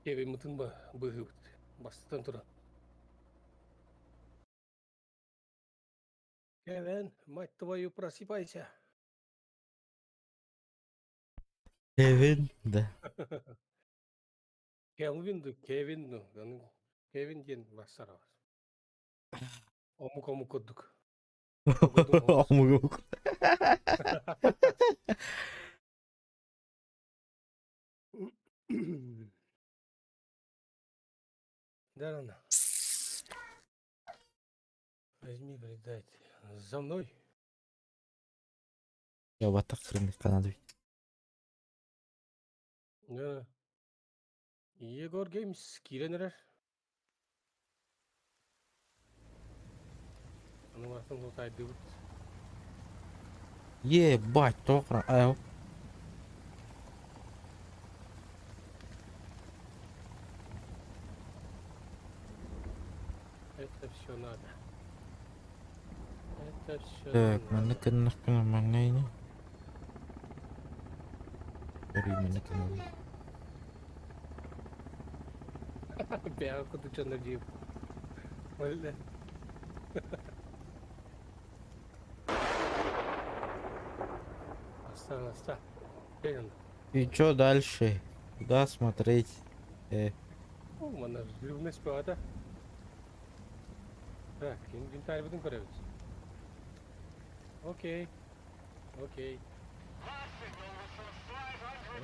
Кевиммытын быыһыыбыт. Бастатан туран. Кевин, мать твою, просыпайся. Кевин, да. Келвин ду, Кевин ду. Кевин диэн барсар. Омук омук курдук. Омук. Да, Возьми, блядь, за мной. Я вот так хрен Канады. Да. Егор Геймс киирэн эрэр. Аны барытын лутайдыбыт. Ебать, тоқра. Ау. Это все надо. Это все Так, надо. манна кыннахпына маҥнайны. Көрүү кыннах. Бэйэ курдук дьоннор диибин. Ол Аста, аста. Кэлин. И чё дальше? Куда смотреть? О, манна взрывность бөҕөтө. Так, инвентарьбытын көрөбүт. Окей. Окей.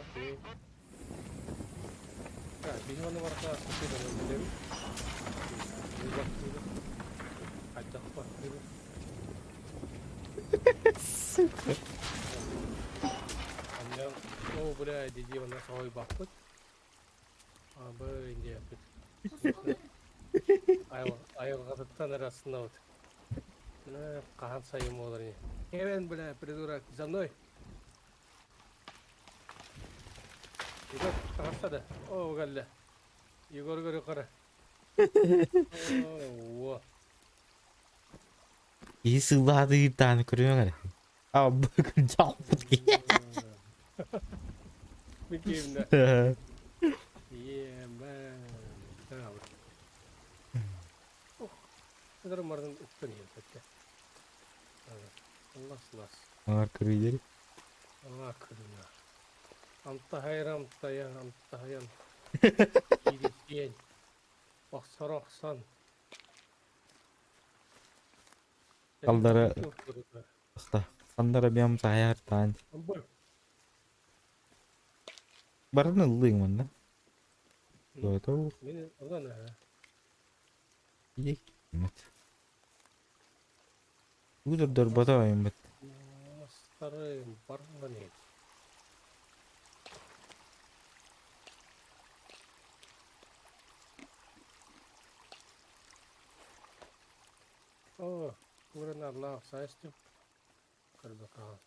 Окей. Так, биһи ону барыта сытыыран билэбит. Хайдах баттыыбыт. Сука. Анньан, о, бля, дии онно соһуйбаппыт. Абы диэппит. Айылҕатыттан эрэ астынабыт. Хаһан сайын буолар ини. Кевин, бля, придурок, за мной. Егор, таҕыста да. О, кэллэ. Егор көрү қара. О, Киһи сыыллаатыырдааны көрүөҥ эрэ. А, дьалпыт киһи. Микиевна. Е, Ох, марын уктан иһэн Лас лас. Аңар көрүйдери. Аңа көрүнө. Амтахайр амтайан амтахайан. Кирисиэн. Охсор охсон. Алдара Сандара биам саһайар таан. Барын ыллыың манна. Туото. Мен ылан аа. Иек. Удурдар бата айыммыт. Мастары барган ет. О, куран Аллах сайыстым. Көрбөкаҕын.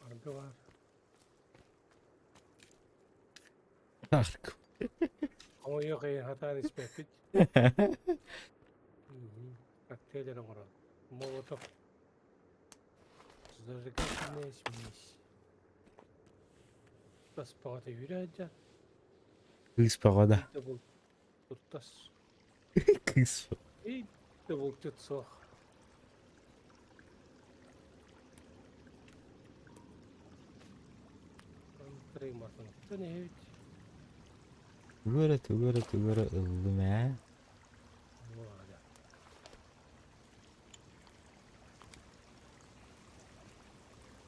Аргы баар. Аргы. Хомойуох иһин хатаан испэппит. Коктейль эрэ оҥорон. Молотов. Зажигательная смесь. Тас баҕата үүрэ сылдьар. Кыыс баҕада. Туртас. Кыыс. И да булчут суох. Тугу эрэ, тугу эрэ, тугу эрэ ыллым ээ.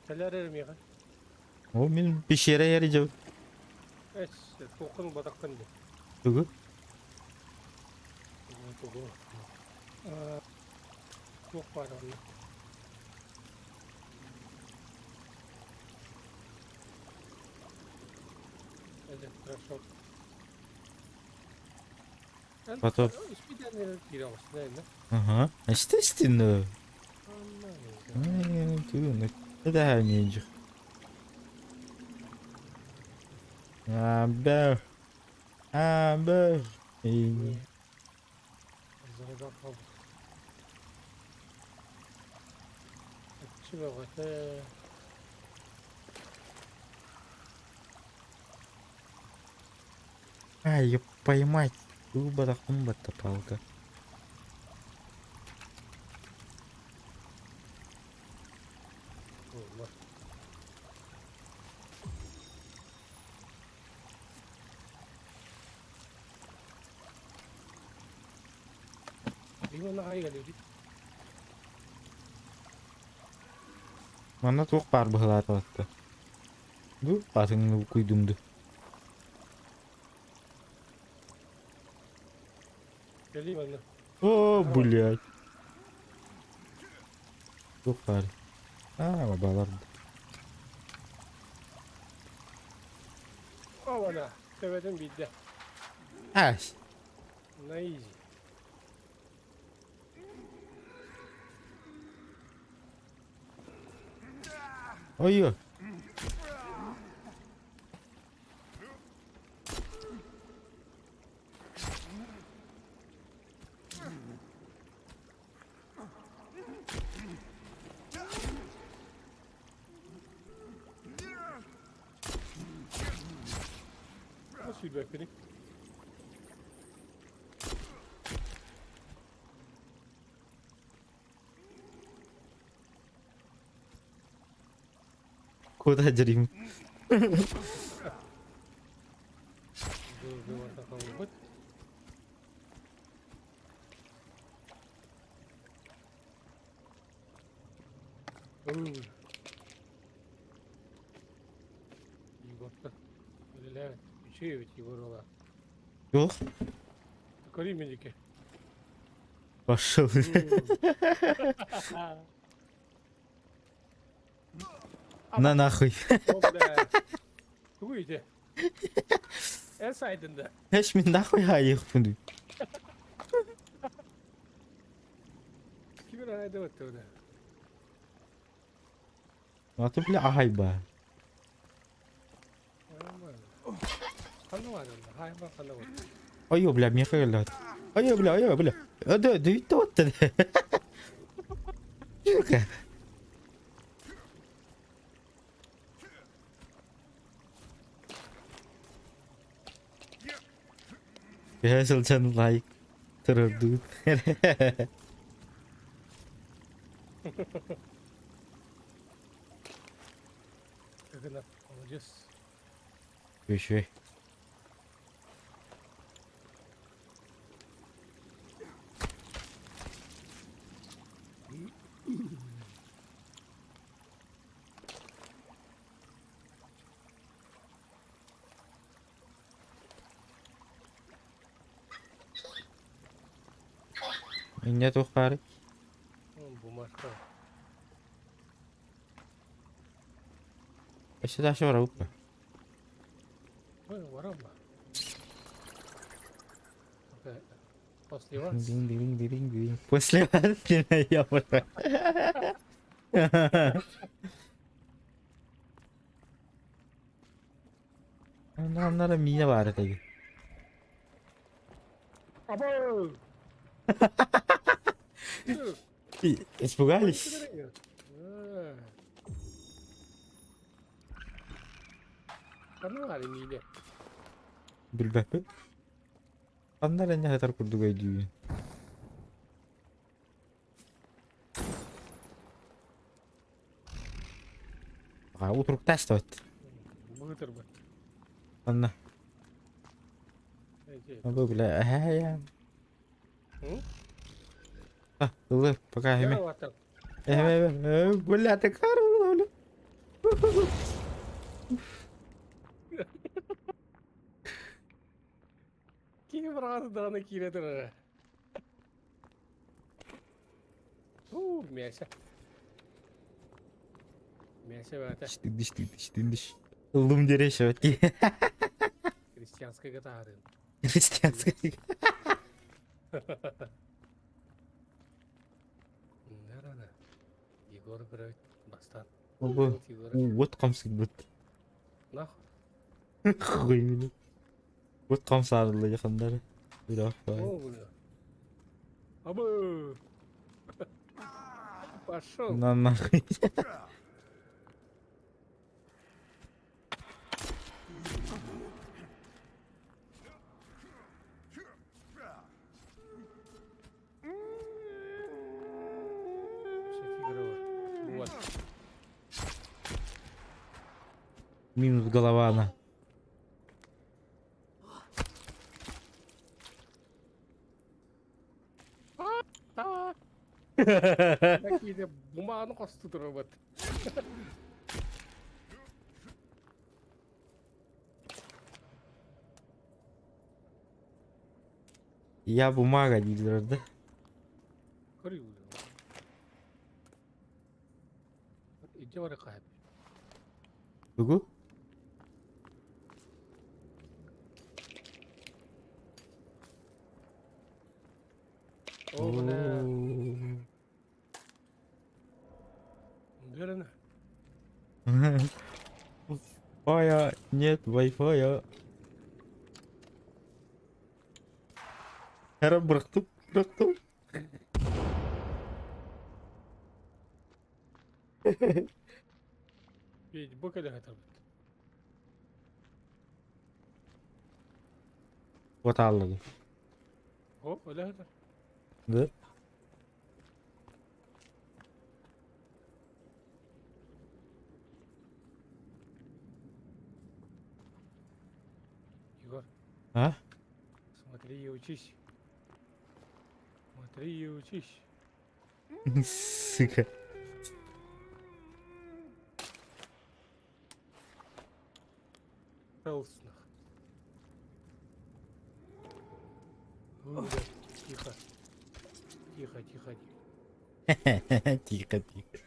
Кэлэр эрэ миэхэ. Ол мин пещера эрэ дьэ. Эс, туоххун батаххын дии. Тугу? Тугу? Туох баар онно? Электрошок. Потом. Ага. Естественно. Это не Абэ. Абэ. Ай, ёб поймать! Ылбатахпын батта палка. Буолла. Именно аҕай кэлиибит. Манна туох баар быһылааталатта? Бу атыҥны буккуйдум ду. Кэлиим анна. О, блядь. Туох баар? Аа, бабалар. Обана, төбөтүн биирдэ. Ась. На изи. Ой-ой. Сүүрбэппиний? Куда дерим? Егорка. Үлэлээбит. Үчүгэй эбит Егор уола. Туох? Көрүү медики. Пошел. На нахуй. О, бля. Тугу ити? Эн сайдында. Эш мин нахуй хайыхпын. Ким эрэ айдыбат тугуна. Аты бля ахайба. Ой, бля, миэхэ кэллэҕит. Ой, бля, ой, бля. Да, да, вот Сука. Төһө сылдьан лайк турурдуу. Гына, молодец. Үчүгэй. Инньэ туох баарый? Бумажка. Өссө дальше барабыт па? Ой, барама. После вас. Дин дин дин дин. После вас я Онно миинэ баар этэ. Або! Испугались? Ханна миинэ? Билбэппин. Ханна эрэ сытар курдук өйдүүбүн. Утуруктаах да Быытырбыт. Анна. Бу бля эһээ. А, ылы, пока эме. Эме, бля, ты кару, Киһи быраҕаты даҕаны киирэ турара. Уу, мясо. Мясо баата. Диш, диш, диш. Ыллым диэри ки. Христианскайга таһарын. Христианскай. Нарана. Егор көрөбүт бастаан. Бу вот хамсыйбыт. Нах. Хуй. Вот хамсаарылла якындар. Бирок О, бля. Абы! Пошел. На нахуй. Минус голова она. Какие-то бумаганы хосту турабыт. Я бумага дииллэр да. Иди барыха. Тугу? О, бля. Верно. Фая, нет вай-фая. Her an bıraktım, bıraktım. Бу кэлэ сытарбыт. Вот аллады. О, өлө сытар. Да? Егор, А? смотри и учись. Смотри и учись. Сука. Хелснах. Тихо. Тихо, тихо. Тихо, тихо.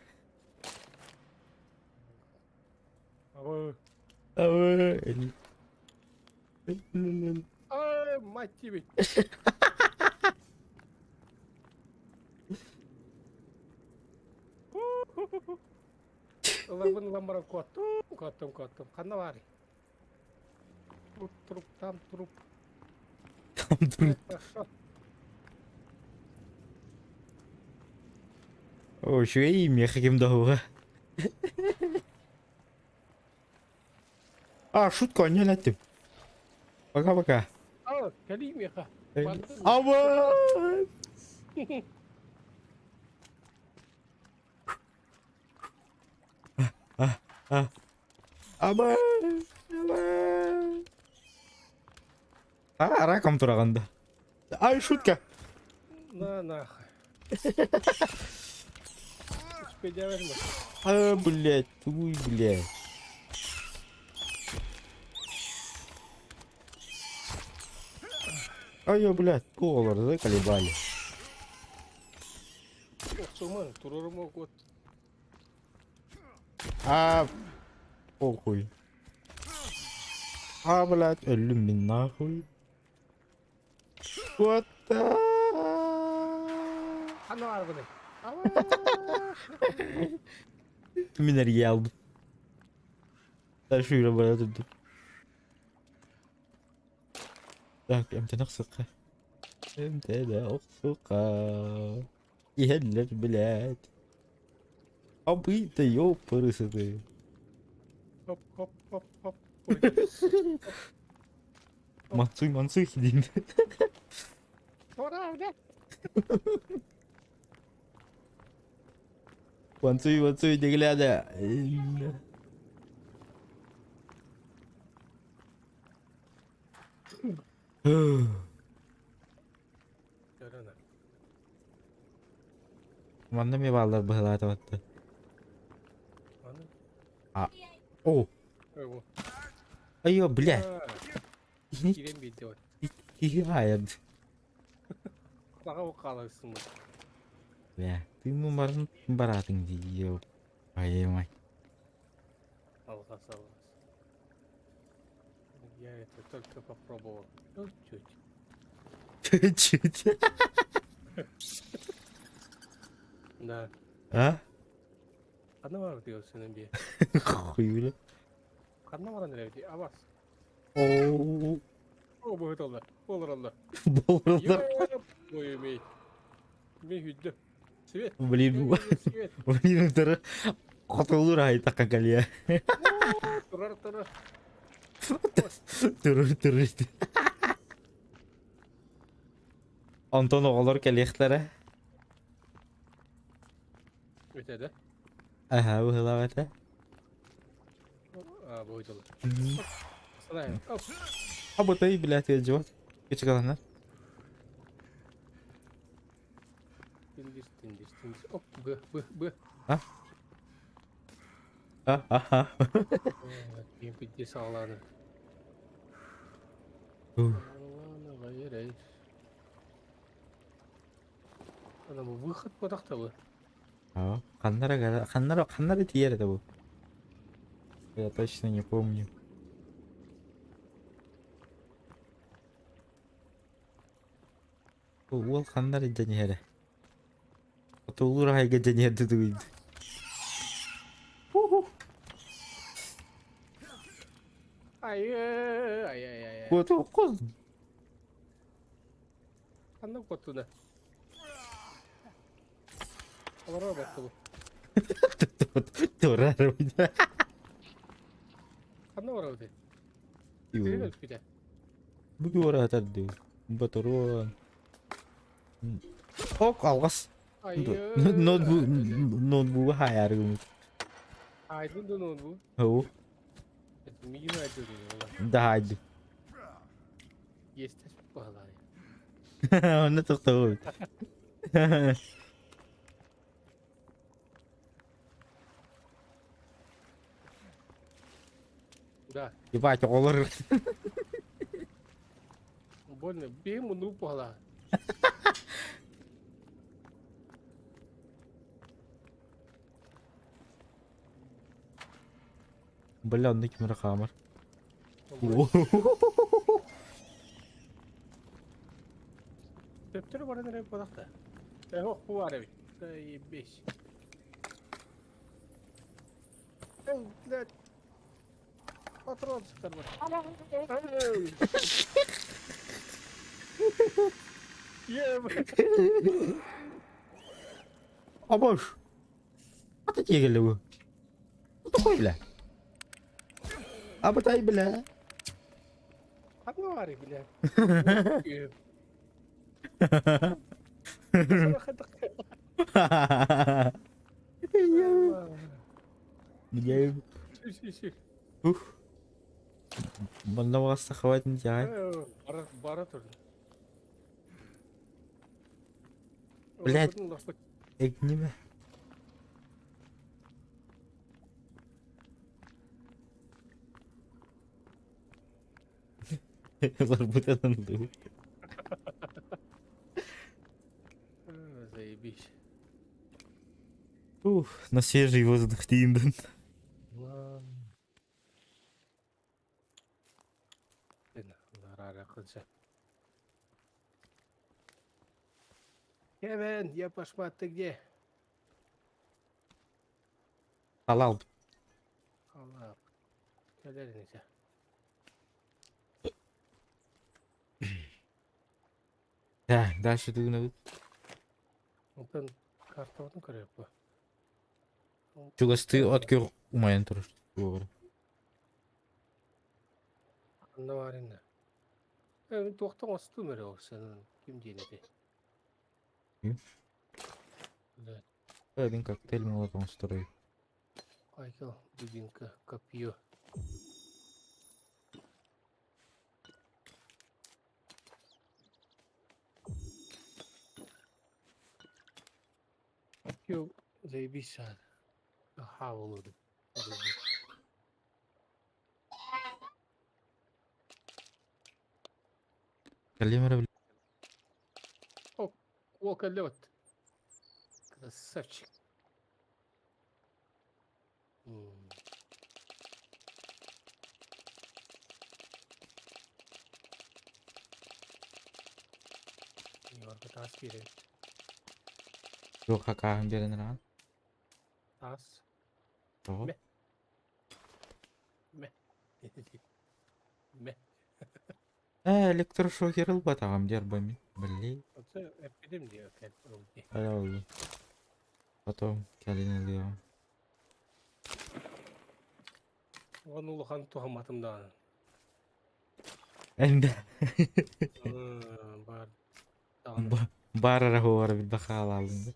Ой, Ай, мать тебе. Ыларбын ылан баран куоттум, куоттум, куоттум. Ханна баарый? Труп, труп, там труп. Там труп. Хорошо. О, үчүгэй миэхэ ким да уһуга. А, шутка онньон эттим. Пока-пока. А, кэлиий миэхэ. Аба! Аба! Аба! А, раком тураҕын да. Ай, шутка! На нахуй. Успейдявер А, блядь, туй, блядь. Ай, блядь, доллар заколебали. Охсуман, турорум вот. А, похуй. А, блядь, өллүм мин нахуй. What the... Ханна арбыны. Мин эргийэ албыт. Дальше бара турдум. Так, эмтэнэ охсуохха. Эмтэнэ охсуохха. Иһэллэр, блядь. Абыйда ёпырысыты. Хоп, хоп, хоп, хоп. Мансуй, мансуй диин. Туора, блядь. Мансуй, мансуй, не глядя. Манна эмиэ бааллар быһылаатабатта. А, о, айо, бля, Киирэн биэрдэ киһи хаайан. Хаҕа хаалаrsın Бля, ты мумарын бараатыҥ дии, айымай. Алҕас, алҕас. Я это только попробовал. Чуть-чуть. Чуть-чуть. Да. А? Ханна бар диyorsun би. Хуй, бля. Ханна баран эрэбити? Абас. Оо, О, быһыталлар. Олороллор. болороллор. Ой, мей. Мей хүддө. Свет. Блин, Свет. блин, утары хотолур айтакка калия. Турар, турар. Турur турur. Онтон оҕолор кэлиэхтэрэ. Өтөдө. Аха, быһылаах этэ. А, буойдулар. Санай. Абытай, блядь, ыалдьыбат. Кычыкаланар. Тиндис, тиндис, тиндис. Оп, Б, Б, Б. А? А, аха. Ким саҕалааны. Ана бу выход буотахтабы. А, ханнара ханнара ханнара тиийэр этэ бу? Я точно не помню. Бу уол ханнара илдьэн иһэрэ? Хотугулуур аһайга илдьэн иһэр дутугуйд. Ай ай ай ай. Куотуоххун. Ханна куоттуна? Олорор баттыбы. Турар. Ханна барабыт? Тиһин өлбүтэ. Бу туора дыы. Батаруон. Ок алҕас. Ноутбук ноутбугу хаайаарыгымыт. Айдын да ноутбук. Оу. Миигин айдын. Да хаайдым. Естес баһылай. Онно тохтообут. Да. Ебать, оҕолор. Больно. Бэйэм муннук буолаа. Бля, онно ким эрэ хаамар. Төптөрү баран эрэ буолахта. Ох, бу бар эбит. Заебись. Эй, блядь. Патрон сытар бар. Абаш. Ата тиэгеллэ бу. Такой, бля. Абатай, бля. Ханна баарый, бля. Меня... Ух. Манна баҕаста хватит тягай. Бара турда. Блядь. Эгниме. Ларбутанан дуу. Заебись. Ух, на свежий воздух тиийдим. Кевин, я пошла, ты где? Халал. Халал. Кэлэр инитэ. Да, дальше тугунабыт. Онтон картабытын көрүөхпүт. Чугастыы от күөх умайан турар. Ханна баарына. Э, туохтан оҥостуум эрэ ол сен ким диэн этэй? Да. Один коктейль молотом строй. Айкел, дубинка, копье. Копье, заебись, а. Хавал. Калимера, О, лед. Красавчик. Ньуорга таас биэрэбит. Туох хакааһын биэрэн араан? Таас. Тоҕо? Мэ. Мэ. Мэ. Ээ, электрошокер ылбатаҕым диэр бами. Блин. Оттон эппитим дии ыл дии. Хайа Потом кэлин ылыаҕым. Ону улахан туһамматым даҕаны. Энде. Баар даҕаны. Баар эрэ хуора билбэ хаалаалын.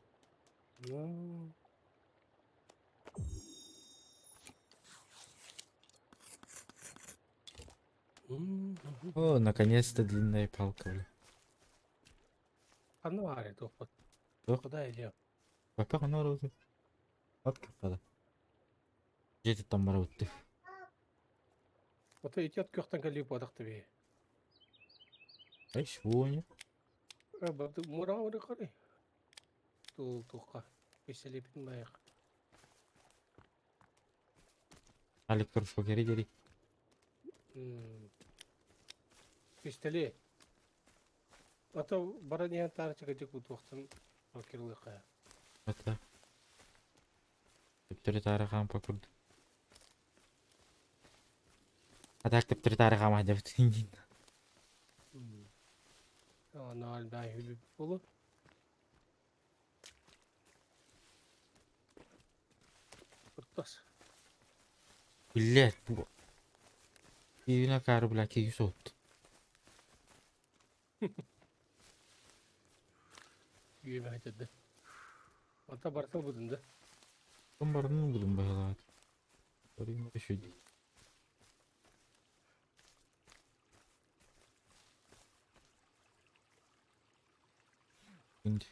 О, наконец-то длинная палка, бля. Ханна баар туохпут? Туох? Куда идем? Папа ханна барабыт? От каппада. Дьиэтиттэн барабыт. Ото ити от күөхтэн кэлии буолах тибии. Эй, швоня. Мураҕа барыаххарый? Тул туохха? Кисэлииппитин байах. Электрошокери дири. Кистели. Ото баран иһэн таарычча кырдьык бутуохтан кирылыахха. Это. Төптөрү таары хаампа курдук. А так төптөрү таары хаама дебит. Ноль да хүлүп болу. Куртас. Блять, бу. Киһини акаары, бля, киһи соһутtu. Үөмэ хатырды. Онта барыта будун да. Кым барытын будун баһылаат. Барыйм үчүгэй. Инди.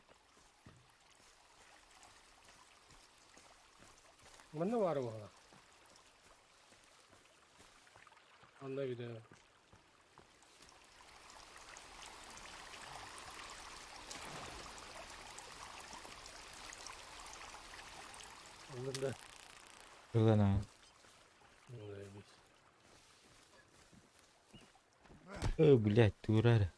Манна баара буолла. Анна видео. Ыллын да. Ылан аа. Өө, блядь, туурар.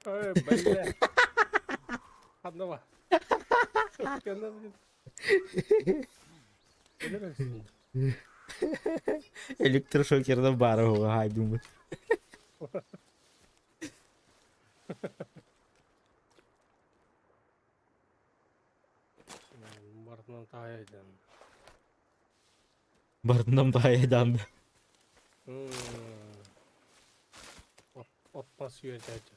Ой, бля. Одного. Электрошокердан баара уһуга хаайдыммыт. Барытынан таайайдан. Барытынан таайайдан. От мас үөрдээччи.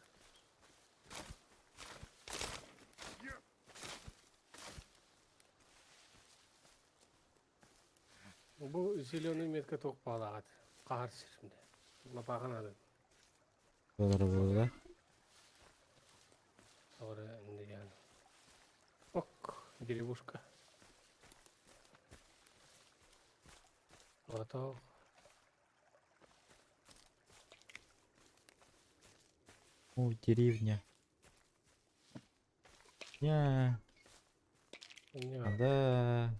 Бу зеленый метка туох баалаҕат хаһар сиримдэ. Лапаахан аны. Болар буолла. Ора инде Ок, деревушка. Готов. О, деревня. Я. Да.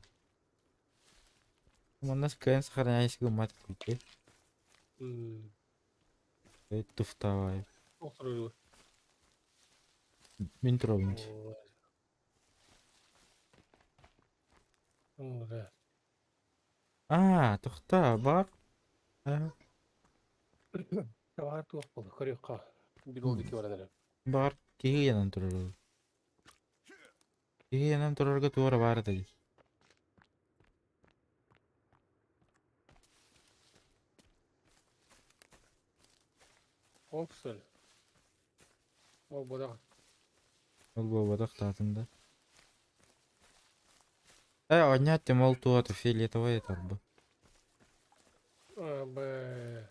Манна кыайан сохраняйся гыммат күүтэ. Туфтавай. Охторуйу. Мин турабын. Аа, тохтоо, бар. Баар туох буолла, көрүөххэ. Бир ол диэки баран эрэр. Бар киһи ыйанан турар. Киһи ыйанан турарга туора баар этэ дии. Ол что ли? Ол бодох. Ол буолбатах таатын да. Э, оонньоот ол туота фиолетовай тарбы. А, Б.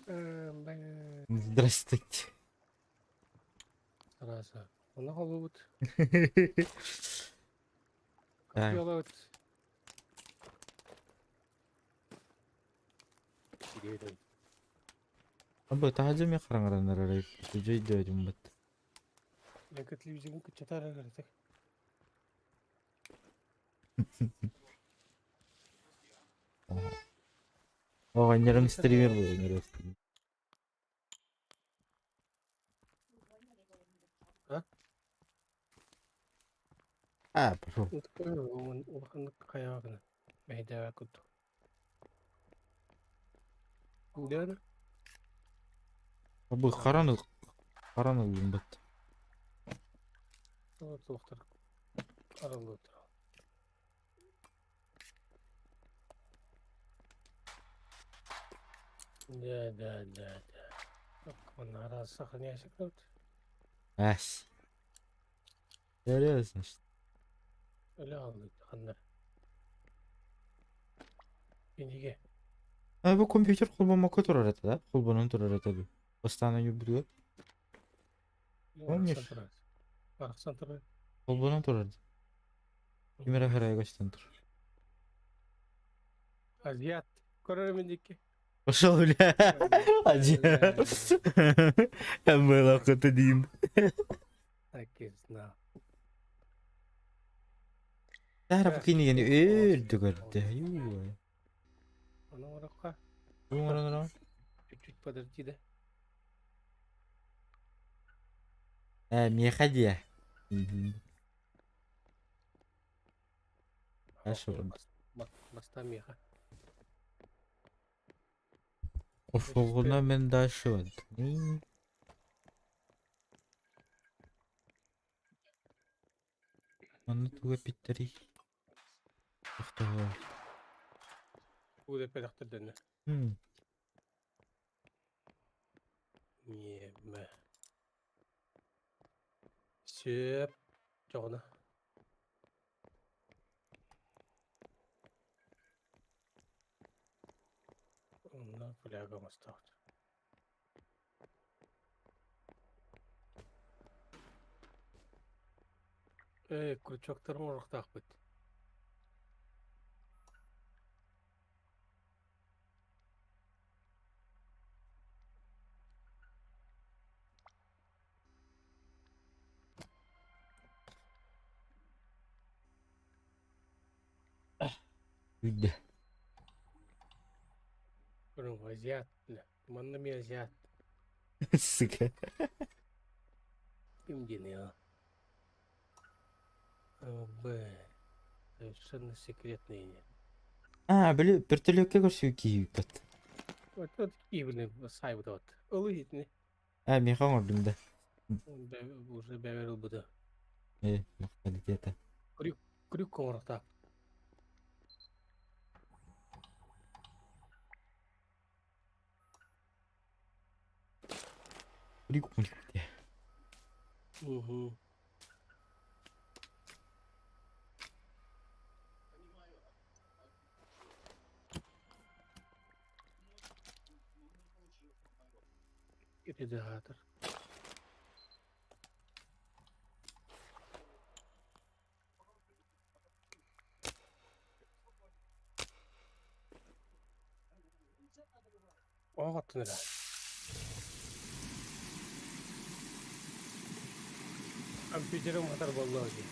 Э, Б. Здравствуйте. Тараса. Онно холбубут. Так. Капелабыт. Абы таһырдьа эмиэ хараҥаранар эрэ дьэ өйдөөтүм быт. Лэкэ телевизорын кыччатар эрэ Оҕонньорум стример буолан А? А, пошел. Улаханнык хайаҕа гына. Мэһэйдээбэт курдук. Дьэ Бу харан харан ыллым быт. Суохтар арыллыбыттар. Да, да, да, да. Так, он раз сохраняйся тут. Эс. Серьезно, что? Өлө Кинигэ. А бу компьютер холбоммокко турар этэ да? Холбонон турар этэ дуу? Бастаан ойуурбутугар. Барахсан Помнишь? турар. Барахсан турар. Холбонон турар. Ким эрэ харайга көстөн тур. Азиат. Көрөрүм диэки. Пошел, бля. Один. Было один. Так и знал. Тара бу кинигени өлдү көрдө. Ю. Ону оҥороххо. Оҥорон Чуть-чуть подожди, да? Э, миэхэ диэ. Хорошо. Бастаан миэхэ. Офоҕуна мен дальше. Манна туга эпиттэрий? Тохтоо. Уу эппэтэхтэр М. Ньиэмэ. Сөп. Чоҕуна. Онно фляга оҥостоохт. Ээ, крючоктар оҥоруохтаахпыт. Үйдэ. Көрүҥ, азиат, бля. Манна эмиэ азиат. Сука. Ким диэний а? Б. Совершенно секретный. А, били вертолёкка көрсүү киһибит. Вот вот киибини саайбыт вот. Ылы итини. А, миэхэ оҥордум да. Уже бэбэр ылбыта. Э, махталитета. Крюк, крюк оҥоруохтаах. Крюк мультик. Угу. Редагатор. Оҕоттун эрэ. Компьютерым хатар буолла дии.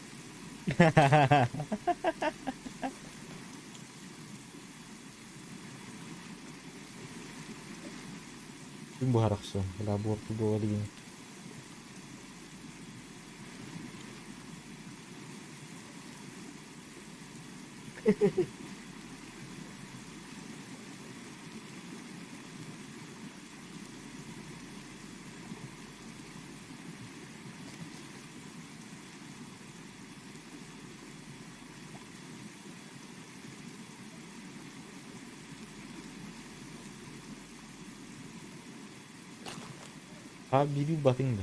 Күн буһарахсыан, бля, буорту буола илигин. Abi bir batın da.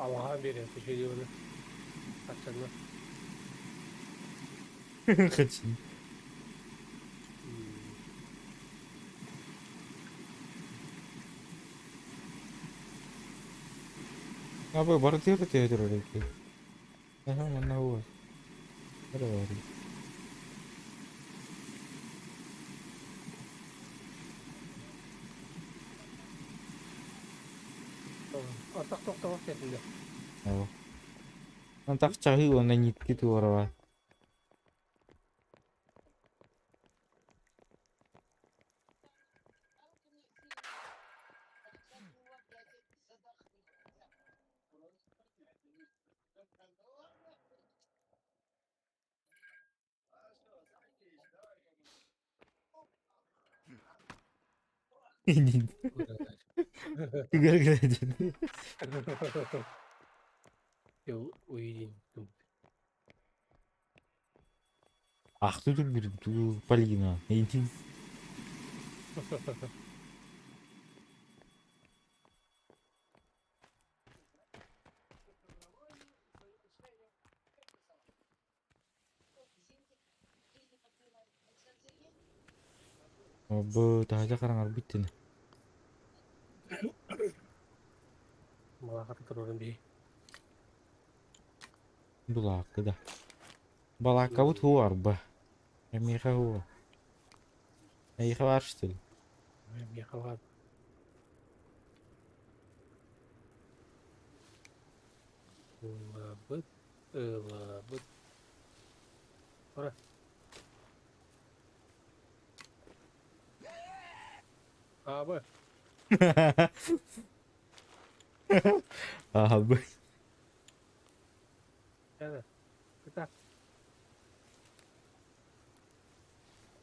Аллаһа биэриэн түһүө Хаччанна. Хаччын. Абы барытыгар төһө эбиппин. Аха, манна уо. Бары бары. Артах тохтоох диэтин Оо. Антах чаһыы уонна нитки туораба. Ахты bir Полина. Бу таһырдьа хараҥарбыт ини. Балаакка турарын бии. Булаакка да. Балааккабыт һуу арба. Эмиэхэ һуу. Эйиэхэ баар что ли? Миэхэ баар. Ылабыт, ылабыт. Ора. Аабы. Аһабы. Эне. Кыта.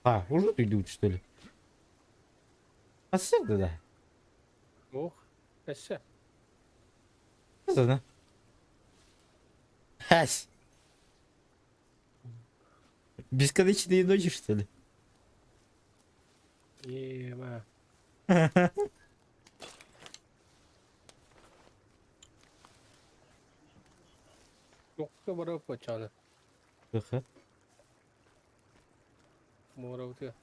А, уже идут, что ли? А да. Ох. Эссе. Да. Хась. Бесконечные ночи, что ли? Ема. Тохто барап бачаны. Тыха. Муорабытыгар.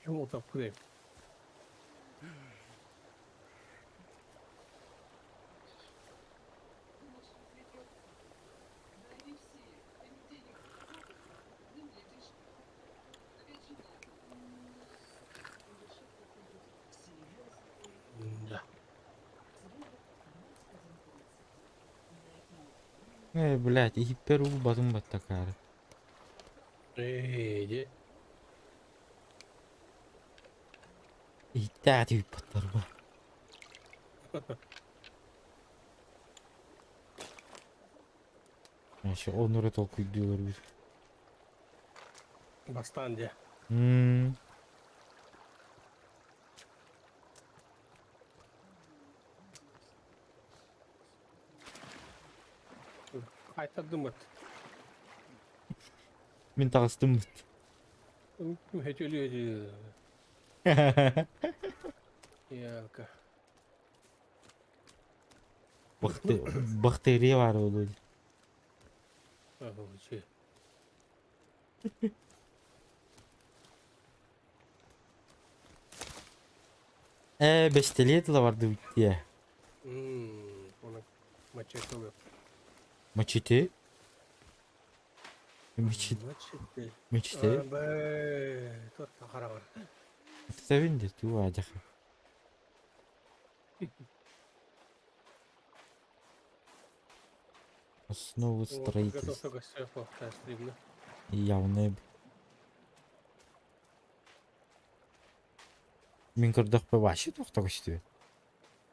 Ким утаппыт Да. Э, блядь, иһиппэр уу батым баттакаары. Ээ, дьэ. Иһиттээх түһүппаттар ба. Вообще, оннура толкуйдуулар бит. Бастаан дьэ. Айтардыммыт. Мин таҕыстым быт. Хөтөлү Ялка. Бактерия бар ол. Ага, Э, бэстэлиэ тыла бардыбыт дии. Оны мачете. Мачете? Мачете. Мачете. Мачете? Бэ, тот харавар. Тэбин де туу аадьах. Основы строительства. Явно. Мин көрдөхпө вообще туохта көстүбэт.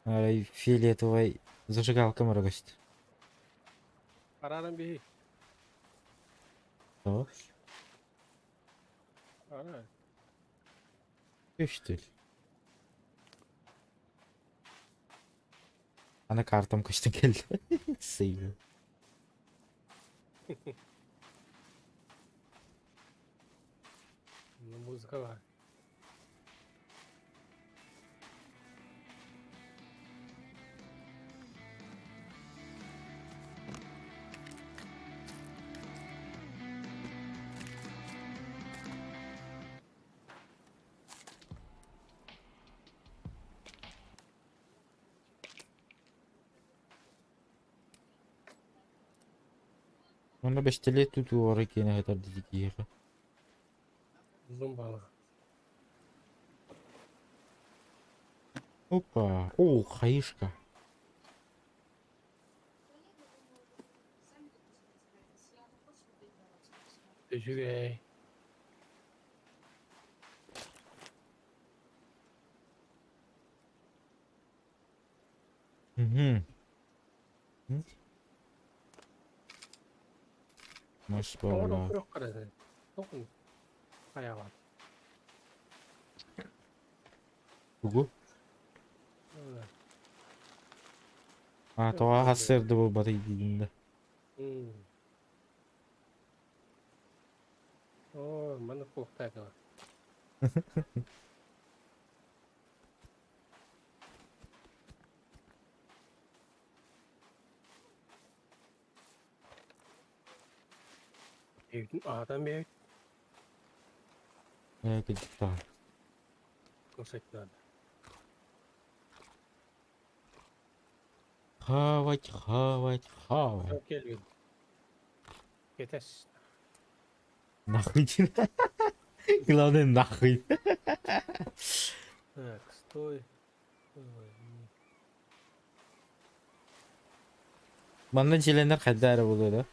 Арай фиолетовай зажигалка мара көстөр. Араран биһи. О, Ара. көстөр. Ана картам көстөн келди. Сыйлы. Музыка бар. Онно бэстэлиэт тутуу киэнэ хатар дии киһиэхэ. Зумбала. Опа! О, хаишка. Үчүгэй. Угу. Мас буолла. Тугу? А, тоҕо сарсыарда буолбатый диигин да. Оо, маннык буолуохтаах Эбитин аатан бэйэбит Ээ, кырдьыктаах. курсайтаан. Хавать, хавать, хавать. Кэлбит. Кэтэс. Нахуй тебе. Главное, нахуй. Так, стой. Манна дьиэлэнэр хайда эрэ буолуо да?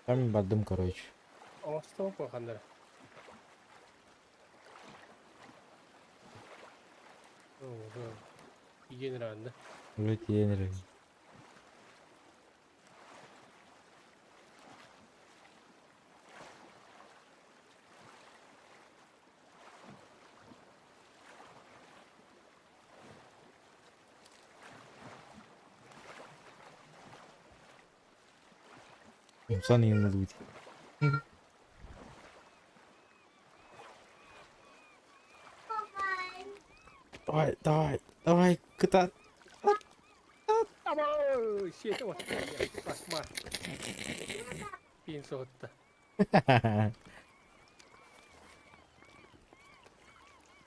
Там бардым, короче. Оҥостуох куоханнара. Иен ыраанна. Уже тиийэн эрэр. Умсан иҥилбит. Давай, давай, давай, кытаат. Абаа, сиэтэ Басма. Пин соһутта.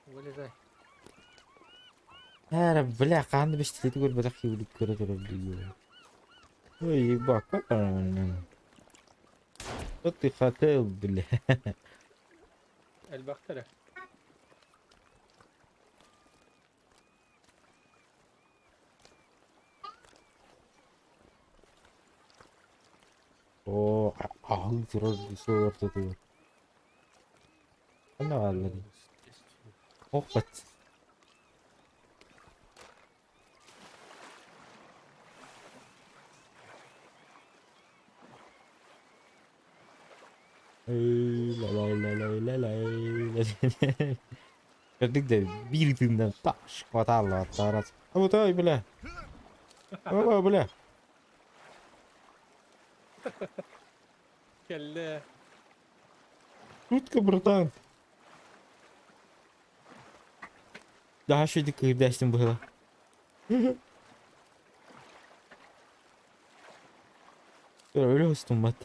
Вылезай. Ээ, бля, хаһан да бэстилиэти көрбөтөх киһибит көрө турар дии. Ой, ебака. Что ты хотел, бля? Элбэхтэрэ. Оо, аһыы турар суол ортотугар. Ханна баалларый? Охпат. Кырдык да биир тыыннан таш хваталлааттаарат. Абытай, бля. О, бля. Кэллэ. Шутка, братан. Daha şöyle kıyırdaştım bu hıla. Öyle hostum bat.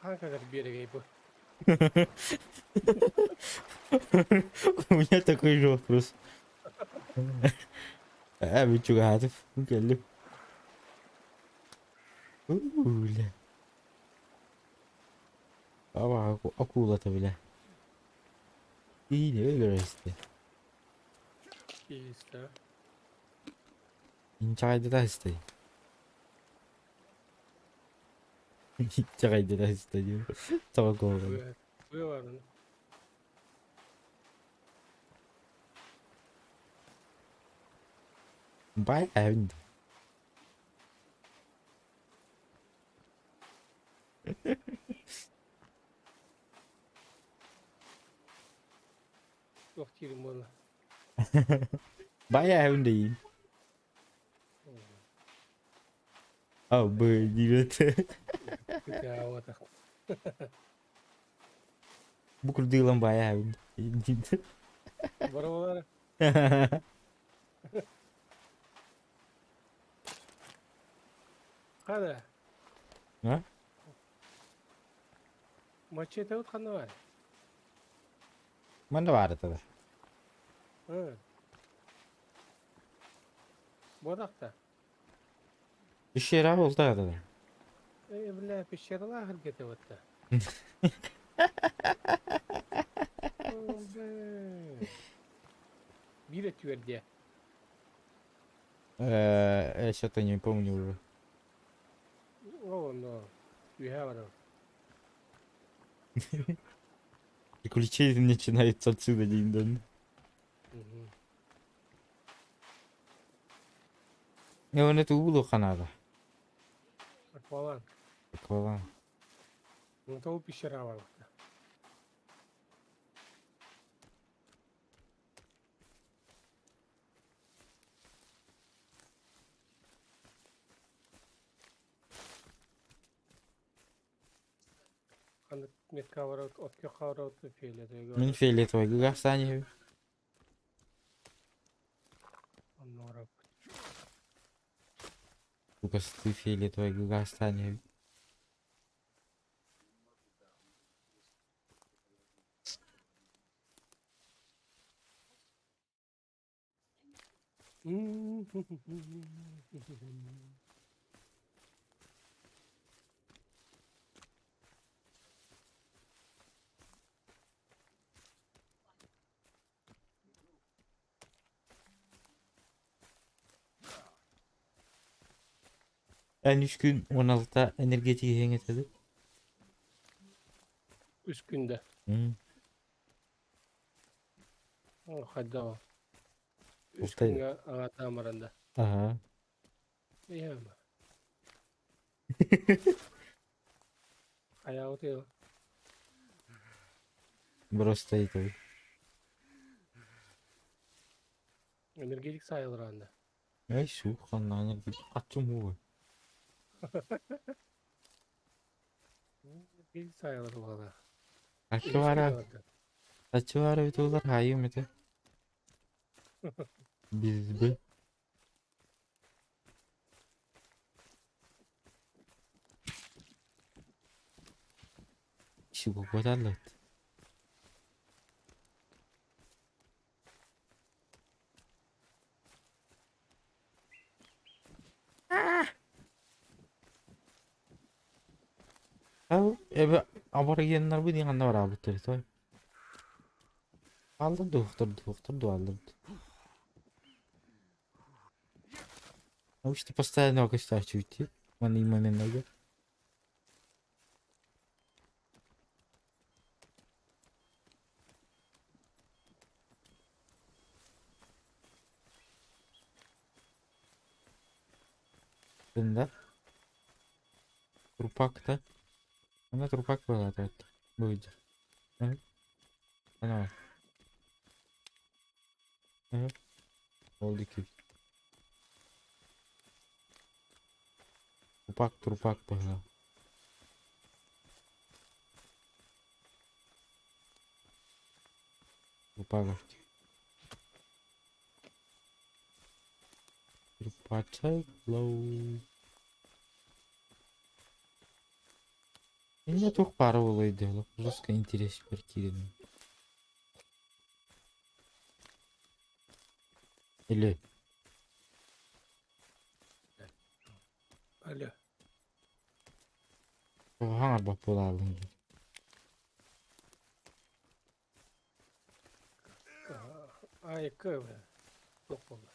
Хаһан кэлэр биэрэгэй бу? У меня такой же вопрос. Ээ, мин чугаһаатым, кэллим. Бля. Аба акулата, бля. Киинэ өлөрө истэ. Истэ. Инчаҕайдата истэй. Инчаҕайдата истэ диир. Тоҕо куһаҕан. Быа бар аны. Бай эбин дуу. Туох диирим буолла? Бай эбин дейин. А, б, диэбит. Кытаабата. Бу курдук ылан баайа эбин диэн. Бороболар. Хана. А? Мачете ханна бар? Манна баар этэ. Бодахта. Үс эрэ буолта да. Бля, пещералаах эргэтэ батта. Биир өттүгэр диэ. Я что-то не помню уже. О, но. Үһэ барар. Приключения начинаются отсюда, Диндон. Я это углу Канада. Акваланг. Акваланг. Ну, то пещера бар. Мин фиолетовый Саня. Сука, ты фиолетовый Саня. Эн үс күн 16 энергетик иһиҥ этэ Үс күндэ. Хайдах Үс күҥҥэ аҥаатаан баран да. Аха. Ийэм. Хайаабыт ыал. Просто это. Энергетик сайылыраан да. Эй, суох, ханна энергетик хаччым уо. Энергетик сайылыр буолла. Аччы бара, аччы бара бит олар хайым это. Бизби. Чего кодаллат? Ау, эбэ аборигеннар бу диэн ханна бараабыттар той. Алдыр дуохтар дуохтар ду алдыр. Ну что постоянно окостачу идти. Маны момент. Да? Трупак-то. Она трупак была тут. Будет. Она. Oldu ki. Трупак, трупак была. Трупак. Трупачок лоу. Меня тух пара было дело. Жестко интерес квартире. Или Алло. Хаҥар баппулаалын. Ай, кö. Туох буолла.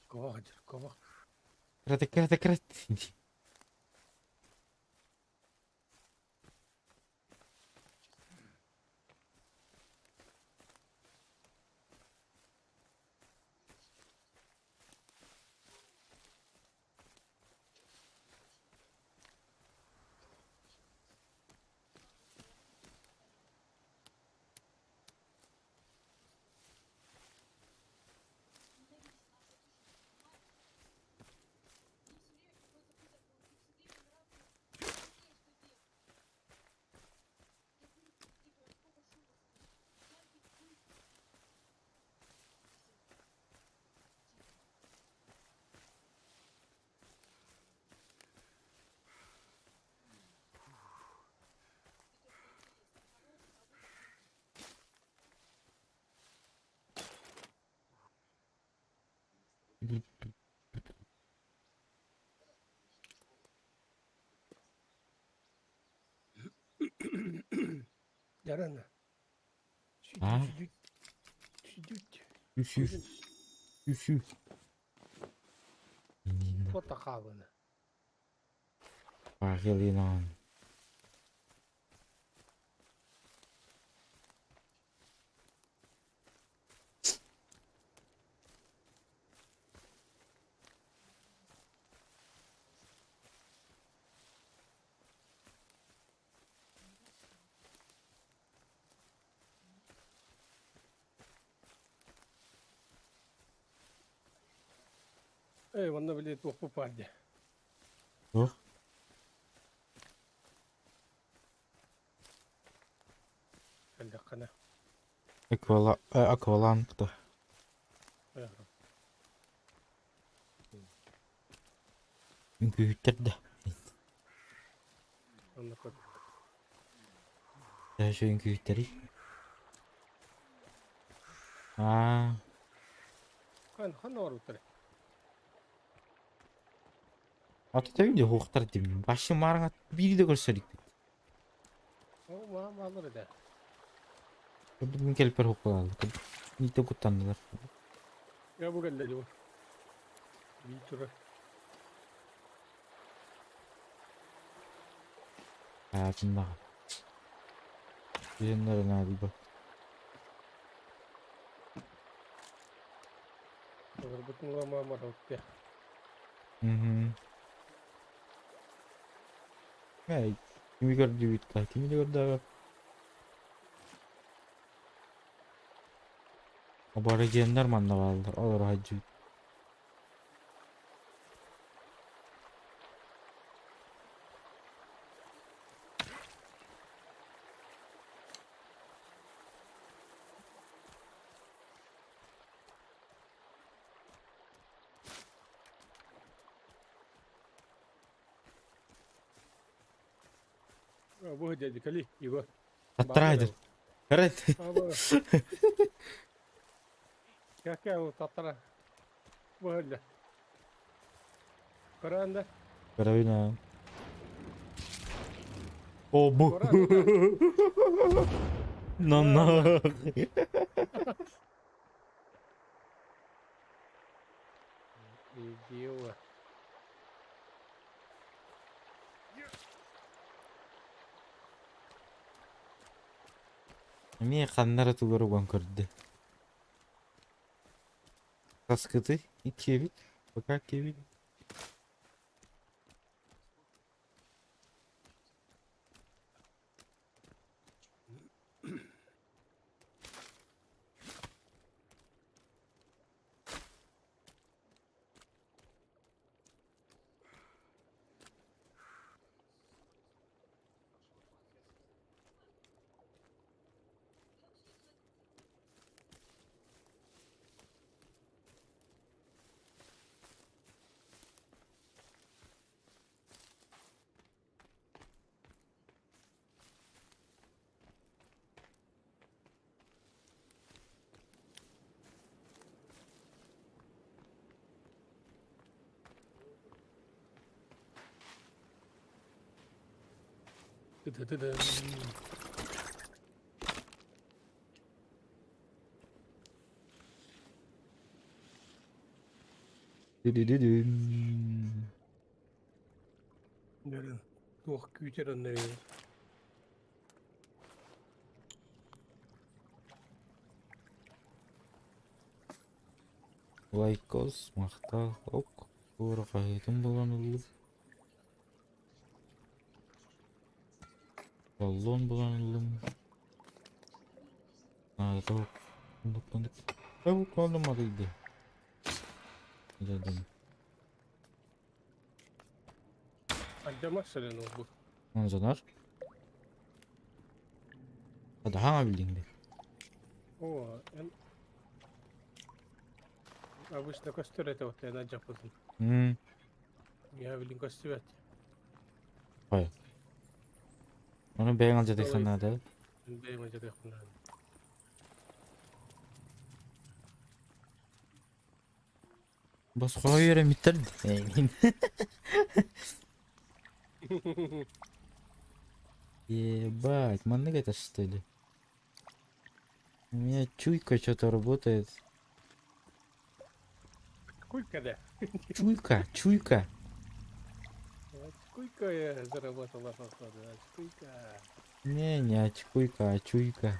Ковах, ковах. Краты, краты, краты. Жарана. А? Сидють, сидють. Үсү. Үсү. Фото хабына. Пахилинон. Эй, онно били туохпут баар дии. Туох? Кэллэххинэ. Аквала, акваланг да. Үҥкүүһүттэр да. Онно көр. Даже үҥкүүһүттэрий? Аа. Хан хан оруттар. Ата тэбин дии хуохтар дим. Башы маарга биири да көрсө иликпит. О, маа маалар этэ. Мин кэлпэр хуккалааллар. Ниитэ куттаннылар. Я бу кэллэ дьон. Бии турар. Аатыннаҕа. Дьоннор наадыйбат. Олорбутун лама маралття. Мгм. Эй, кими көрдүбүт да, кими да көрдөбөт. Аборигеннар манна бааллар, олоро сылдьыбыт. Бу дядя Кали, его. Таттарайдыр. Карат. Какая вот татара. Бу Көрөндө. Карабина. О, бу. На на. Идиот. Эмиэ ханна эрэ тугу эрэ уган көрдө. Таскыты иккиэбит, пока иккиэбит. Ты-ты-ты-дым. Дүдүдүдүм. Дөрүн. Туох күүтэр онно Лайкос, махтал, ок. Туора хаһыытын булан ыллым. Баллон булан ыллым. Наада суох. Бу матыйды. Дедим. Алдьамас сэлэн уолбут. Манзанар. Hadi хаҥа билдиҥ О, эн обычно көстөр этэ вот эн алдьаппытын. Я билин көстүбэт. Хой. Оны бэйэҥ алдьатыаххын наада. Бэйэм алдьатыахпын наада. Босхо үөрэммиттэр эйигин. Ебать, маннык это что ли? У меня чуйка что-то работает. Куйка, да. Чуйка, чуйка. Чуйка я заработала, походу. Чуйка. Не, не очкуйка, а чуйка.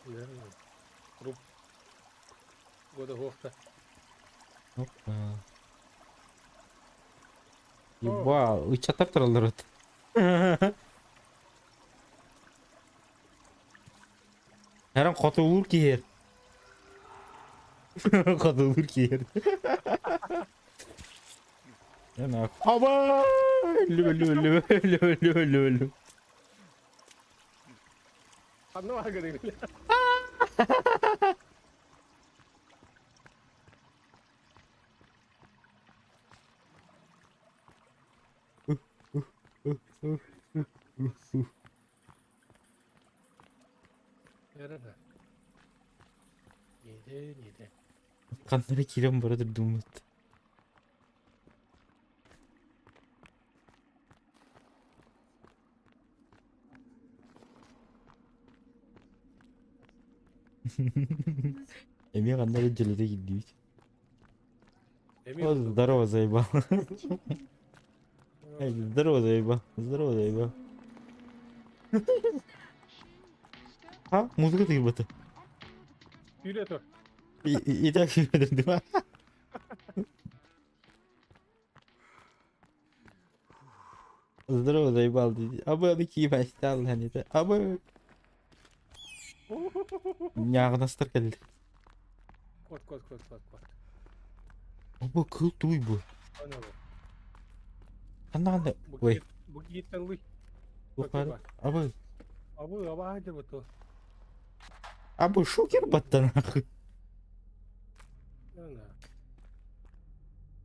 Да. Труп. Года гофта. Опа. Еба, ычаттар тураллар вот. Эрэн хотугулуур киһи. Хотугулуур киһи. Аба! Өллүм, өллүм, өллүм, өллүм, өллүм, өллүм, өллүм. Ханна бааргын Ханна эрэ киирэн бара турдуммут. Эмиэ ханна эрэ дьөлүтэ киирдибит. О, здорово, заебал. Эй, здорово, заебал. Здорово, заебал. А, музыка тыйбата. Сүүрэ тур. И, и, и так сүүрэ Здорово, заебал. Абы аны киіп астал ханita. Абы. Ньааҕынастар кэллэ. Кот, кот, кот, кот, кот. Бу кыл туй бу. Ханна ханна. Ой. Бу кииттэн лый. Абы. Абы абаа дебото. Абы шокер батта нахуй.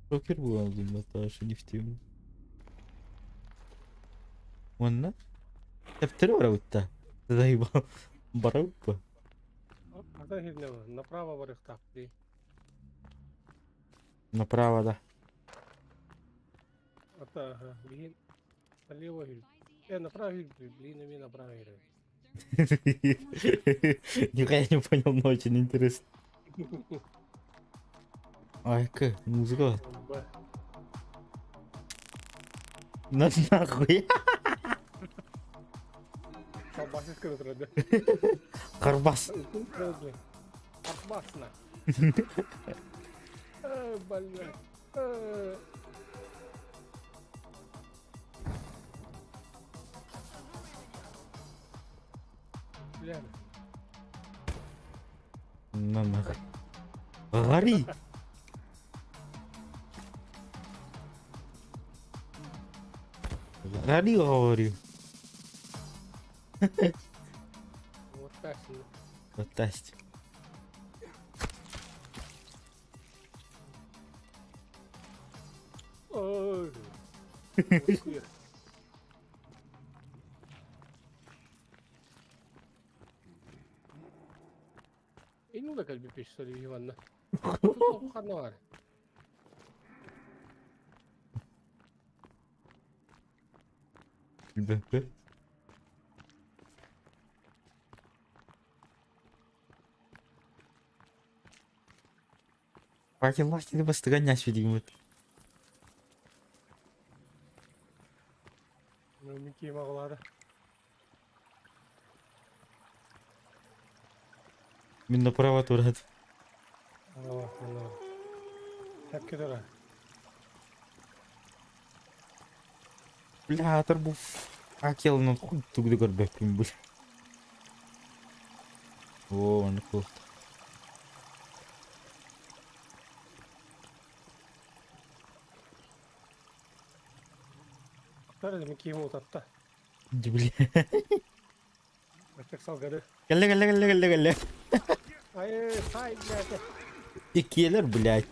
Шокер буолан дымматтаҕа не в тему. Уонна тэптэри барабытта. Заебал. Барабыппа. Ата хирнэ направо барыхтаах дии. Направо, да. Ата ага, биһин налево хир. Э, направо хир, блин, эми направо хир. Нихуя не понял, но очень интересно. Айка, музыка. На нахуй. Колбасит кырытырады. Карбас. Карбасна. Блядь. На нахуй. Гори! Гори, говорю. Вот так. Вот так. Ой. Инну да кэлбит писсори Иванна. Ханна Билбэппин. Факеллаах кини бастыган ньааспитигиммит. Микки маҕалаара. Мин направо турат. Тэпкэ тура. Бля, атар бу факелынан хуй тугу да көрбөппүн бля. Оо, маннык буолта. Аттар мин киһим утатта. Бля. Аччык салгары. Кэллэ, кэллэ, кэллэ, кэллэ, кэллэ. Ай, ай, блядь. Иккиэлэр, блядь.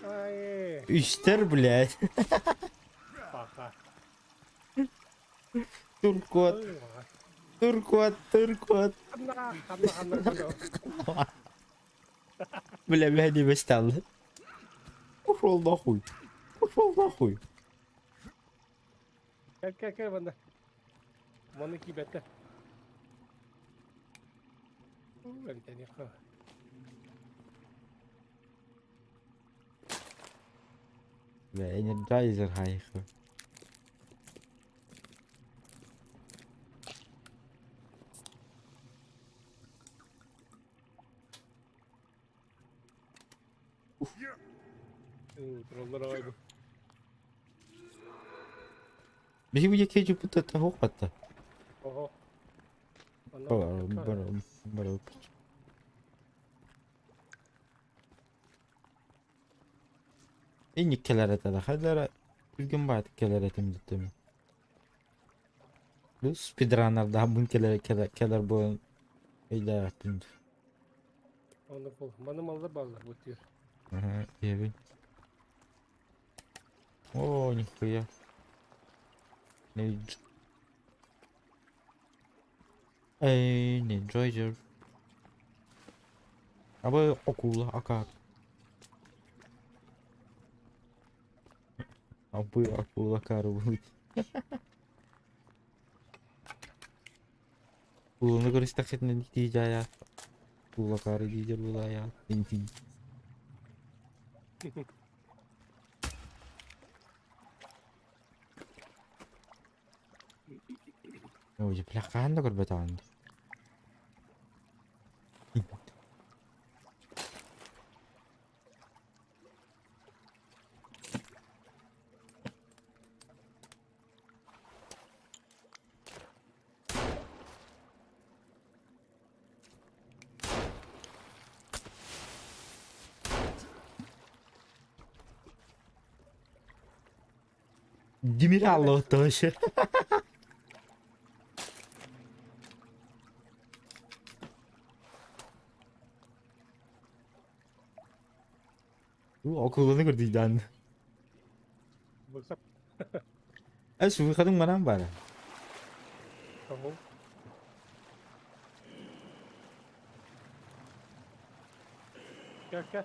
Ай. Үстэр, блядь. Туркуот, туркуот, туркуот. Ханна, ханна, ханна, ханна. Бля, меня не достал. Ушел нахуй. Ушел нахуй. Кэл, кэл, кэл, манна. Маны киибэттэ. Эмтэниэххэ. Бля, Energizer хайхы. Троллар аҕай бу. Биһиги бу диэки дьуппуттата суохпатта. Оһо. Онно Бара бара Инник кэлэр этэ да хайдара түргэн баайдык кэлэр этим диттим. Бу спидраннардаах кэлэр кэлэр кэлэр буолан өйдөөбөппүн. Онно бул. Маны маллар бааллар бу тиэр. Аха, диэбин. О, нихуя. Не Эй, не Джойзер. Абы акула, ака. Абы акула карыбыт. Кууланы көрүстэххитинэ тиийдьаайаат. Куула каары диидэр буолаайаат. Ой, бля, хаһан да көрбөтөҕүм дии. Демиралло тоже. Окуланы көрдүйдән. Э, суйхадың манан бара. Кэ-кэ.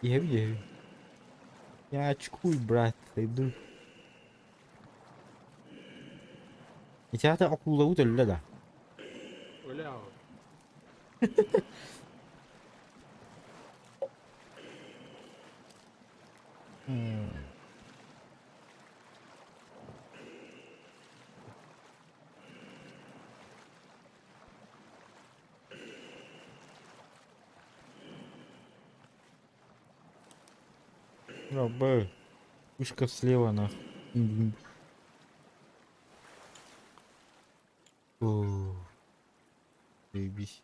Иһэбин, иһэбин. Я очкуй, брат, иду. Ити аата окуулабыт өллө да? Өлө аҕа. Б. Пушка слева нахуй. О, заебись.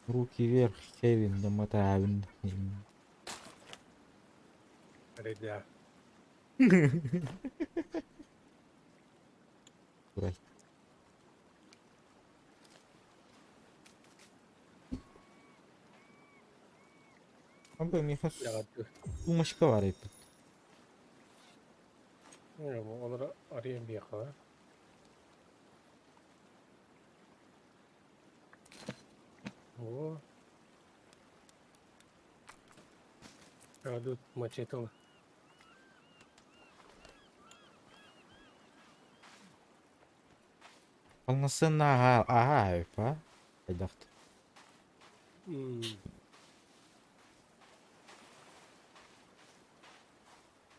Руки вверх, Кевин, домотаабын. Эрэйдээх. Блядь. Абы миэхэ сумочка баар эбит. Олору арыйан биэхэ. О. Радут мачете. Полноценно ага, ага, эпа. Хайдахт.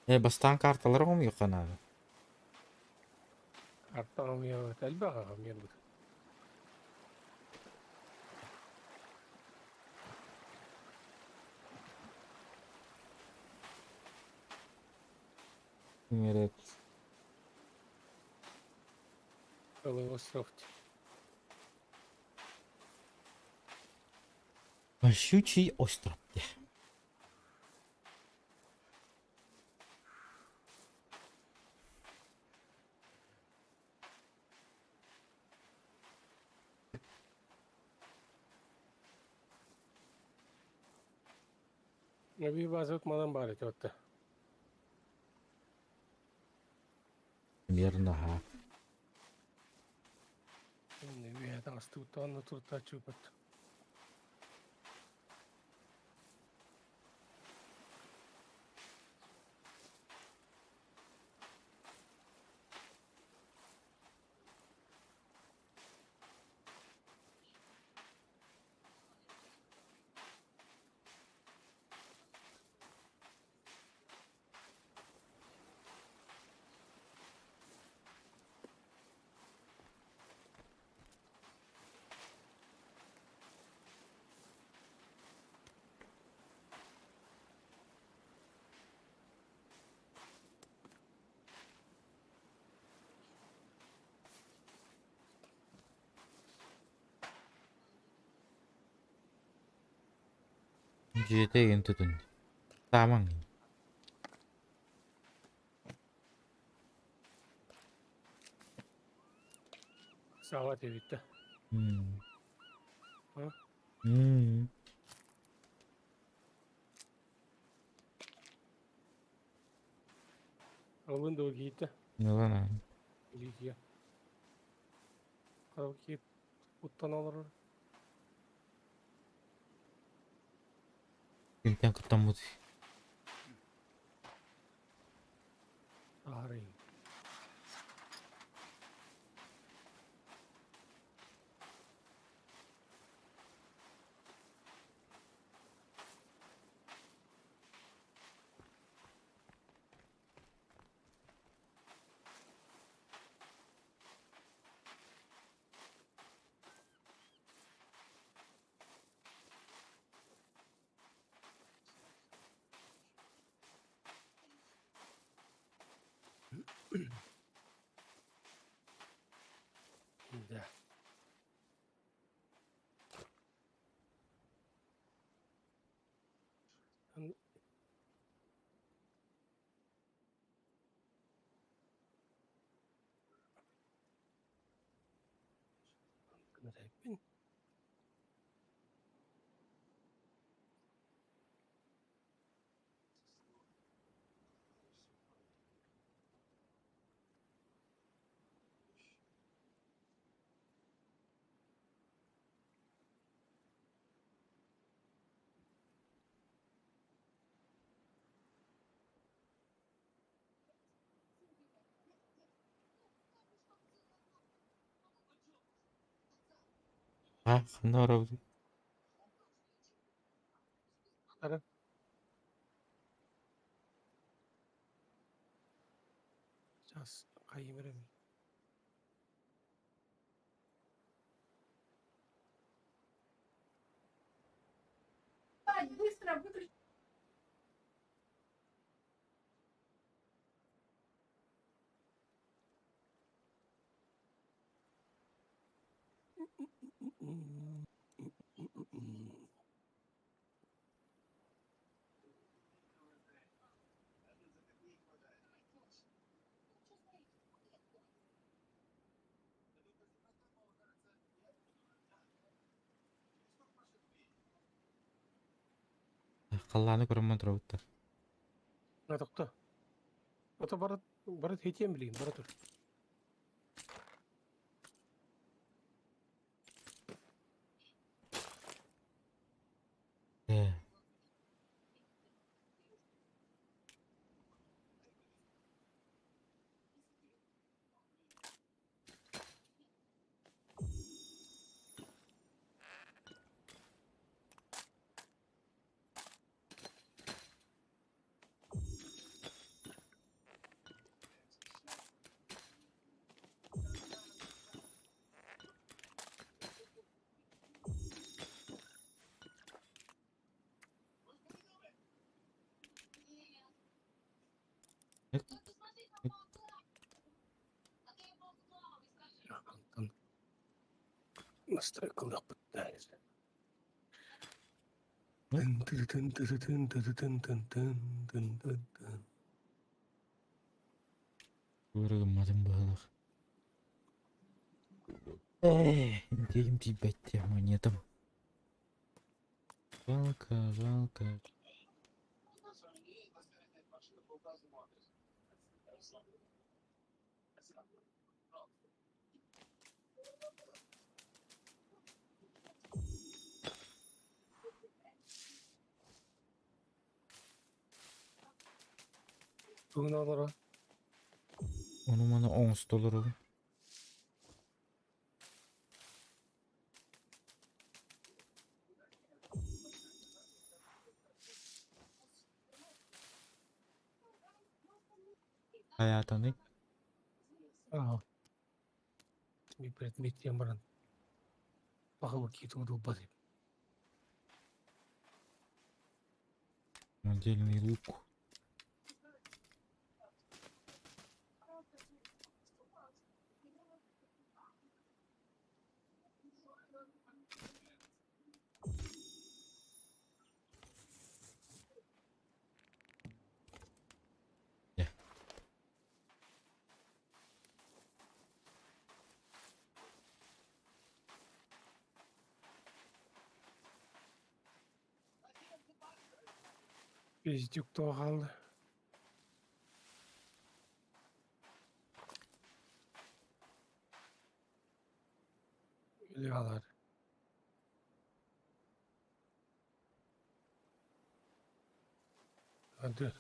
Э, бастаан карталар оҥомуйухха наада. Карта оҥомуйа элбэх оҥомуйарбыт. Иҥэрээт. Целый остров. Щучий остров. Эбии базабыт манан баар этэ отто. Примерно аһаа. Үөһэ таҥастыбыт туртааччыбыт. Дьиэтэ игин тутун. Таамаҥ. Саҕа эбит да. М. М. Алын да киитэ. Ылан Лигия. Киит уттан олорор. Кимтэн куттаммыт? Аарый. Да. А, ханна барабытый? Хара. Сейчас хайым. Быстро выключи. Халлааны көрөммөн турабыт да. Тохто. Ото барат барат хитиэн билигин бара тур. Ээ. Настройкалыахпыт Тын тын тын тын тын тын тын тын тын тын тын. Кыырыгымматым быһыылаах. Ээ, интиим тиийбэт монетам. Жалко, жалко. Бүгүн олоро. Ону-маны оҥосто олоробун. Хайаатаный? Аа. Предметтен баран баһылык киитин Отдельный лук. Пиздюк туох хаалла? Илигалар. Hadi.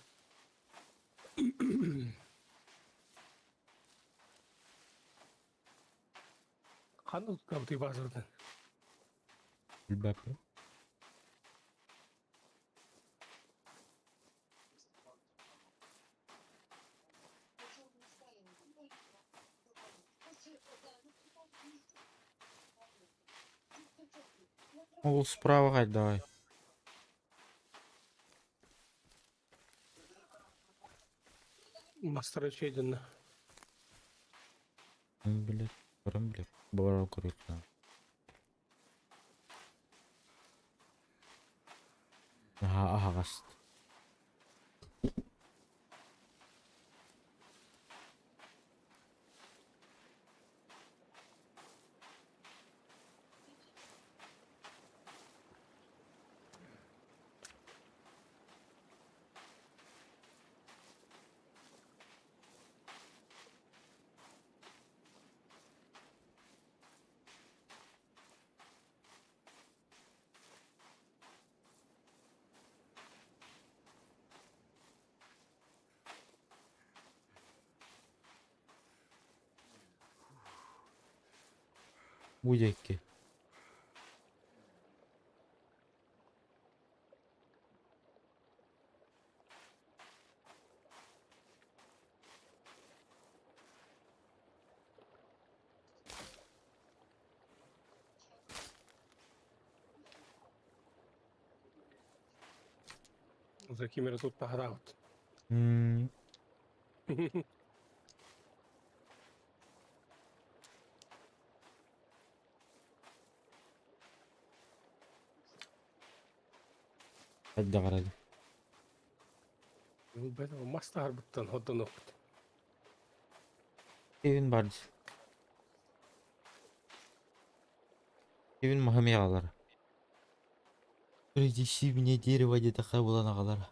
Ханна туттабытый базардан? Билбэппин. Ол справа хайдаҕай? Мастара үчүгэйдэннэ. Билэр, көрөн билэр. Бара көрүөххэ. Наһаа аһаҕас. Бу диэки. За ким эрэ туттаһараабыт. М, Хайдах эрэ Мас таһарбыттан hodдонуохпут. Кевин бар дии. Кевин маһы эмиэ аҕалара. Принеси мне дерево диэтэххэ булан аҕалара.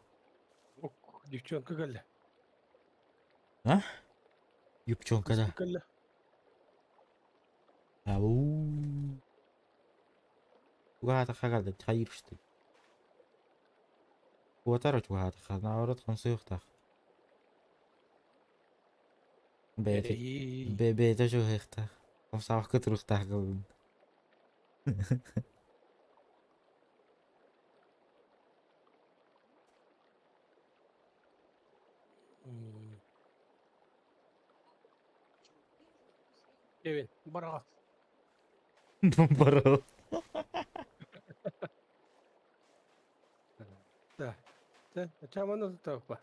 Девчонка кэллэ. А? Юбчонка да. Кэллэ. Ау. Чугаһаатахха кэллэ, хайыырыстый. Куотар чугаһаатахха, наоборот хамсыахтаах. Бэйэтэ бэйэтэ чугаһыахтаах. Хамсаабакка туруохтаах гылын. Кевин, бараҕат. Бараҕат. Да. Да, чаманы тутаппа.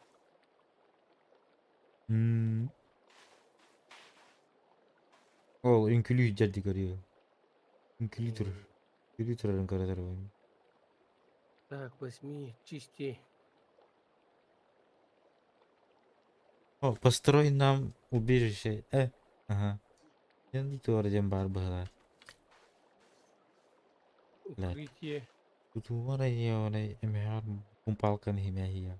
Ол үҥкүлүү дьэрди көрүө. Үҥкүлүү турар. Үҥкүлүү турарын көрө турабын. Так, возьми, чисти. О, построй нам убежище. Ага. Дьон туора диэн баар быһалаах. Укрытие. Тутуумар айыа эмэҕэр пумпалканы иһимээһиэ.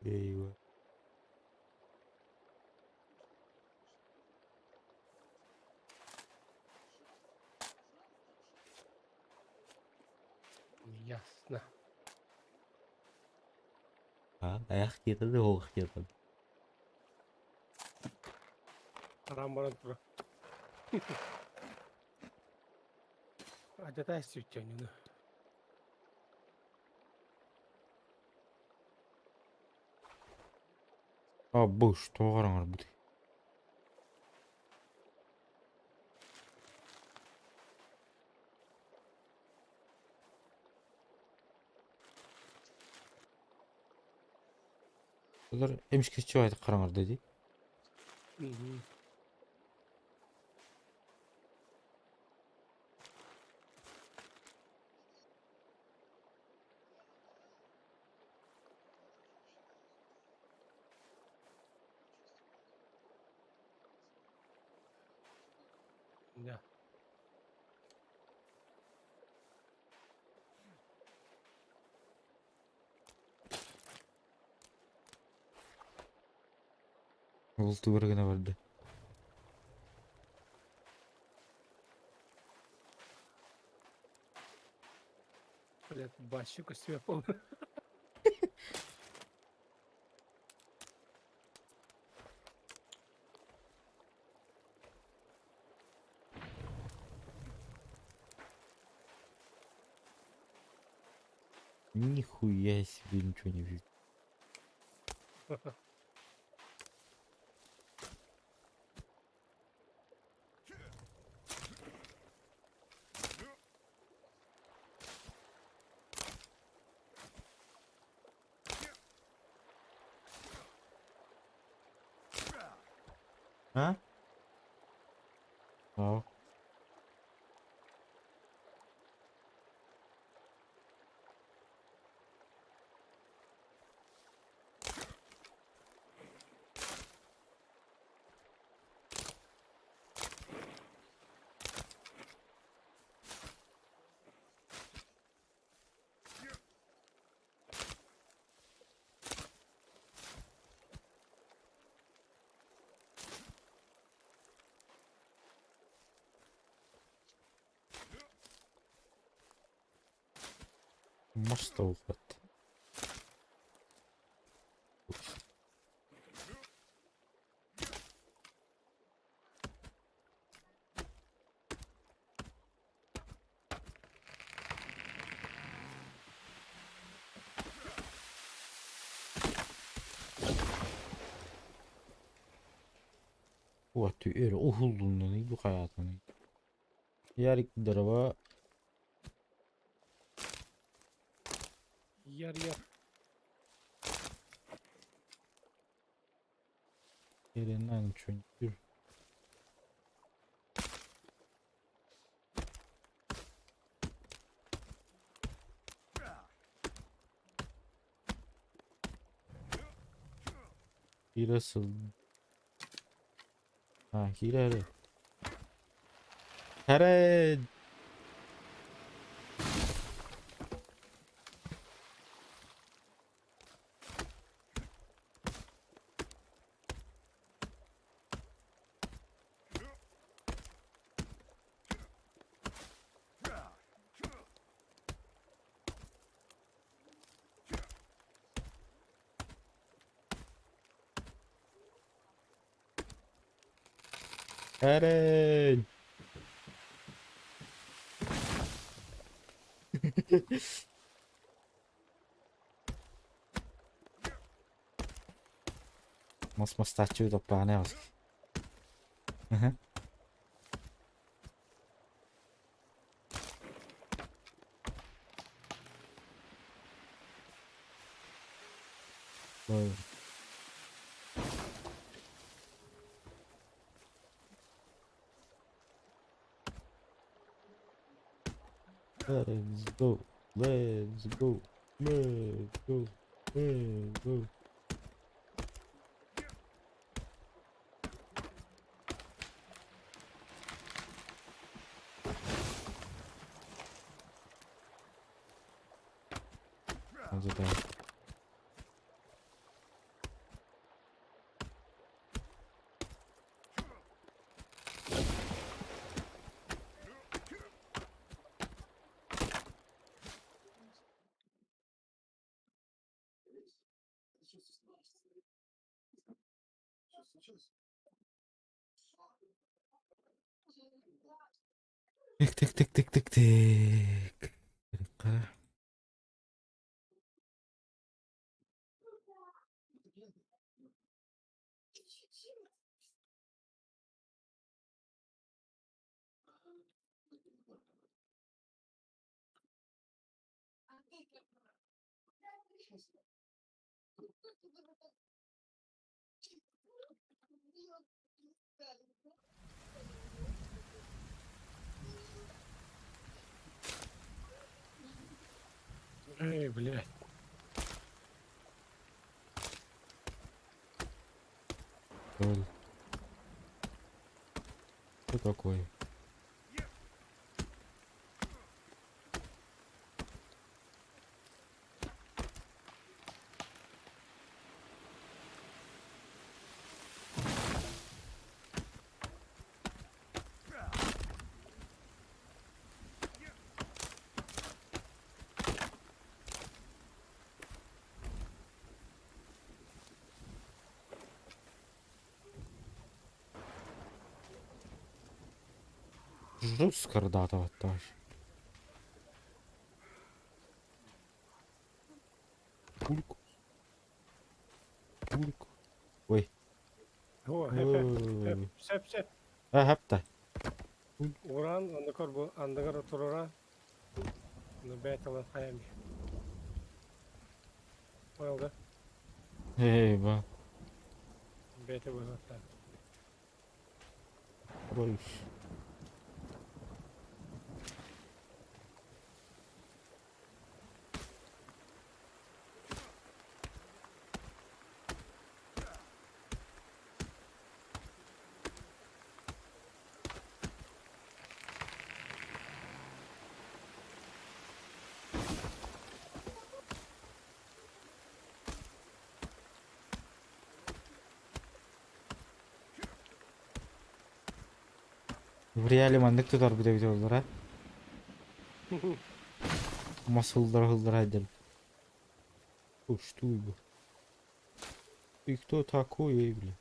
Eyvah. Ясно. А, айах диэтэ да оһох диэтэ. Харам баран тура. Адьата сүччэннү. А бу что хараҥарбыт? Олар эмискэччи баайдык хараҥарда дии. Да. Ол тугар гына барда. Блядь, бащу себе помню. Нихуя себе ничего не вижу. А? А. Мас да Уот өр уһуллуннун бу хайаатыный. Ярик дрова. Яр-яр. Хрена ничего не вижу. Киирэ сыл. А, киирэ Хэрэ! Хэрэ! Мас мастааччы топпааны бас. Аха. Ой. Let's go. Let's go. Let's go. Let's go. Вот это. Тик тик тик тик тик тик. Эй, блядь. Лол. Что такое? Жутко аж. Пульку. Пульку. Ой. О, хеп, сеп, сеп. А, хапта. Уран, андыкор бу, андыгар турура. Ну, бәйталан хаями. Понял, да? Эй, ба. Бәйті бұзатта. Ой. В реале маннык тутар бу эбит оллара. Масылдар хылдар айдыр. Что бу? И кто такой, эй, бля?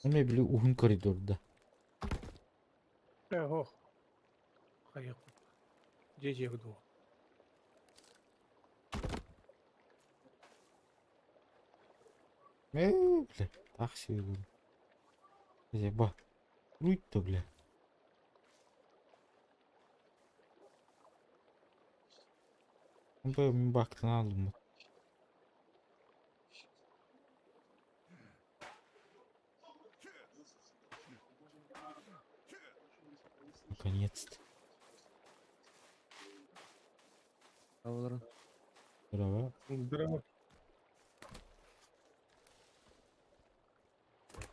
Эми били уһун коридорда. Ох. Хайа. Дежи буду. Бля, так себе. Ба. Руть-то, бля. Б бактын алдым. Наконец-то. Олорун. Здорово. Здорово.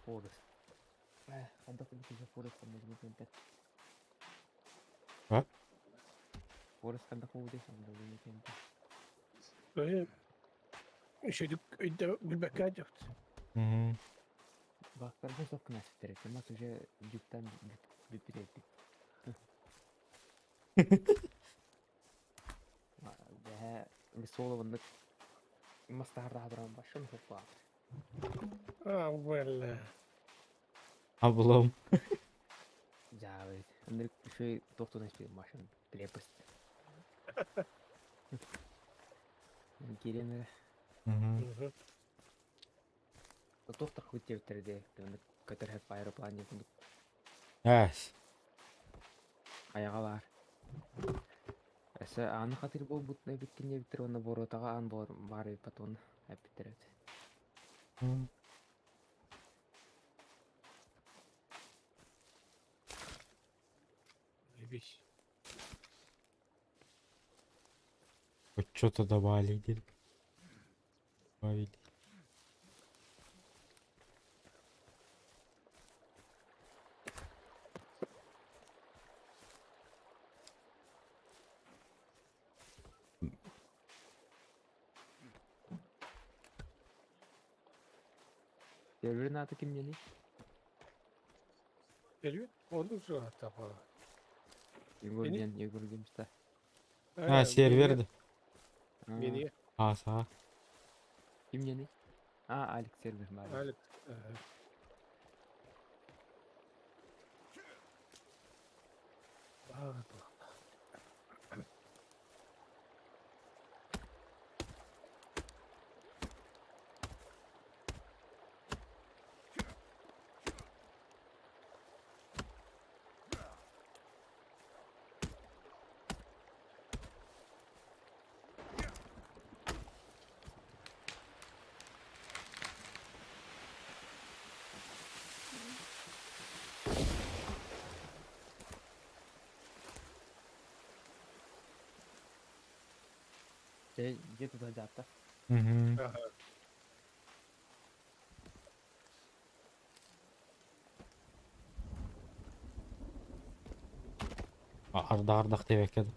Форест. Ханта кубы Форест там нужно кемпер. А? Форест ханта кубы там нужно кемпер. Еще билбекка жапты. Угу. Бактарга суох гына ситтэр Мас уже дьуктан бүппүт эбит. Бэһэ Весолованнык мас таһардаха туран башын хуппаат. А, бля. Облом. Дьаабыт. Ынырык үчүгэй туохтун испит машин крепость. Киирэн эрэ. Мгм. Туох таххыбыт диэбиттэрэ дии. Оннук көтөр хэп аэроплан диэн курдук Аас. айаҕа баар. Өссө ааны хатыыр буолбут эбиккин диэбиттэр уонна боруотаҕа аан баар эбит уонна эппиттэр эбит. Заебись. Хоть что-то добавили. Добавили. Серверин аата кимнэний? Сервер? Он уже атака. Егор Мини? диэн Егор Геймста. А, сервер да. Мини. Аса. Кимнэний? А, Алекс сервер баар. Алекс. Ага. А, Дьэ, дьиэ тута дьаатта. Угу. Ага. Арда-ардах диэбэккэ да.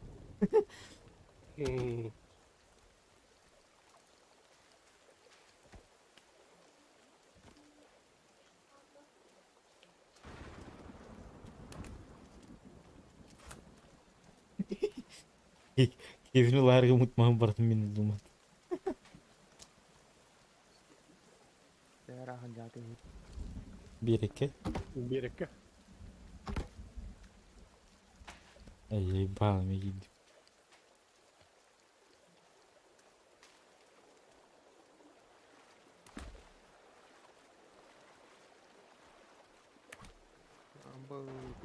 Кевин ылаарга мутмаһын барытын мин ыллым. Ыарахан дьааты үһү. Биэрэккэ. Биэрэккэ. Эй, баалым киирдим. Бу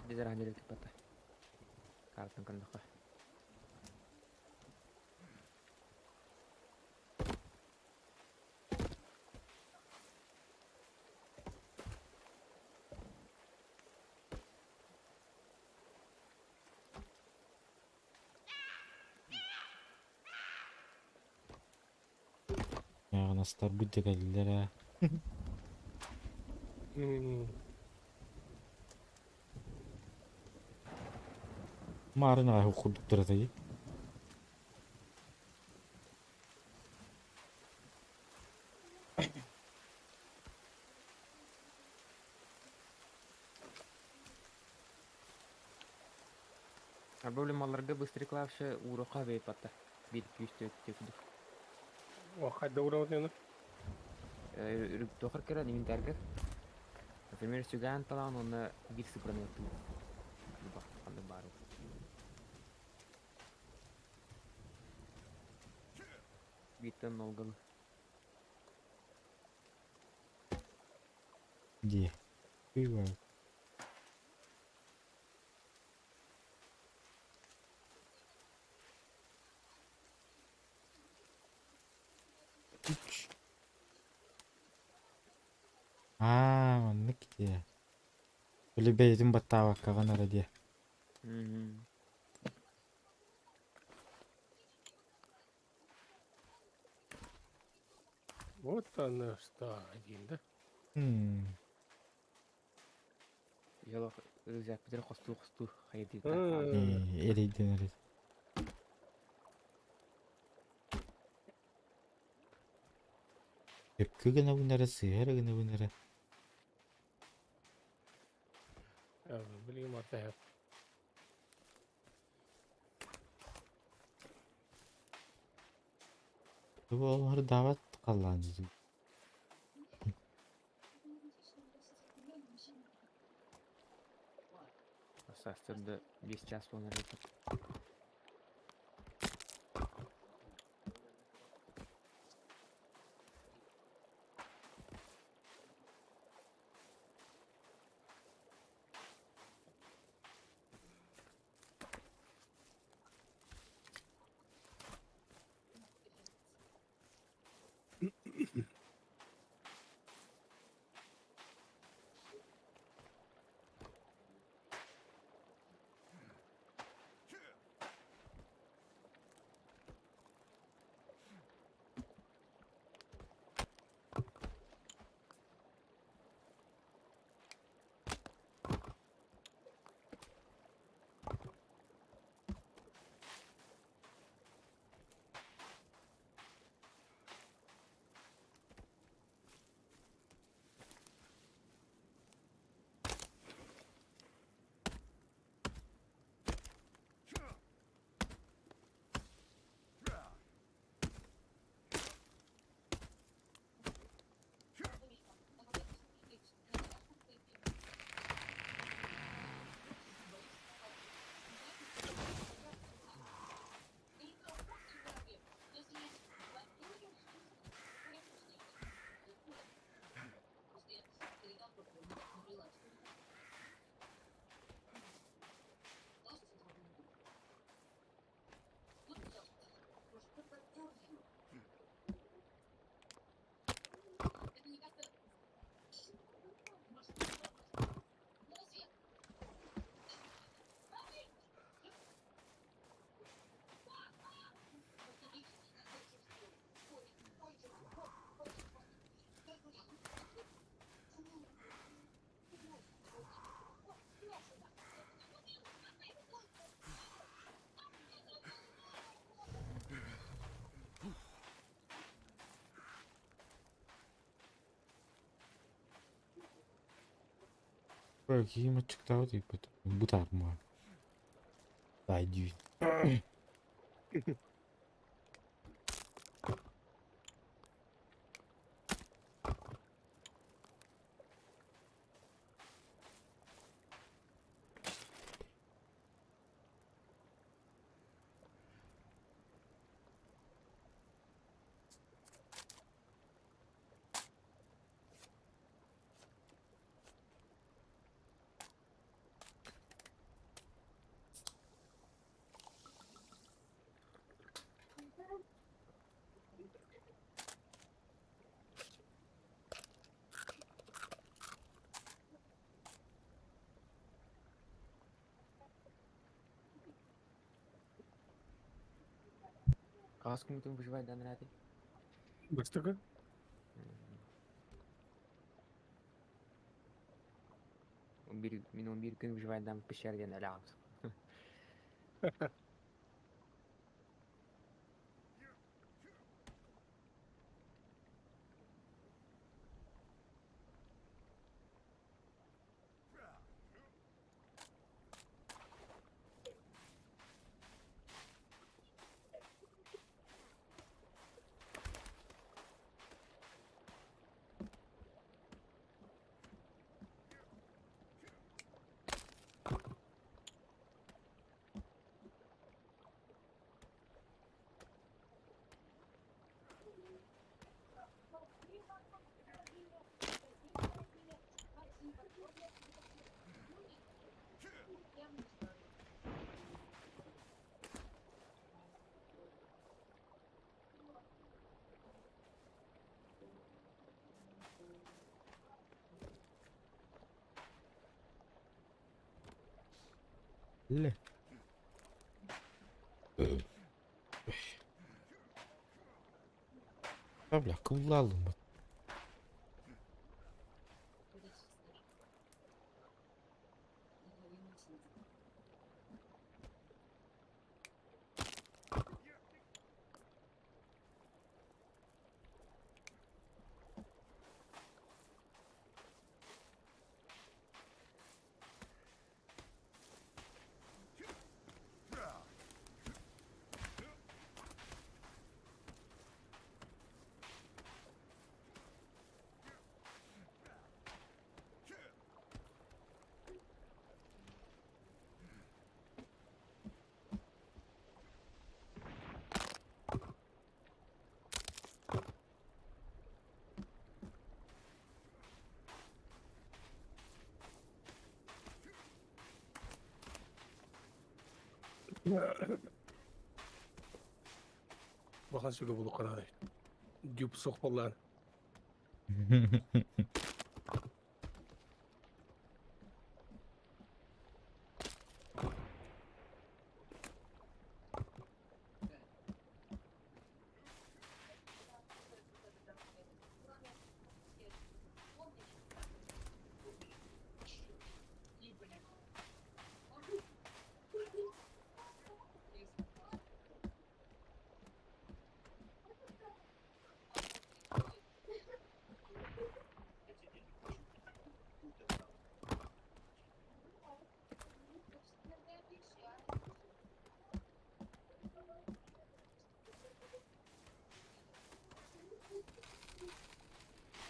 дизраан киппата. Картан көрдөххө. Яҕынастарбыт да кэллилэр ээ. Маарын аҕай курдуктар этэй. Арба малларга быстрый клавиша ууруохха бэйпатта. Биир күүс түөрт курдук. Хайда уурабыт Тохор кэлэн инвентарьгар. Например, сүгээн талаан уонна биир цифраны ыттыы. Ханнык баар. Бииртэн нолгалы. Дии. Күй Үч. Аа, маннык дии. Били бэйэтин баттаабаккаҕын эрэ дии. Вот оно что, один, да? Йолох рюкзакпытыр хостуу-хостуу хайдыы Эрейден эрей. Өпкү гынабын эрэ, сыһар гынабын эрэ. Сөп. Ол даабат халлаан дии. Сарсыарда 5 чаас буолан эрэр. Киһим аччыктаабыт ыйбыт. Бытаарма. Дай дии. Хас күммүтүн выживайдан эрээтий? Бастакы? 11, мин 11 күн выживайдан пещер диэн элэҕим. Ле. Бля, куллалым. Улахан сүгэ булуохха наада. Дюп суох буоллаҕына.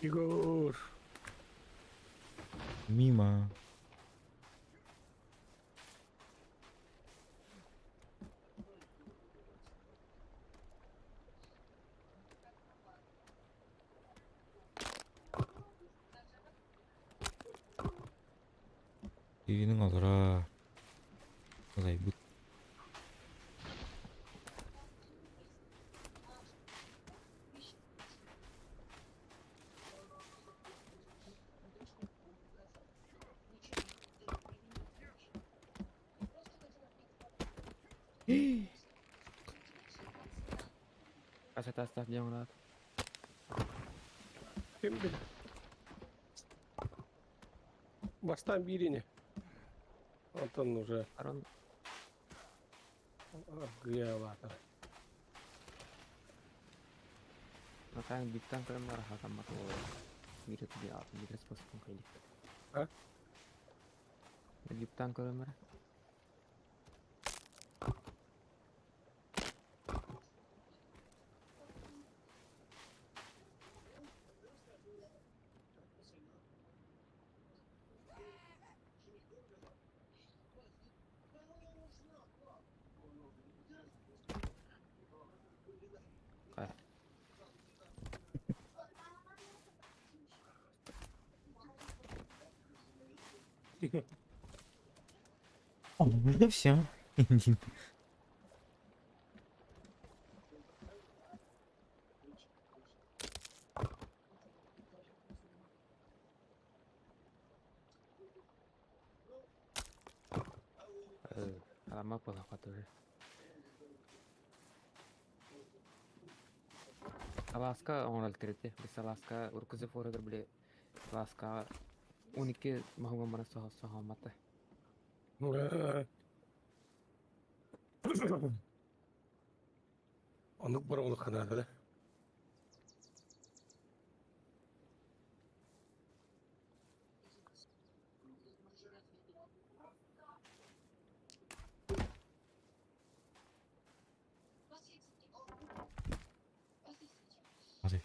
Егор! Мимо. Киһини олорор. Ылайбыт. Хас этаастаах дьиэ оҥороот? Ким билэр? Бастаан биир ини. Онтон уже Арон аргыйалаатар. Натаан биттан көрөн бара хатаммат буолар. Биир биир способун кэлик. А? Биттан көрөн бара. Хайа. Да все. Аламма буолуохха тоже. Алааска оҥорол тирити. Бис алааска урукку форыгар били алааска 12 маһыган баран соһоммата. Оннук боруолукка наада да. Смотри.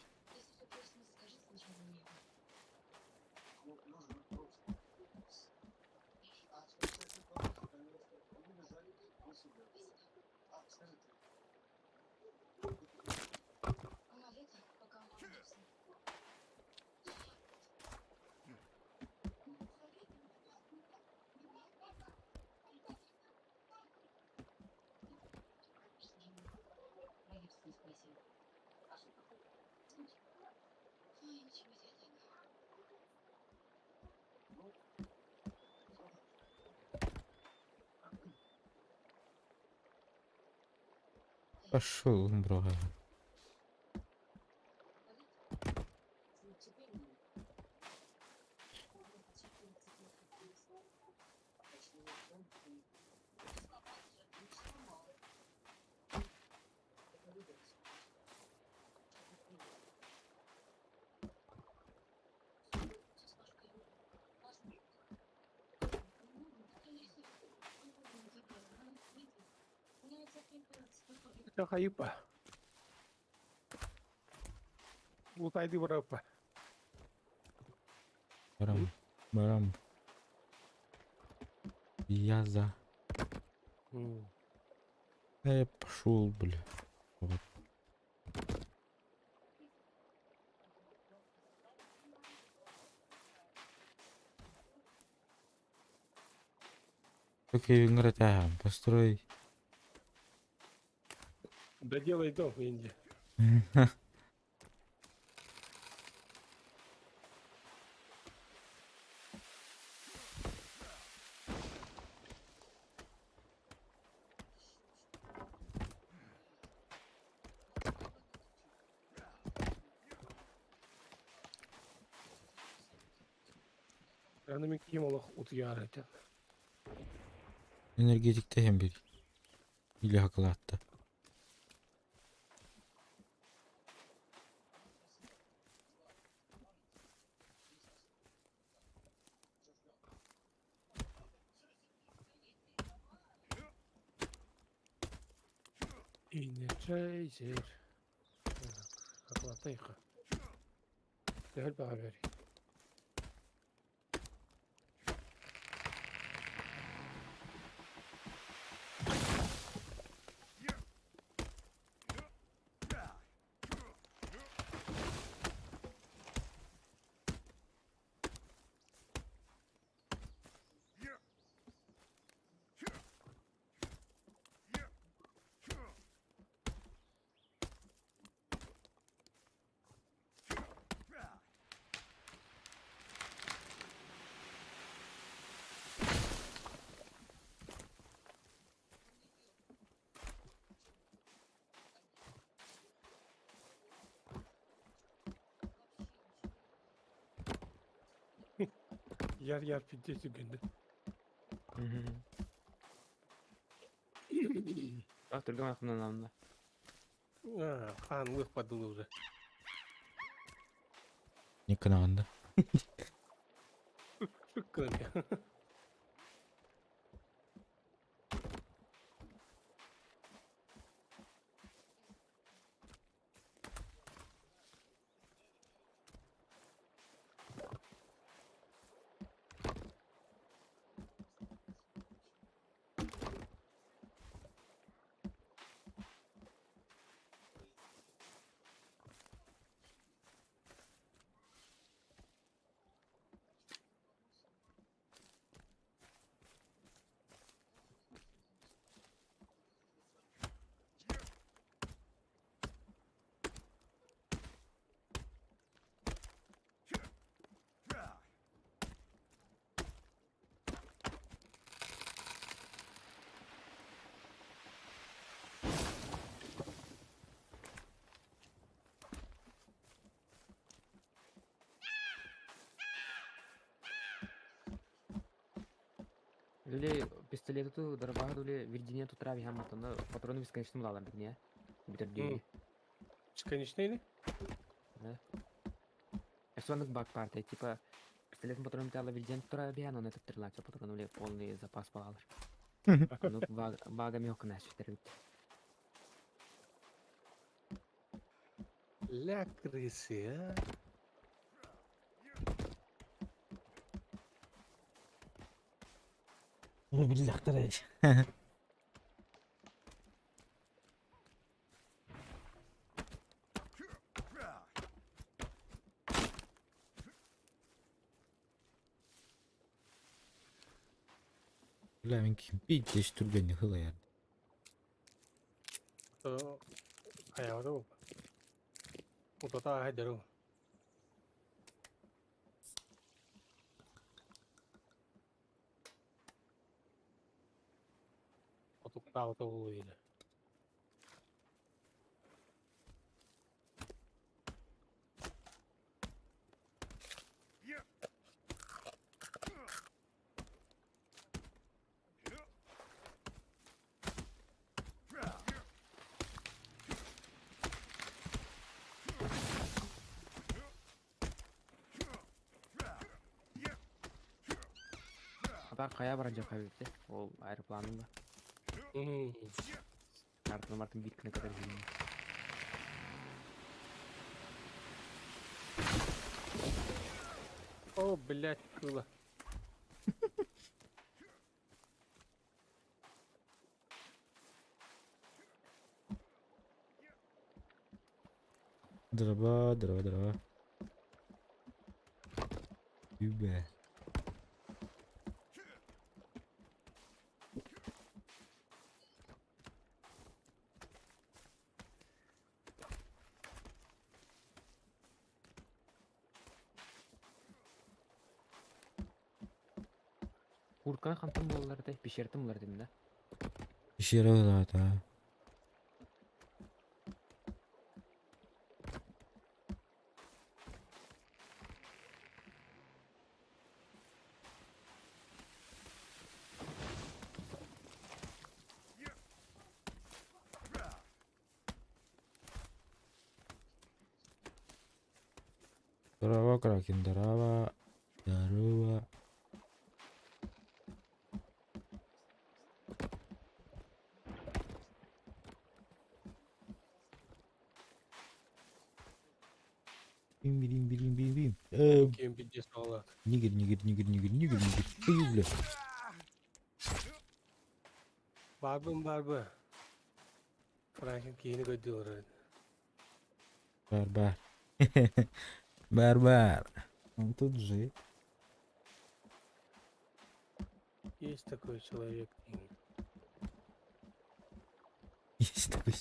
Пошел, бро. Хайыпа. Лутайды бараппа. Барам. Барам. Я за. Да я пошел, бля. Вот. Окей, построить. Доделай дом, Инди. Аны мин ким олох утуйар этим. Энергетикте иһэн бир. Или хакылаатта. Energizer. Хакылаатайха. Төһөл баҕа бери. Yer yer pidesi günde. А, түргэн ахмын А, хан лых подул уже. Никанағанда. Шүккін. Или пистолету дорога или Вирджиния тут трави хаматаны патроны бесконечно булалар бит не? Битер дии. Бесконечный или? Эсваннык баг партия, типа пистолет патроны тала Вирджиния тут трави он этот трилача патроны или полный запас булалар. Ну бага мёк на бит. Ля крысы, а? Бля, мен бейдеш түргенни хылаяр. Аябы Утата хайдару. Отуктаабыта улуйда. Атар кая барачак хабибти? Ол аэропланында. Картаны мартын бир күнө кадar жүрүм. О, блядь, было. Дрова, дрова, дрова. Үбэ. Куртканы хантан булаллар этэй? Пещераттан булар этим да? Пещера ылаата. Здорово, Кракен, здорово. Здорово. Бим, бим, бим, бим, бим. Ким пиздец салат. Нигер, нигер, нигер, нигер, нигер, нигер. Ты, бля. Барбын барбы. Франклин киһини көрдүү. Бар, бар. Бар, бар. Он тут же. Есть такой человек. Есть такой.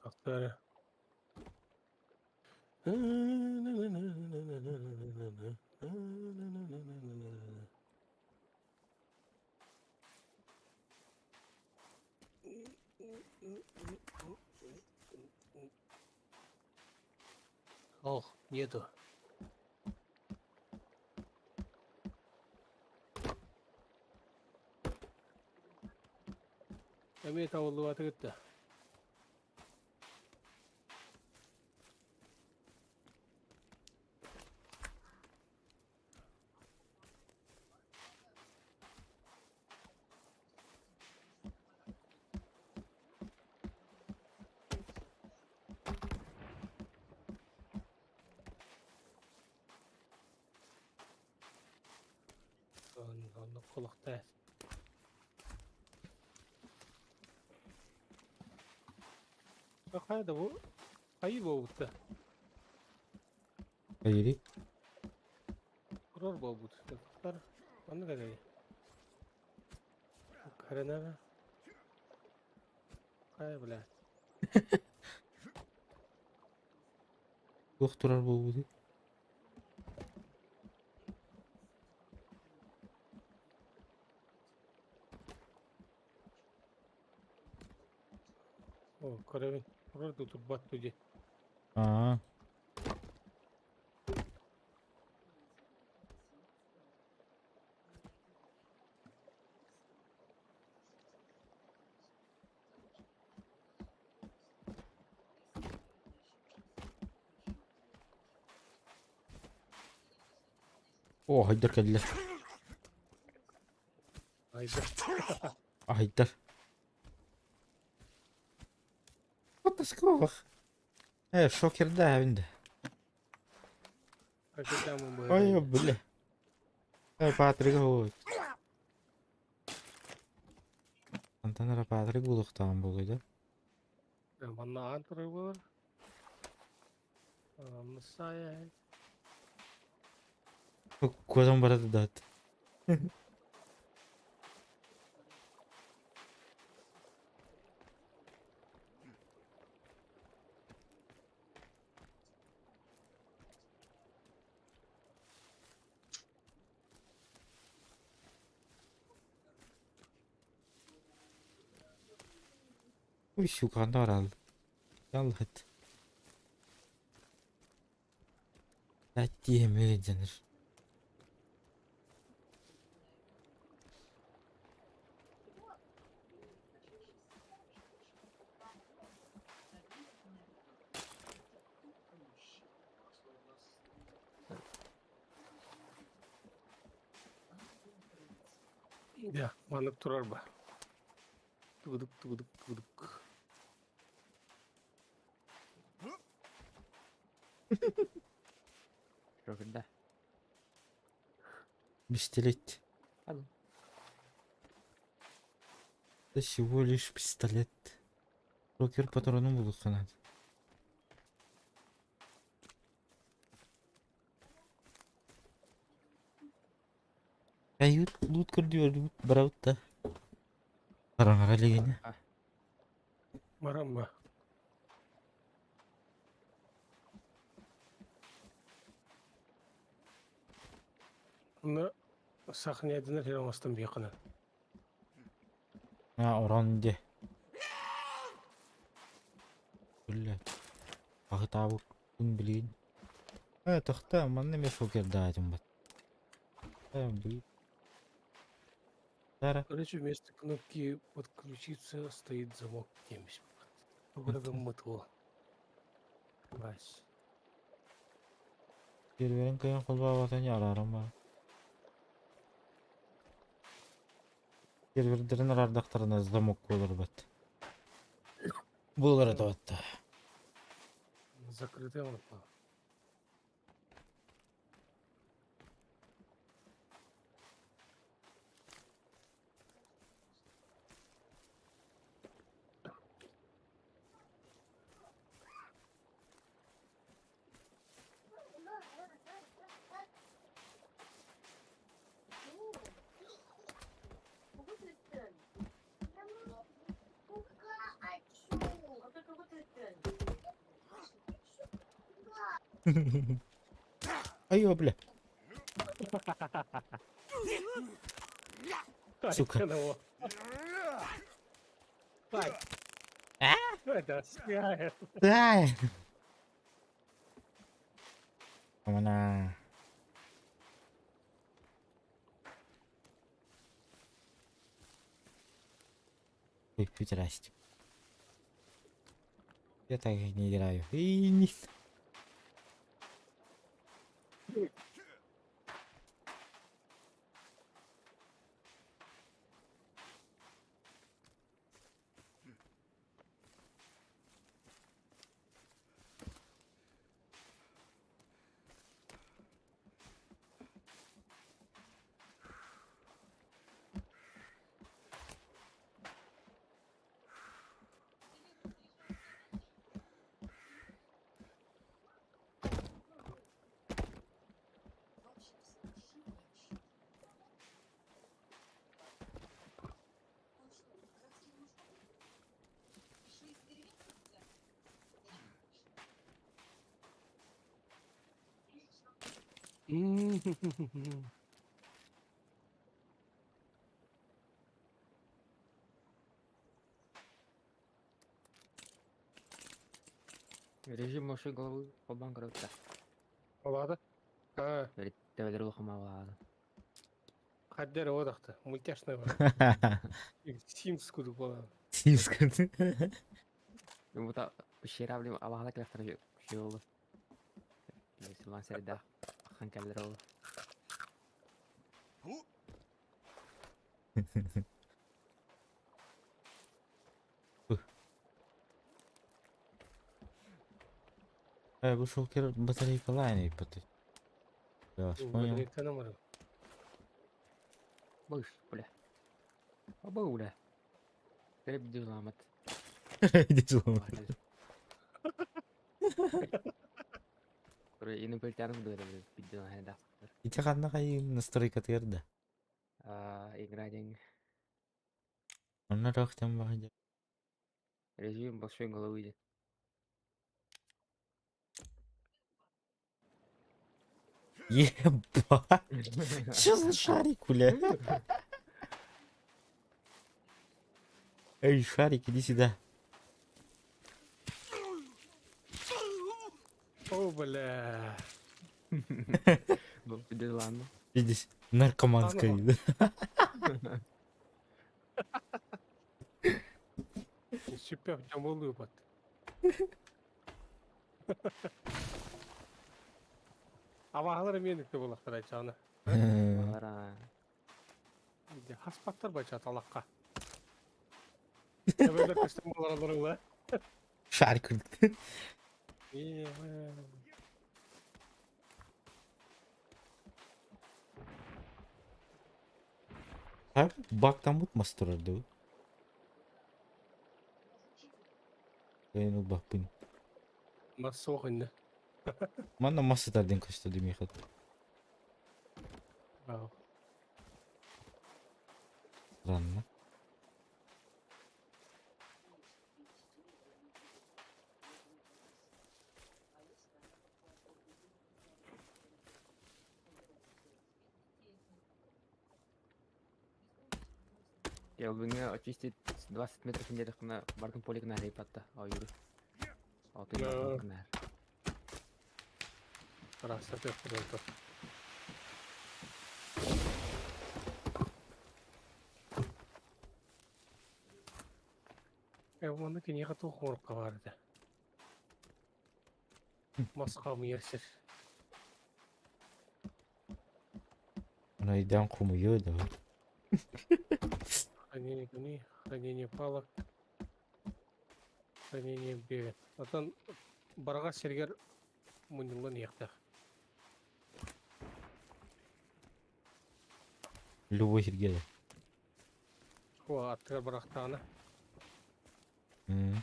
Актары. Ох, нету. Эмиэ табыллыбата кытта. Онно кулахтаа. Хайда бу? Хайы буолбutta. Поедет. Турар буолбут. Тахтар. Онно кэлэй. Каранара. Хайа бля. Туох турар буолбутуй? О, көрөбүн. Турар да турбат дии. Аа. О, хайдар кэллэ. Айда. Айдар. What the fuck? Шокерда эбин да. Ракетамын Ой, быһыытын. бля. Патрик вот. Антон эрэ Патрик булуохтааҕым буолуой да? Манна аан турар буолар. Мыссаая. Куотан барата даат. Ой, сука, ханна бараал. Ялла хат. Дать дьаныр. Дьэ, маннык турар ба. Тугудук, тугудук, тугудук. Шокерда. Пистолет. Алло. Это всего лишь пистолет. Рокер патронун булуохха наада. Айыыт лут көрдүөр барабыт да. Хараҥара илигинэ. Баран ба. Онно сахнядинар хер оҥостон биэххинэ. А, орон дьэ. Биллэ. Аһытаабыккын билигин. Э, тохтоо, манна эмиэ шокердаатым бат. Э, бу- Тара. Короче, вместо кнопки подключиться стоит замок 70. Тугурагыммыт уол. Вась. Серверин кыайан холбооботон арааран баар. Сервердэрин араардахтарына замок буоларбат. Буолар этэ Закрытый он упал. Айо, бля. Сука. А? Да. Она. Ой, здрасте. Я так не играю. И не... Режим большой головы холбоон көрөбүт да. Олаада. А, Төбөлөр улахан хаддер одахта. Мультяшная бар. Симс куду буолан. Симс. Бу та пещера блин абаһала кэлэхтэр үчүгэй буолуо. Сылаан сэрдээх ахан кэллэр ол. Э, бу шокер батарейкалаан ыйппыт. Я вас понял. Батарейканы барар. Быш, бля. Абы, бля. Тереп дизламат. Дизламат. Инопланетян кудура биддилаһайдаах. Ити ханна хайын настройкатыгар да? Игра день. Онно рохтан баҕайы. Режим большой головы. Ебать! Чё за шарик, бля? Эй, шарик, иди сюда. О, бля. Ладно. Здесь наркоманская. Сүппэх дьомолуубат. Абаһалар эмиэ нүктэ буолахтара чаана. Хаспаттар бача талакка. Эбэлэр көстөн буолар олорула. Шарик. Бактаммыт мас турар дуу? Кыайан ылбаппын. Мас суох иннэ. Манна мас сытар диэн көстө дии миэхэ. Аа. Ранна. Ялбыҥҥа очистить 20 метров диэтэххинэ бардым полигына арыйбатта ойууру. Отун Да. гынаар. Араастатыахпыт онтон. Э, уонна киниэхэ туох оҥорукка баар этэ? Мас хомуйар сир. Найдан хомуйуо да. Хранение камней, хранение палок, хранение бревен. Отон бараҕа сиригэр мунньуллан иһиэхтээх. Любой сиргэ да. О, аттыгар барахтаҕына. М.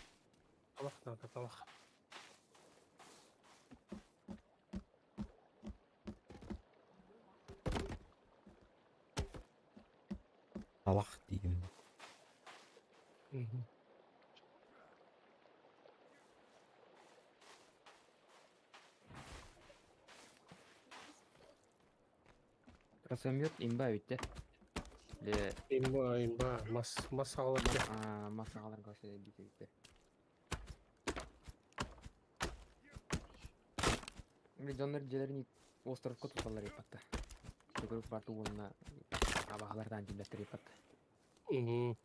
Талах наада, талах. Талах диигин. Мгм. Красомет имба бүттэ. Ле Имба, имба, мас, мас аҕалар а, мас аҕаларга бүттэ. Били дьоннор дьиэлэрин островка туталлар иппатта. Төгүрүк барты уонна абаһалардаан дьиэлэттэр иппатта. Мгм.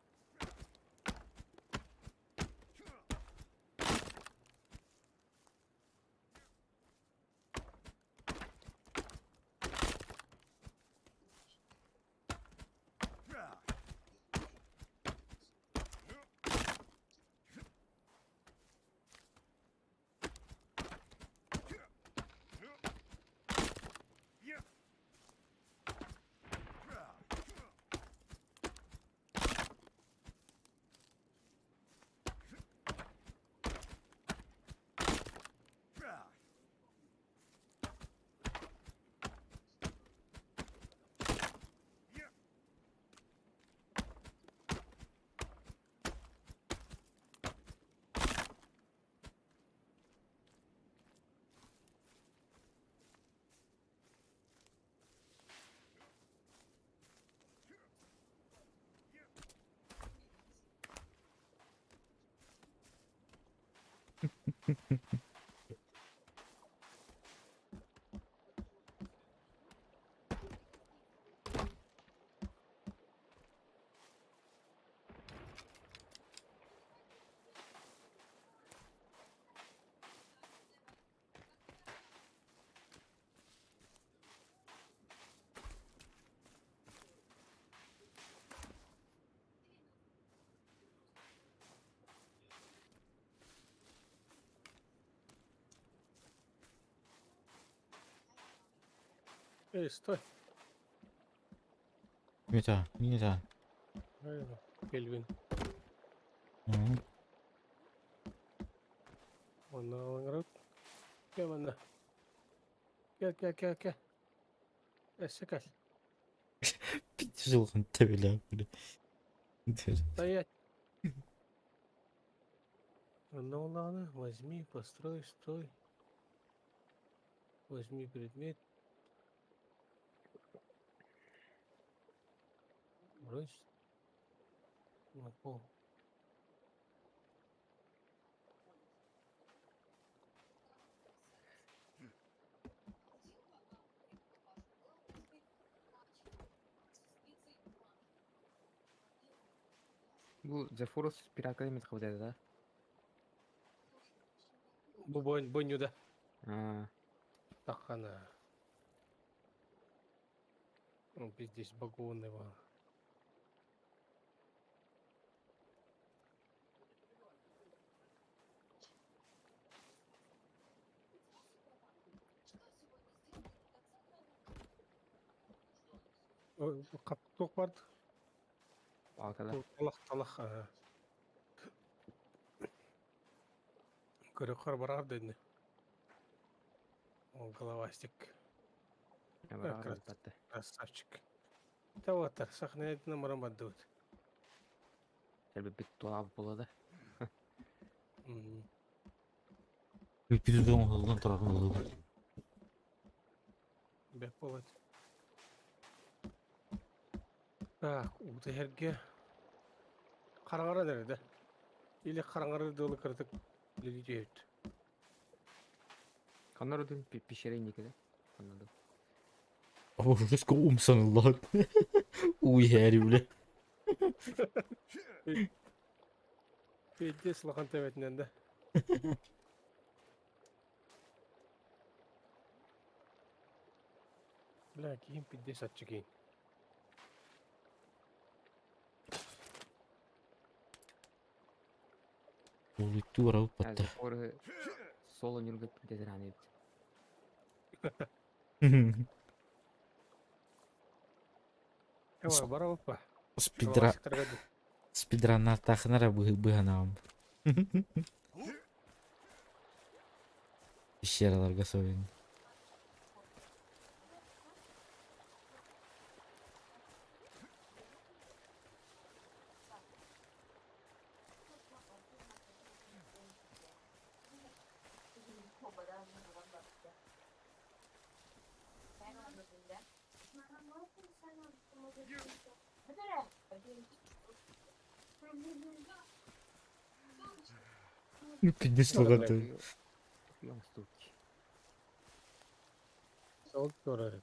Эй, стой. Мита, Мита. Кельвин. М. Онно ылыҥырыт. Кэ манна. Кэ кэ кэ кэ. Өссө кэл. Жылгын төбөлөөх Стоять. Ну ладно, возьми, построй, стой. Возьми предмет. Брось на пол. Бу The Forest пиратка эмит кыбытады да? Бу бойню да. Аа, Тахана. Он пиздец багованный var. Туох бар? Палкада. Талах талах. Ага. Көрөхөр барар дедини. Ол головастик. Барар батты. Красавчик. Таваттар сахнетина марам баддыбыт. Бит туолаабыт буолла да. Бүппүт оҥоһуллан турар буолуо. Бэп буолат. Так, уута иһэргэ хараҥаран эрэ да. Или хараҥарар дылы кыратык үлэлии түһэбит. Ханна ордун пещера инникиде? Ханна да. Ужас умсаныллар. Уу иһээри бile. Пиздец улахан төбөтүнэн да. Бля, киһим пиздец аччык Улуттуу барабыт батта. Оры соло нюрга пиздец эбит. Эва, барабыппа. Спидра спидраннартаахынара быһанаам. Пещераларга совин. Пиздец логаты. Сол көрөр.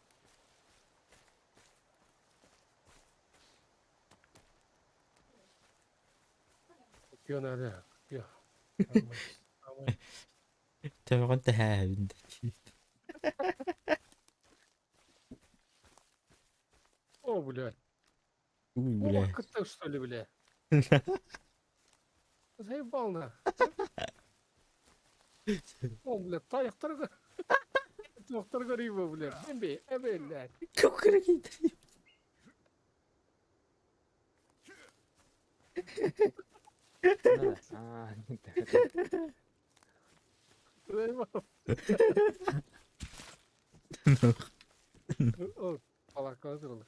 Пионада. Пио. Төбөҕүн тэһээбин да. О, блядь. Уй, бля. О, ты что ли, бля? Заебал на. О, бля, таяқтарға. Тоқтарға рыба, бля. Эбе, эбе, блядь. Көкірек Заебал. О, палатка тұрды.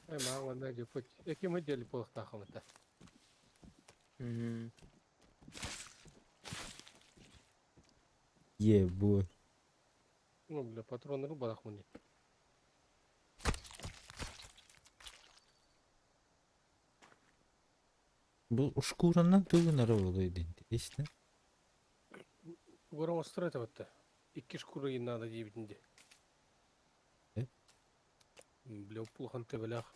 Эй, маған онда жепот. Эки мүддели болықтақымыта. Е, бу. Ну, бля, патронları барақ мұны. Бу ушкураннан тугун ара болой интересно. Горон устроить вот Икки шкуры и надо дебитинде. Э? Бля, плохо ты, блях.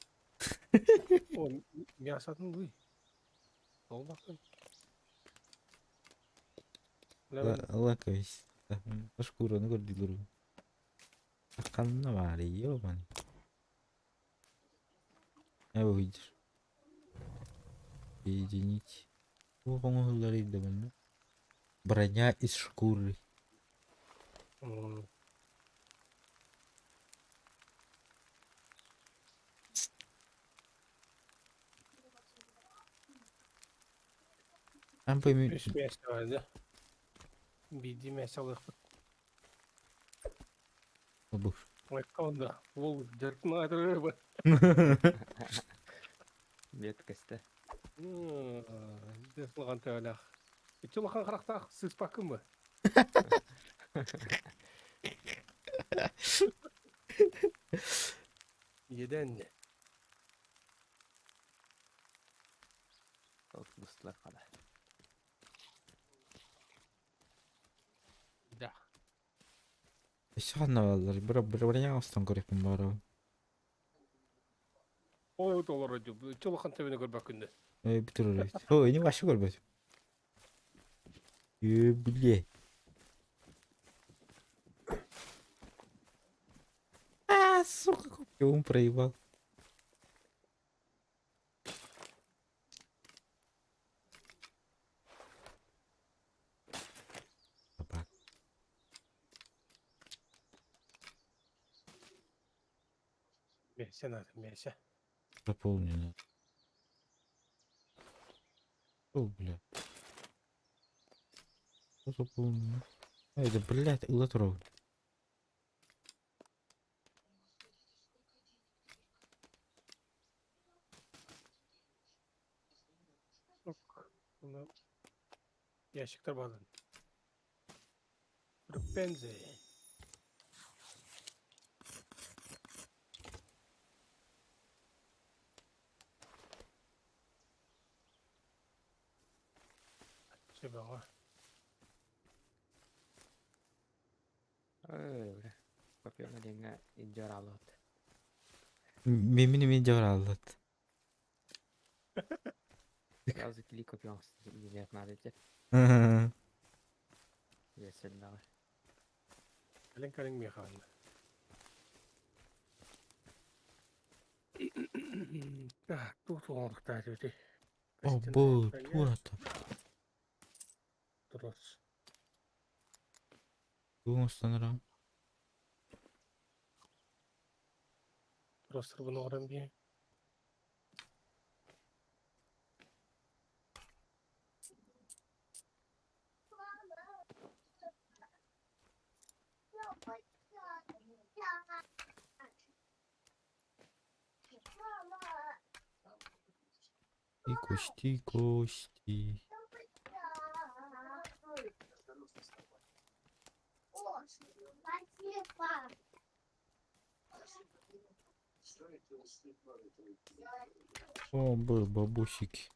О, мясо лы. Ол бақын. Лакайс. Шкураны көрдүлөр. Аканна бар, ёбан. А выйдешь. Соединить. Броня из шкуры. Там пойми... Үс мясо бар, да? Биди мясо алых. Буш. Ой, да. Ол дерпна рыба. Меткості. Дефлаған тәлях. Итилахан қарақтақ сыспақын ба? Еден. Бустылар қала. Да. Ханна баллар. Бра броня остан көрөпүн бары. О, доллар өдү. Итилахан төбөнө көрбөк күндө. Э, бүтүр. О, эни башы көрбөт. Е, биле. А, сука, он проебал. Собак. Миэсэ наада, миэсэ. Заполнено. О, бля. Что заполнено? А, это, блядь, ыла турабын. Ок. Мына ящиктар баалар. Рупензе. Сөбөҕө. Ой, бля. Копьёна диэҥҥэ илдьэ барааллыбыт. Мин эмиэ дьабарааллат. Сразу кили копьён диэт надо идти. Веселлэҕэ. Кэлин кэлин миэхэ анна. Так, туох туоҕуктаах эбитий? О, бу туурата. Трос. Тугу оҥостон Тростарбын оҥорон биэ. И кости, кости. О, был бабусики.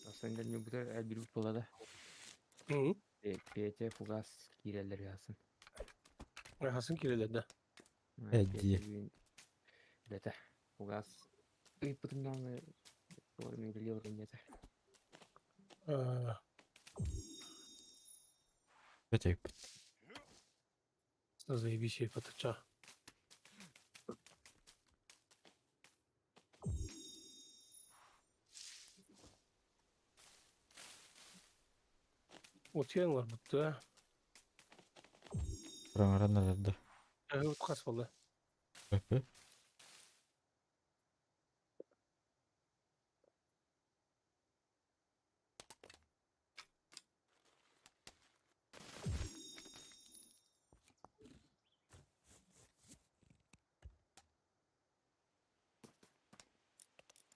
Асан кэлин элбирбит буолла да. Петя фугас киирэллэр үһасын. Хасын киирэлэр да. Эдди. Үлэтэ. Фугас ыйпытын даҕаны үлэлии олорон диэтэ. Бэтэйбит. Заебись потача. Утуйан олорбут дуо? Хараҥаран эрэр да. Өһү хас буолла? Өппү.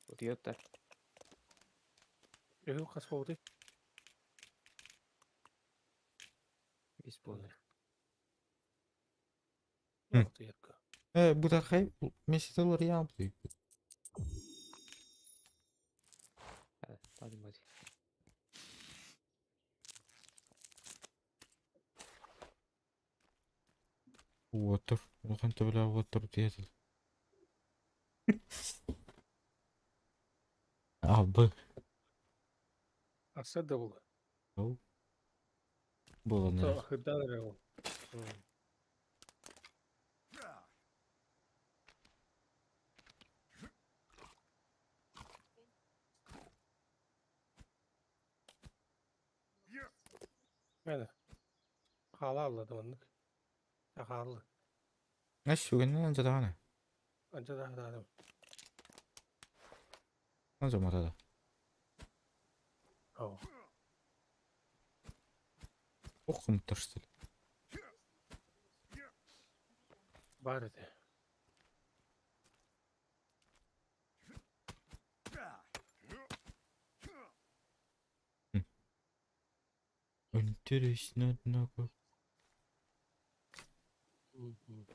Утуйуоттар. Өһү хас буолбутуй? Үс буолар. Утуйарга. Бытархай месяц уларыйаам тыйбыт. Hadi hadi. Уотур. Улахан төбөлөөх уоттар утуйа Албы. Аса да буолла. Ол. Буолан эрэр. Хырдаан эрэр ол. Мэне. Хаала аллады маннык. Хаалла. Эс сүгэннэн анча даҕаны. Анча да даҕаны. Анча матада. Оо. Ох кымтарстыл. Баар этэ. Интересно, однако. Мгм.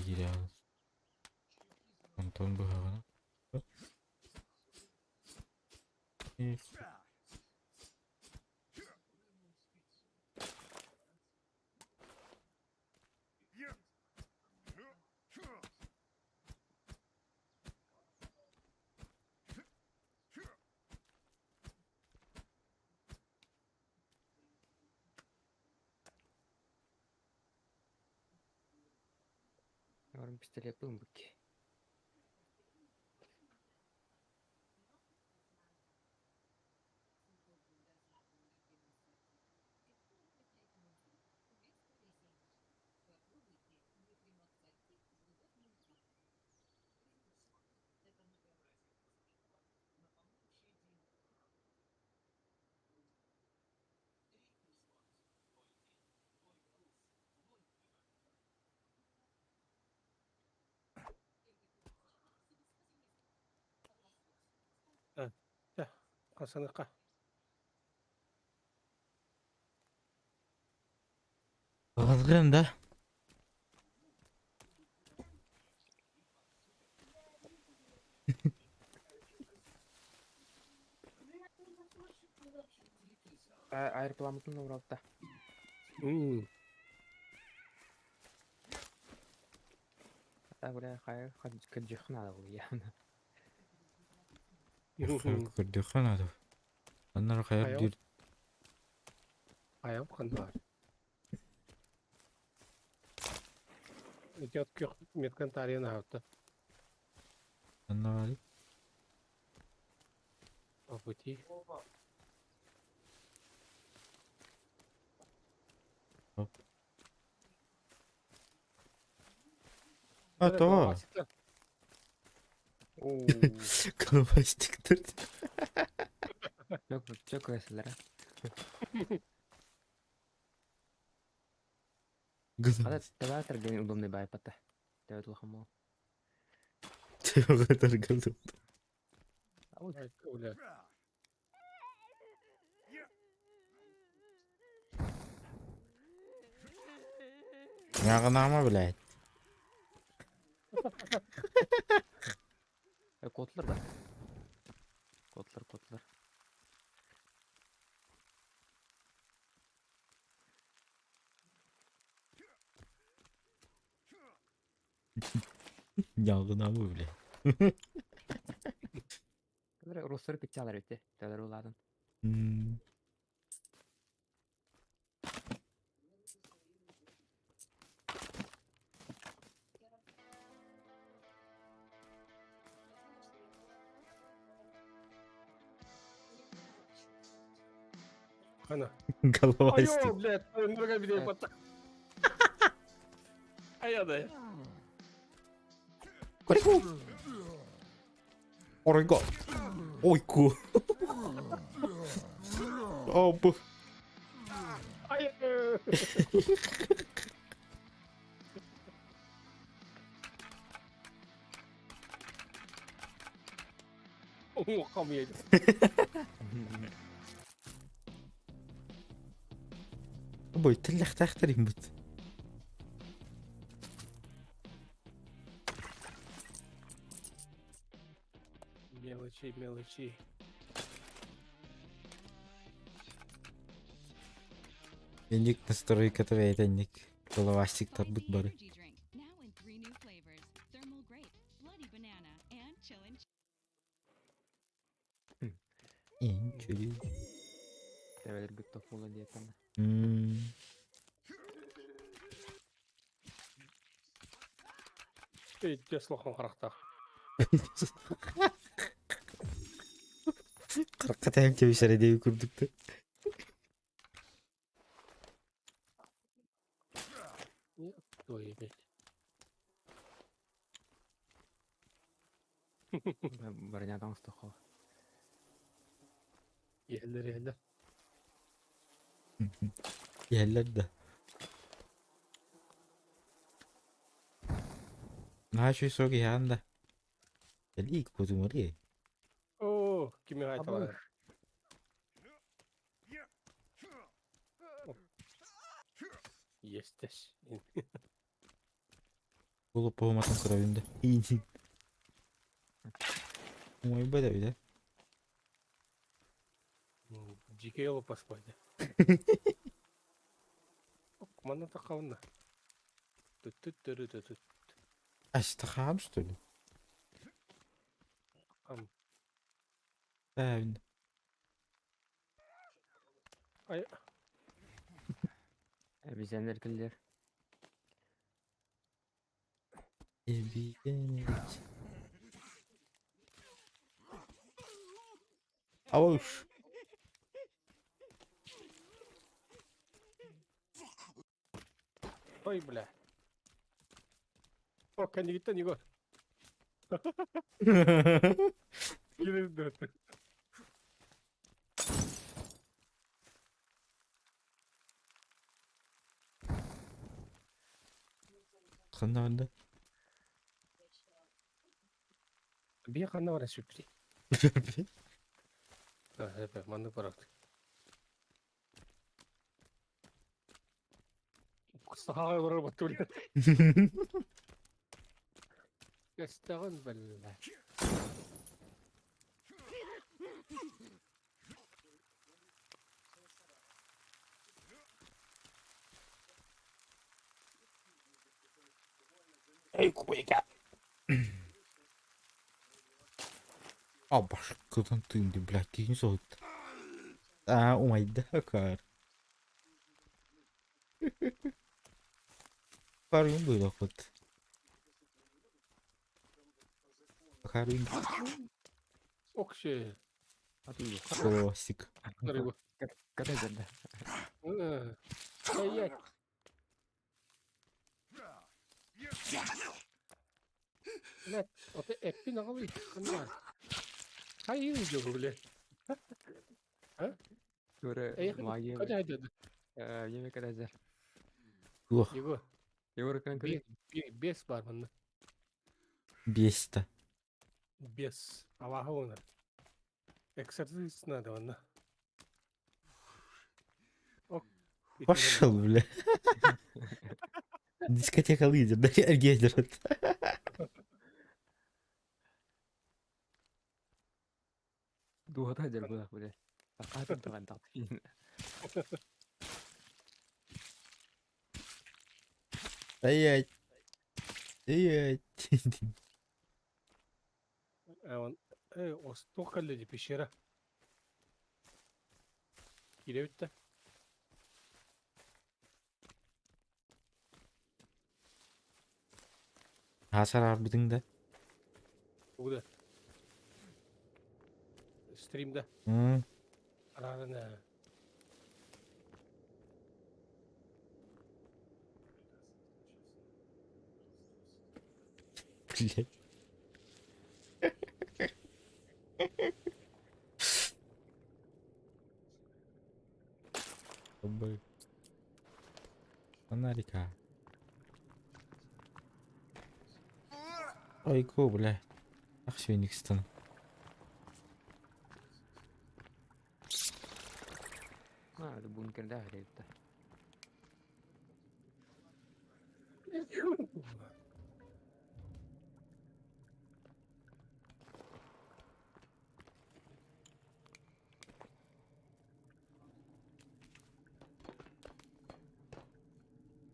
Киирэ. Антон быһаҕына. Орун пистолет бык. Хасаныка. Алгын да. Аэропламытын уралта. Бля, хайа кырдьыхна да явно. Көрдөххө надо. Аннары хайар дир. Хайа хандар. Идет көх меткан тарьян авто. Аннары. По пути. А то. Головастиктер. Çok çok vesilere. Хада тэбэ терген удобный байпата. Тэбэ тулхамо. Тэбэ терген. Бля. Нагынама, блядь. Котлар да. Котлар, котлар. Ялгынамы, блядь. Руслар пичалар өте. Тәлер уладын. Хана. Головастик. Айо, блядь, нұрға бидей батта. Аядай. Корику. Оройго. Ойку. О, б. Ай. О, хамья. Бой, тэллэхтээхтэр юм бит. Мелочи, мелочи. Эник настройката бэйэтэнник головастиктар бут бары. Инчүли. Тэбэлер бүт топ була диэтэн. Эй, слохон харахтах. Қырыққа тәйім тебешер деп көрдік. Ой, блядь. Бронядан стохо. Еллер, еллер. Еллер да. Наачуй соги ханда. Элик кутумари. О, кими айталар. Естес. Олоппоһуматын көрөбүн да. Умайбат эбит ээ. Дьикэй олоппоспой да. Манна таххабынна. Түттүт-төрү-түт. Астахаам что ли? Хам. Правильно. Ай, Обезьяннар кэллэр. Эбиэнит. Ауш. Ой, бля. О, кэннигиттэн Егор. Киирэн Ханна барда? Бие ханна баран сүппүтүй? Эпэ, маннык барабыт. Сахаҕа олорор баттыбын. Көстөҕүн бэллэ. Эй, куйка! А башкадан тыынды, блядь, киһини соһутта. Аа, умайда акаар. Парым быылахпыт. Акаарыын Окше. Классик. Рыбу. Когда да? Стоять. Блядь, вот эппин аҕалый ханна хайыы дьолу бile. Тура Эйиэхэ магия. кадя хайдады? Еме кадазар. Туох Его Егор кыран көрө. бес бар манна. биэстэ. Бес. Алаһа уонар. Эксорцист надо манна. Ок. Пошел, бля. Дискотека лидер, да, гейдер. Дуота дьарбылах бile. Сахатын туган тахтын. Стоять. Стоять. Он остуох кэллэ дии пещера. Киирэбит да. Хасар арбытыҥ да? Тугу да? Стримда. М, Арааран ээ. Блядь. Б. Фонарика. Ойку, бля. Ах, Феникстон. А, это бункер, да, греет-то.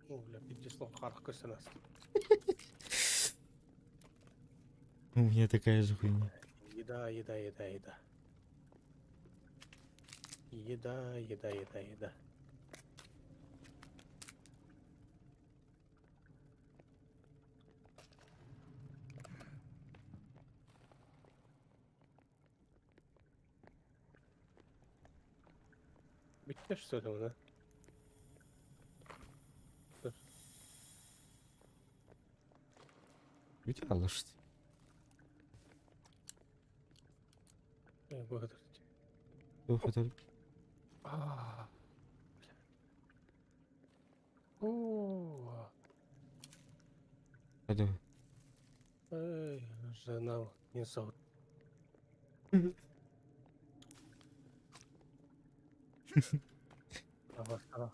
О, бля, пиздец, харах көрсөн ааста. У меня такая же хуйня. Еда, еда, еда, еда. Еда, еда, еда, еда. Bitti что ли она? Бүтэ алышты. Бу Туох А. О, Hadi. эй, жена не зовут. Давай, давай.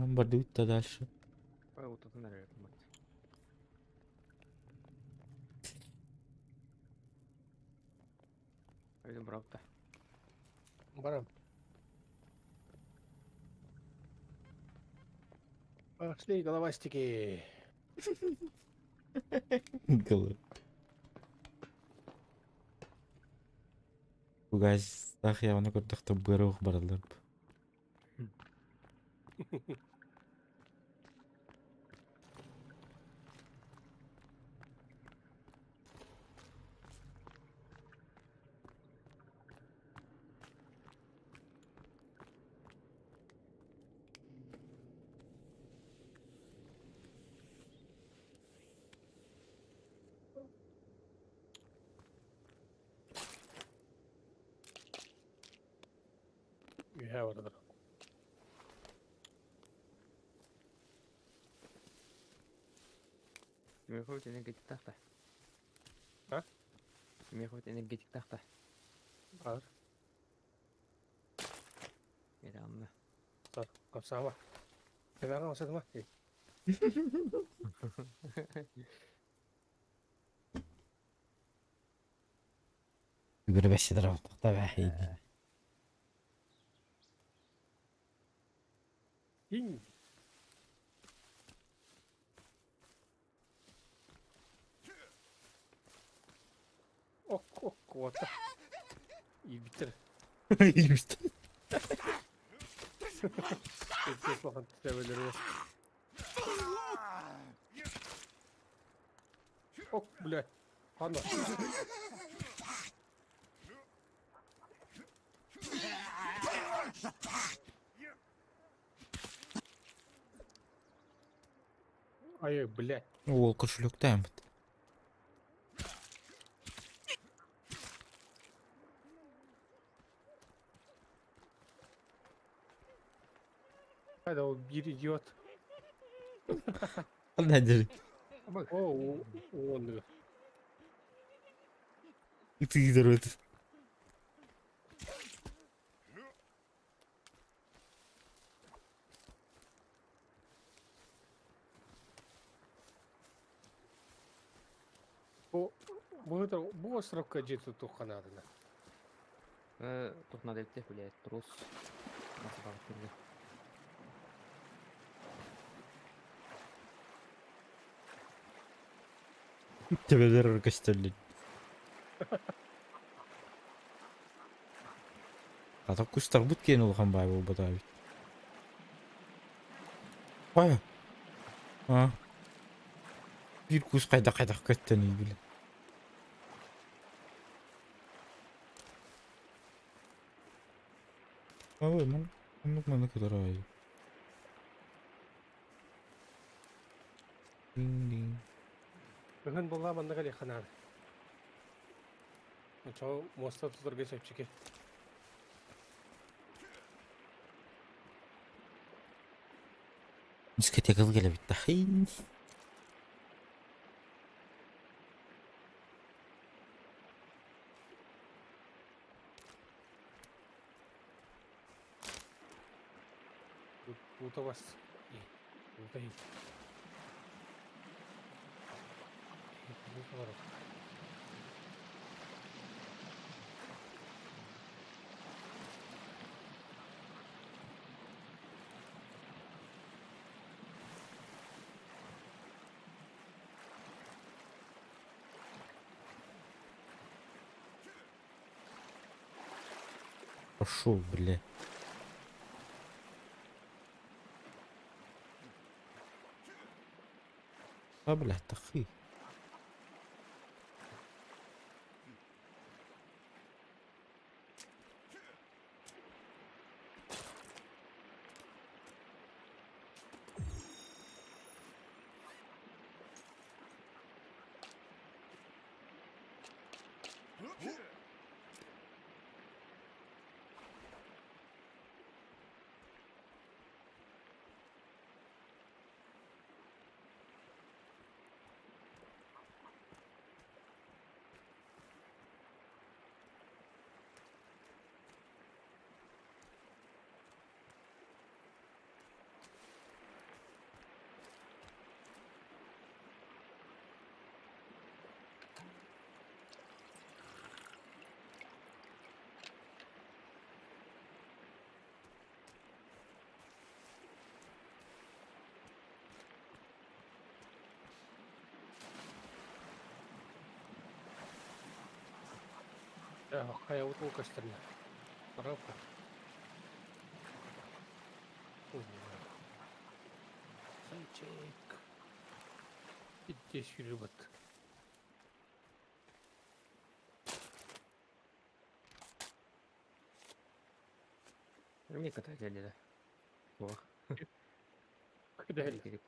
Бардыбыт да дальше. Ой, утутун эрэр мат. Öyle bırak da. Барам. Пошли, головастики. Голы. Бугастах я оны көрдөхтө быарух баралар. Үһэ бардар. Меховит энергетик тахта. А? Меховит энергетик тахта. Бар. Недавно. Бар. Капсама. Кэбэҕэ осатыма. Бүгүрэ бэсидер алтахта бэхийди. Иң. Ок, ок, куота. Иирбиттэр. Иирбиттэр. Улахан тэбэлэри. Ок, бля. Ханна. Ай, бля. Уол кошелектааммыт. Хайда ол биир идиот. Ханна дери. О, уонныга. Ытыйдар ыт. Бу бу бу островка дьиэ тутуохха наадана. Тут надо идти, блядь, трус. Төбөлөр көстөллөр. Хата кустарбыт киэн улахан баай буолбатаа эбит. Хайа? А? Биир кус хайдах-хайдах көттөнүй били. Ой, ман оннук маны кытарай. Дing-дing. Бүгүн буолла манна кэлиэххэ наада. Оччоҕо муоста тутарга чэпчэки. Дискотекабы кэлэбит да. Уута бас. Уута иһит. Уута барар. Пошел, бля. А, бля, тахы. Хайабыт ол көстөрүнэ. Коробка. Зайчик. Итте сүүрбэт. Мне катать да. Ох. Кыдали.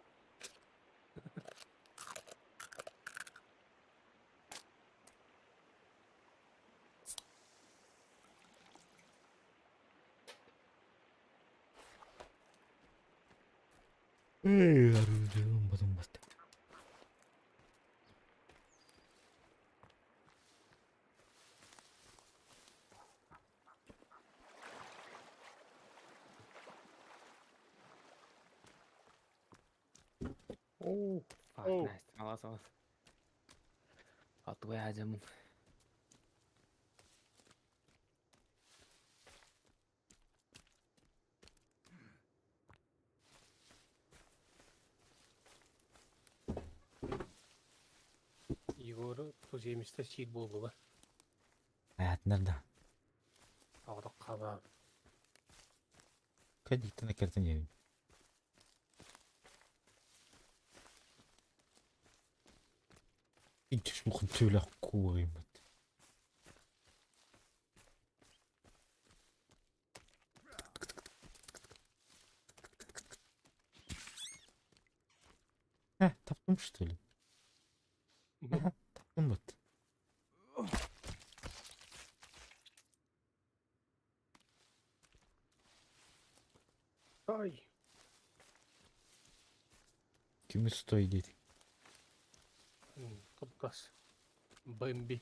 Эй, арыйдым, батым басты. Оо, Оу. nice. Алас алас. Атыбай ажамын. Егору туземистер сиир буоллуга. Аятынар да. Аҕыдах хаба. Кадиктан кертен yerim. Ич мухын төлөх куурим. Хэ, таптым что ли? Таптым вот. Ай. Кими стой дейт. Туркас. Бэмби.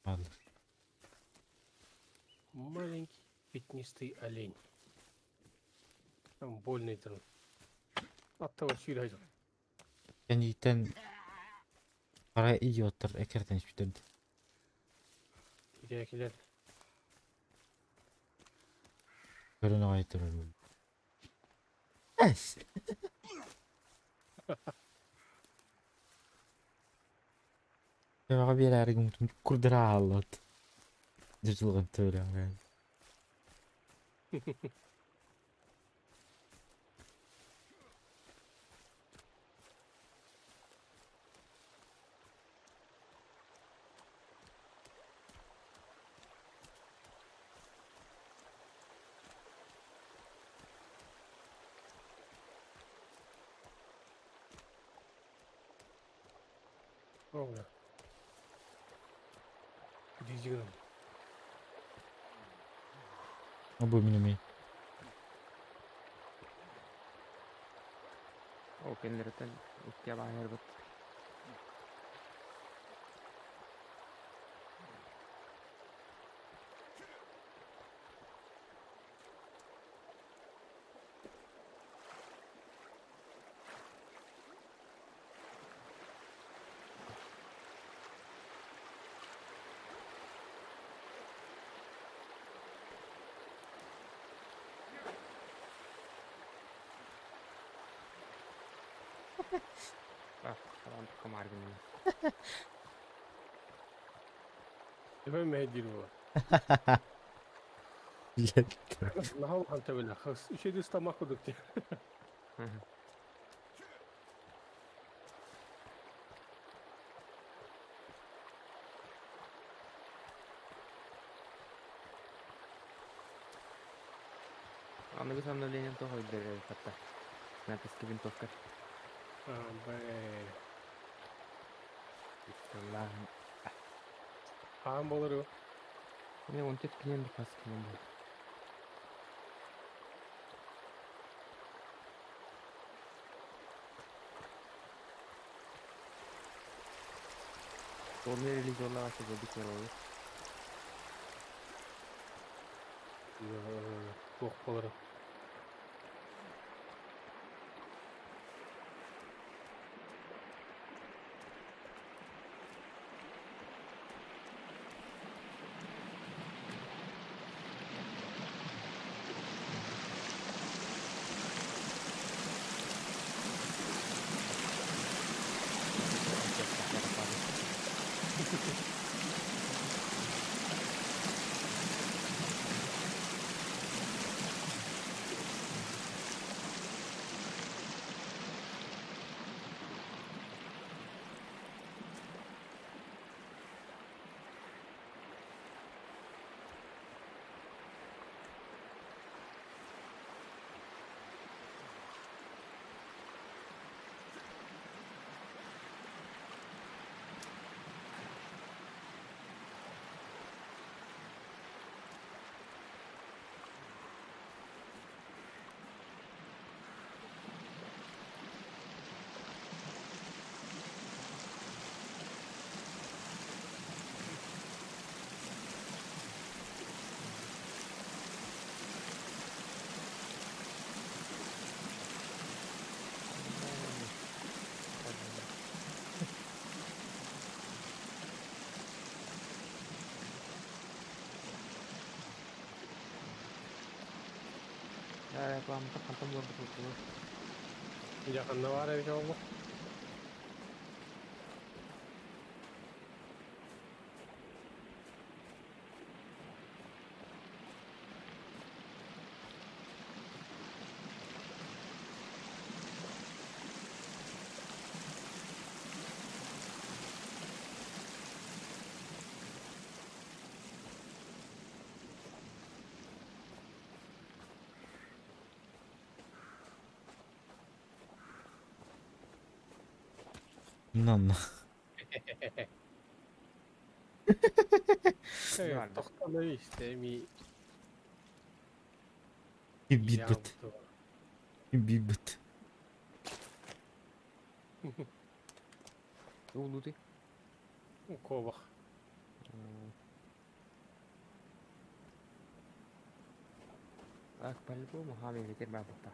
Ладно. Маленький пятнистый олень. Там больно это. Аттава сүүрэ Кэнниттэн хара идиоттар экертен испитэрди. Тирээкилэр. Көрөн аҕай турар. Эс. Эҕэ биэрээри гыммытым курдара ааллат. Дьылҕан төөлөҕө. Ровно. Дизигнам. Бу минеми. О, кеннереттен икки абаһар бат. А, комар гынна. Эбэ мэйдир була. Билет. Наһаа улахан төбөлөөх. Үчүгэй ыстамах курдук дии. Аныгы обновлением того өйдөрөр хатта. Снайперский винтовка. А, бэ. Аллах. Хаан болору. Не, он тет кинен бас кинен был. Полный релиз оллаҕа сөбө көрөбүт. Туох болору. Рекламата хантан буларбыт буолуой? Дьэ ханна баар эбит ол? На-на. Э, тохтоно истэ ми Бибит. Бибит. Улуты. Кобах. Так, по-любому хами ветер бабата.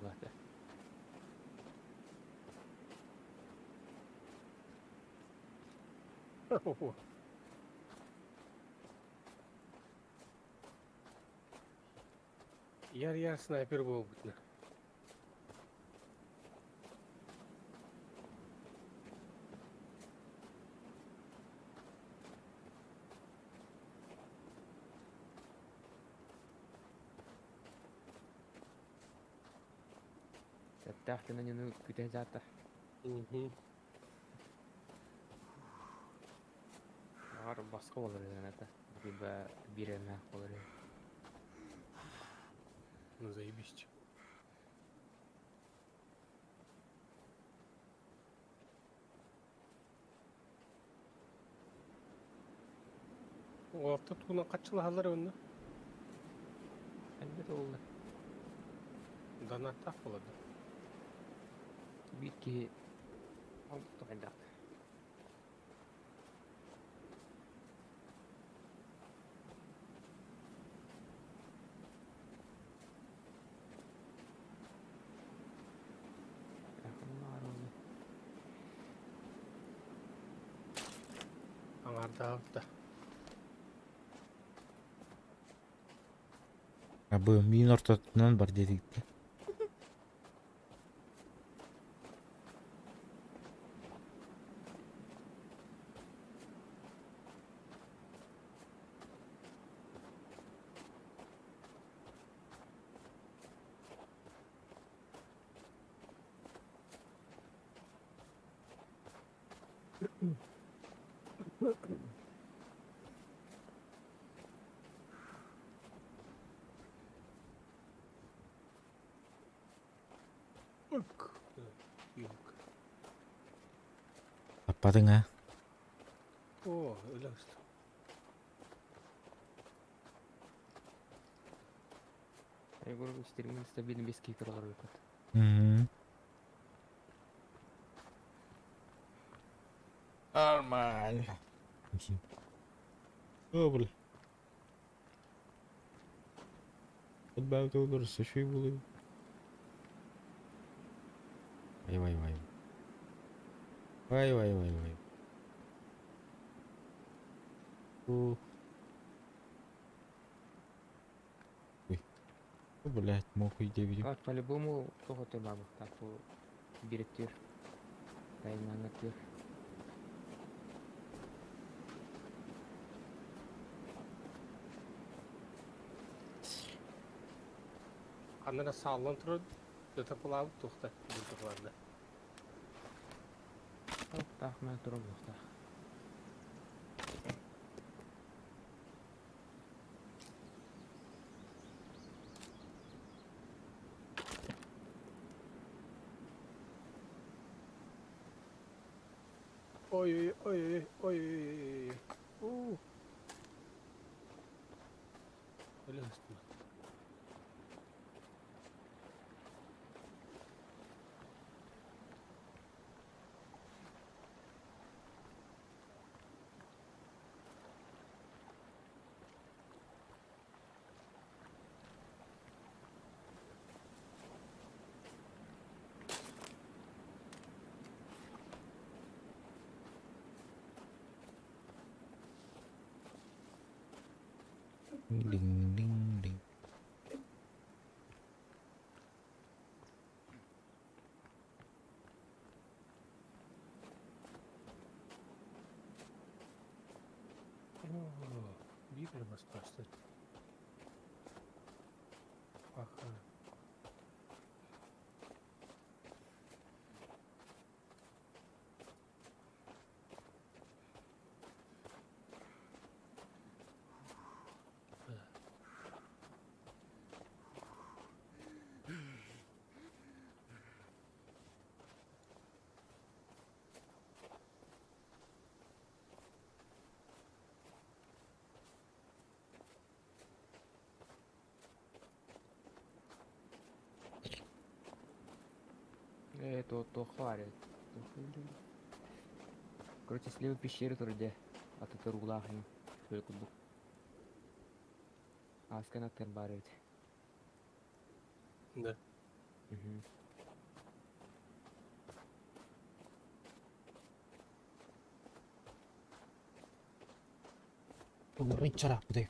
Ладно. Яр-яр снайпер буолбутна. Сәттәх тенен күтә зата. Мгм. Бар басқа болар еді это. Либо биреме болар еді. Ну заебись. Орта тугунан хаччылаһаллар онно. Әлбәттә булды. Донаттаах буолар. Бир киһи ол тоҕайдаах. Аҥаардаабыт да. Абы миин ортотунан бар диэтигит. Ык. Юк. Аппатың а? О, өлөстө. Я говорю, стримин стабильно без кикер олар бит. Мгм. Нормально. О, бля. Отбавити олорса, що й були. Вай, вай, вай. Вай, вай, вай, вай. О. Ой. О, блядь, мог уйти, видимо. Так, по-любому того ты бабах, так по биректир. Тайнанатыр. Ханна сааллан турар, ытапылаабыт туохта дылтыкларда. Так, мен турам так. Ой, ой, ой, ой, ой. У. Өлөстүм. Дing, дing, дing. О, биир эрэ мас баастан. Аха. Э, то хварит. Короче, слева пещеры вроде, а тут руглах им. Только бук. Аскана тербарит. Да. Угу. Вчера куда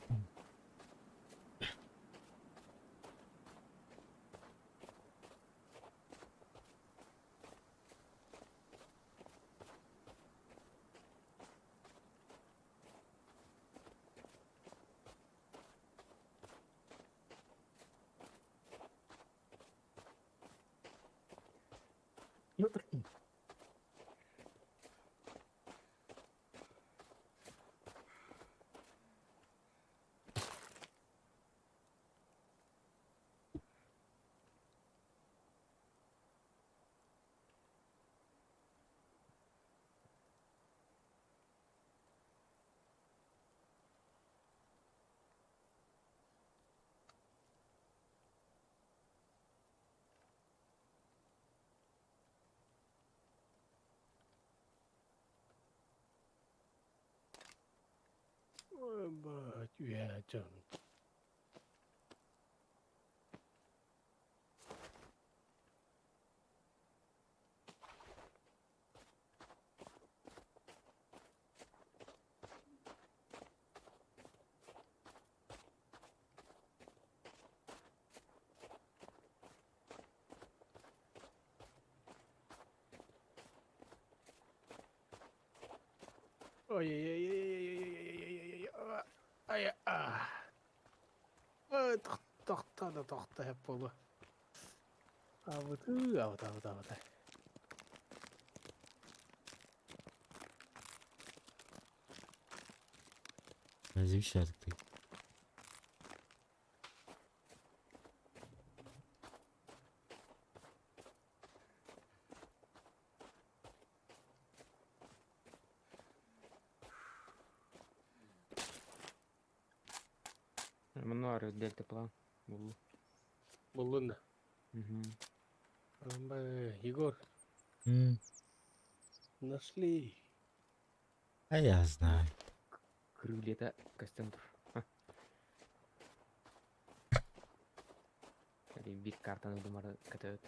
Ой, бать, үһэ дьон. Ой-ой-ой-ой-ой-ой-ой-ой-ой-ой-ой. Ай, а. Ой, тохто да тохто хеп болу. Абыты, абыты, абыты, абыты. Развещатый. Мануар дельта план. Булу. Буллун да. Угу. Егор, нашли. А я знаю. Крылья костюм. Или биг картаны думар катают.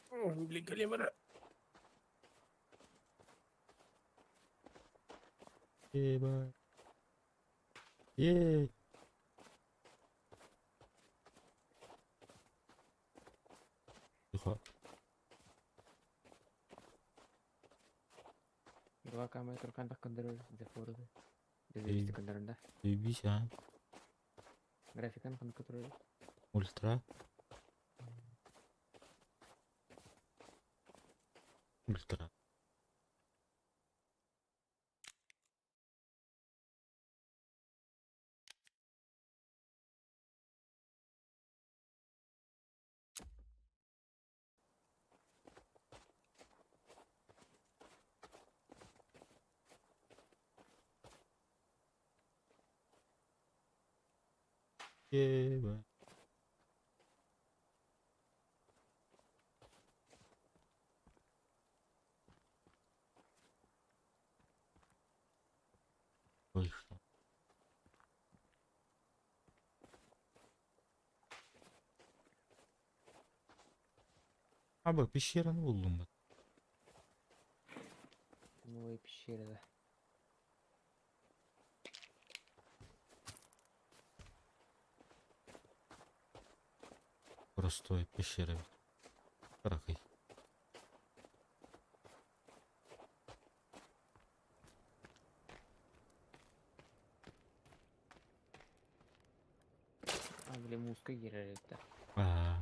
Ой, блин, калимара. Еба. Е. Тихо. Два камера туркан так контроль за форды. Эй. Без контроль, да. Заебись, а. Графикан контроль. Ультра. Ультра. Еба. Точно. Abi pещераны buldum ben. Новая пещера, да. Простой пещера. Каракай. А, блин, музыка герает, да. Аа.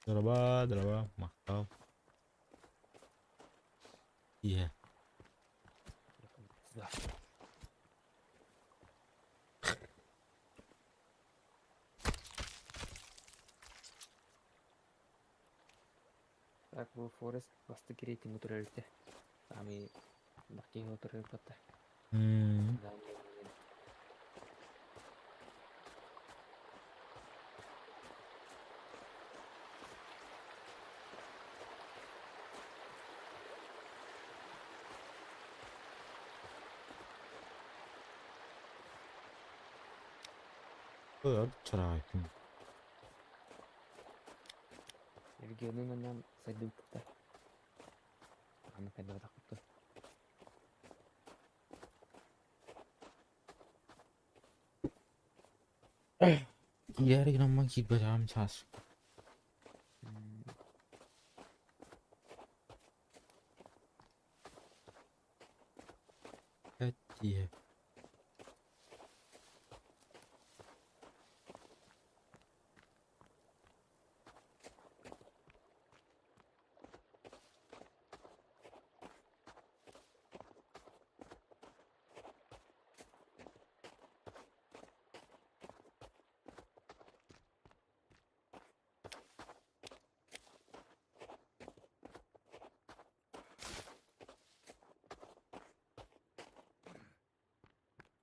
Дроба, дроба, махтал. Е. Да. Так, бу Форест басты рейтинг отырырды. Ами бакки отырыр батта. М. Да, не, не. Чарайкин. Регионун онан сайдыбытта. Аны кайда тақыпты. Яриграмма киирбэтэҕим саас. Эт дии.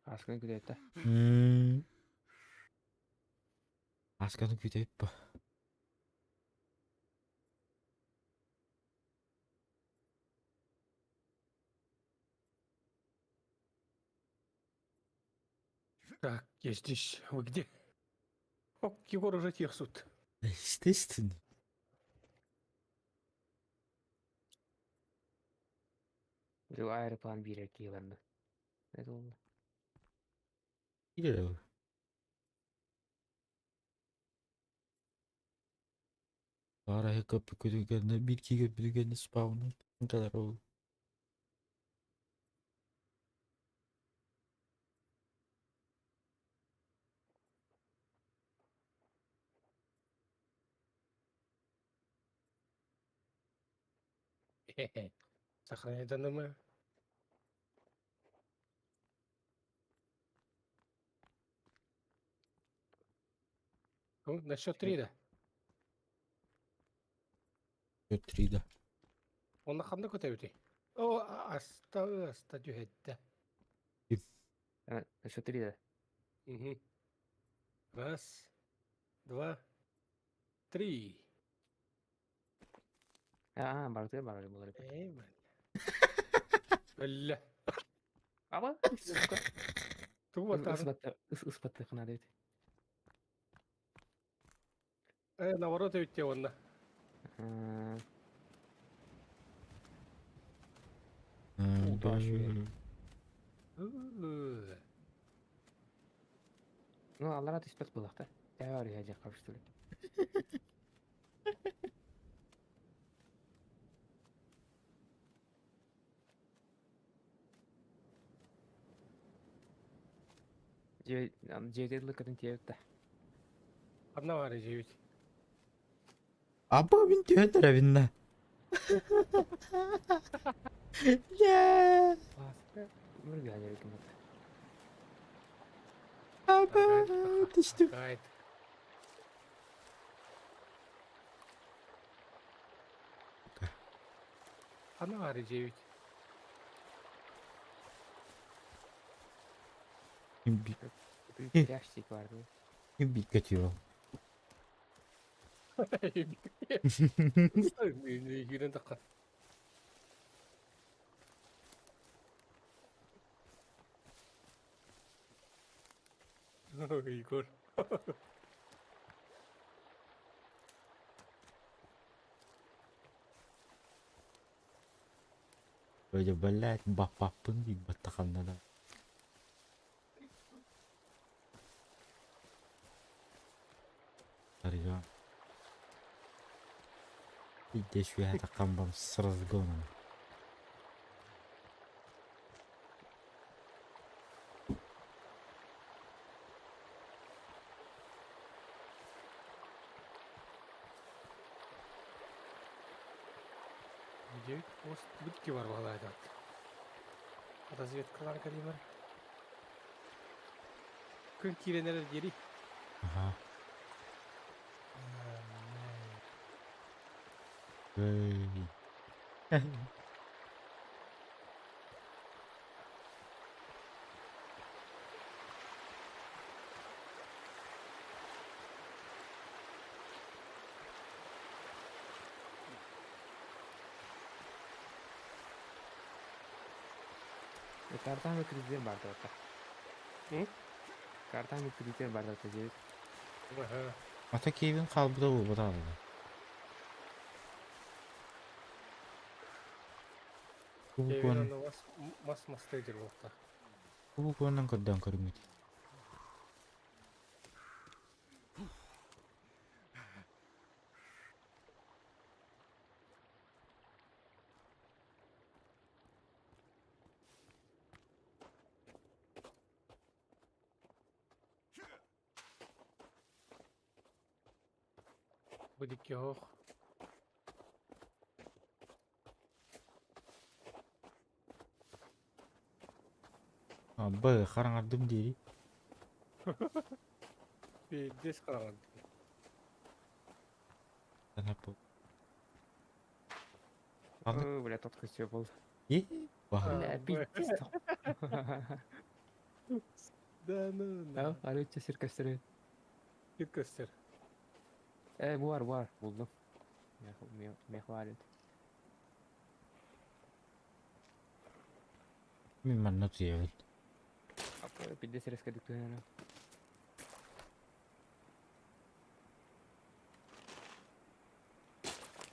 Аскын күдәтті. М. Асканы күүтэбит бу. Так, я здесь. Вы где? О, Егор уже тихсут. Естественно. Бу аэроплан бирер кийлерді. Это oldu. Киирэр. Бара көппүкүтүгэнэ биир киирбитигэнэ спауна кэлэр ол. Хе-хе. Сохраняй данные. Ну, на счет три, да? Три да. Он на ханна көтөбүтүй? О, аста, аста түһэттэ. На счет три, да? Угу. Раз, два, три. А, барды бар болар. Эй, бля. Бля. Аба, сука. Тугу баттаҕын? Ысбатты, ысбатты кына дейт. Наоборот эбит онно. Удачи. Ы. Ну, аллара түспэт булакта. Тәвәр я кабыштыры. Же, же лыкатын тиэбитта. Одна варя девять. Аба мин түһэн эрэбин да. Дьэ. Ласка мөргүһэн эбиккин бата. Аба түстүм. Гайд. Ана ари дьиэбит. Пляжтик бар дуу. Бикке түһүө. Киирэн тахха. Егор. Böyle блядь, баппаппын дии баттаханна да. Тарыга. Иде шуя таққанбам с разгоном. Дьиэбит пост бүтки бар баҕалаатыбыт. Разведкалаан кэлиим эрэ. Күн киирэн эрэр диэри. Ага. Эй. Картам кредитен бар да. М? Картам кредитен бар да дьиэбит. Ага. Ата Кевин хаалбыта буолбата аҕала. Кевин Кубукуон онно мас мас мастыы дьир буолта. кубукуонан көрдөөн көрүҥҥүт. Бу дикки оһох. Абы хараҥардым диэри. Биирдэс хараҥар. Танаппы. Аны Ой, бля, тот костюм был. и баһа. Бля, пиздец. Да ну Да, на. арычча сир көстөр. Сир көстөр. Э, бар, бар, булдум. Мех бар edi. Мин манна туйабын. Апа, пиздец резко түһэн.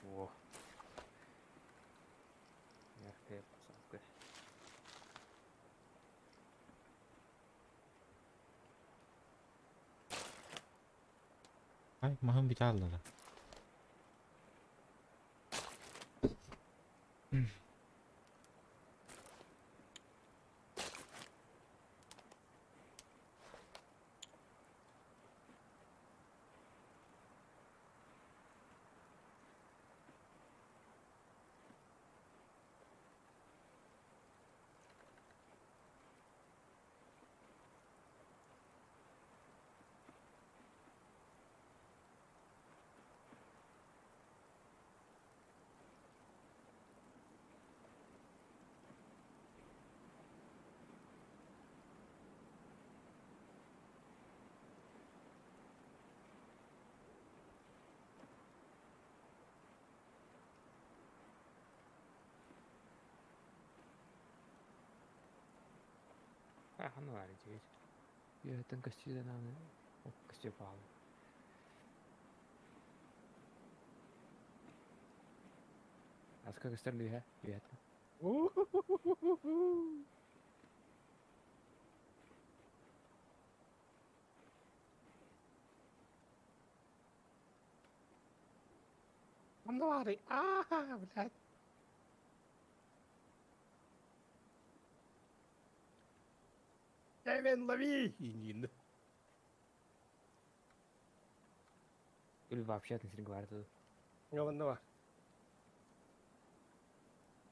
Во. Мягкая посадка. Ай, маһым бүтэ хааллара. А, ну бар edi. Үөһэттэн көстүү аны. Көстүү паалы. Аска көстөр лүһэ, үөһэттэн. Онно баарый. Аа, блядь. Кевин, лови! Инин. Или вообще атын сирин бар edi. Манна бар.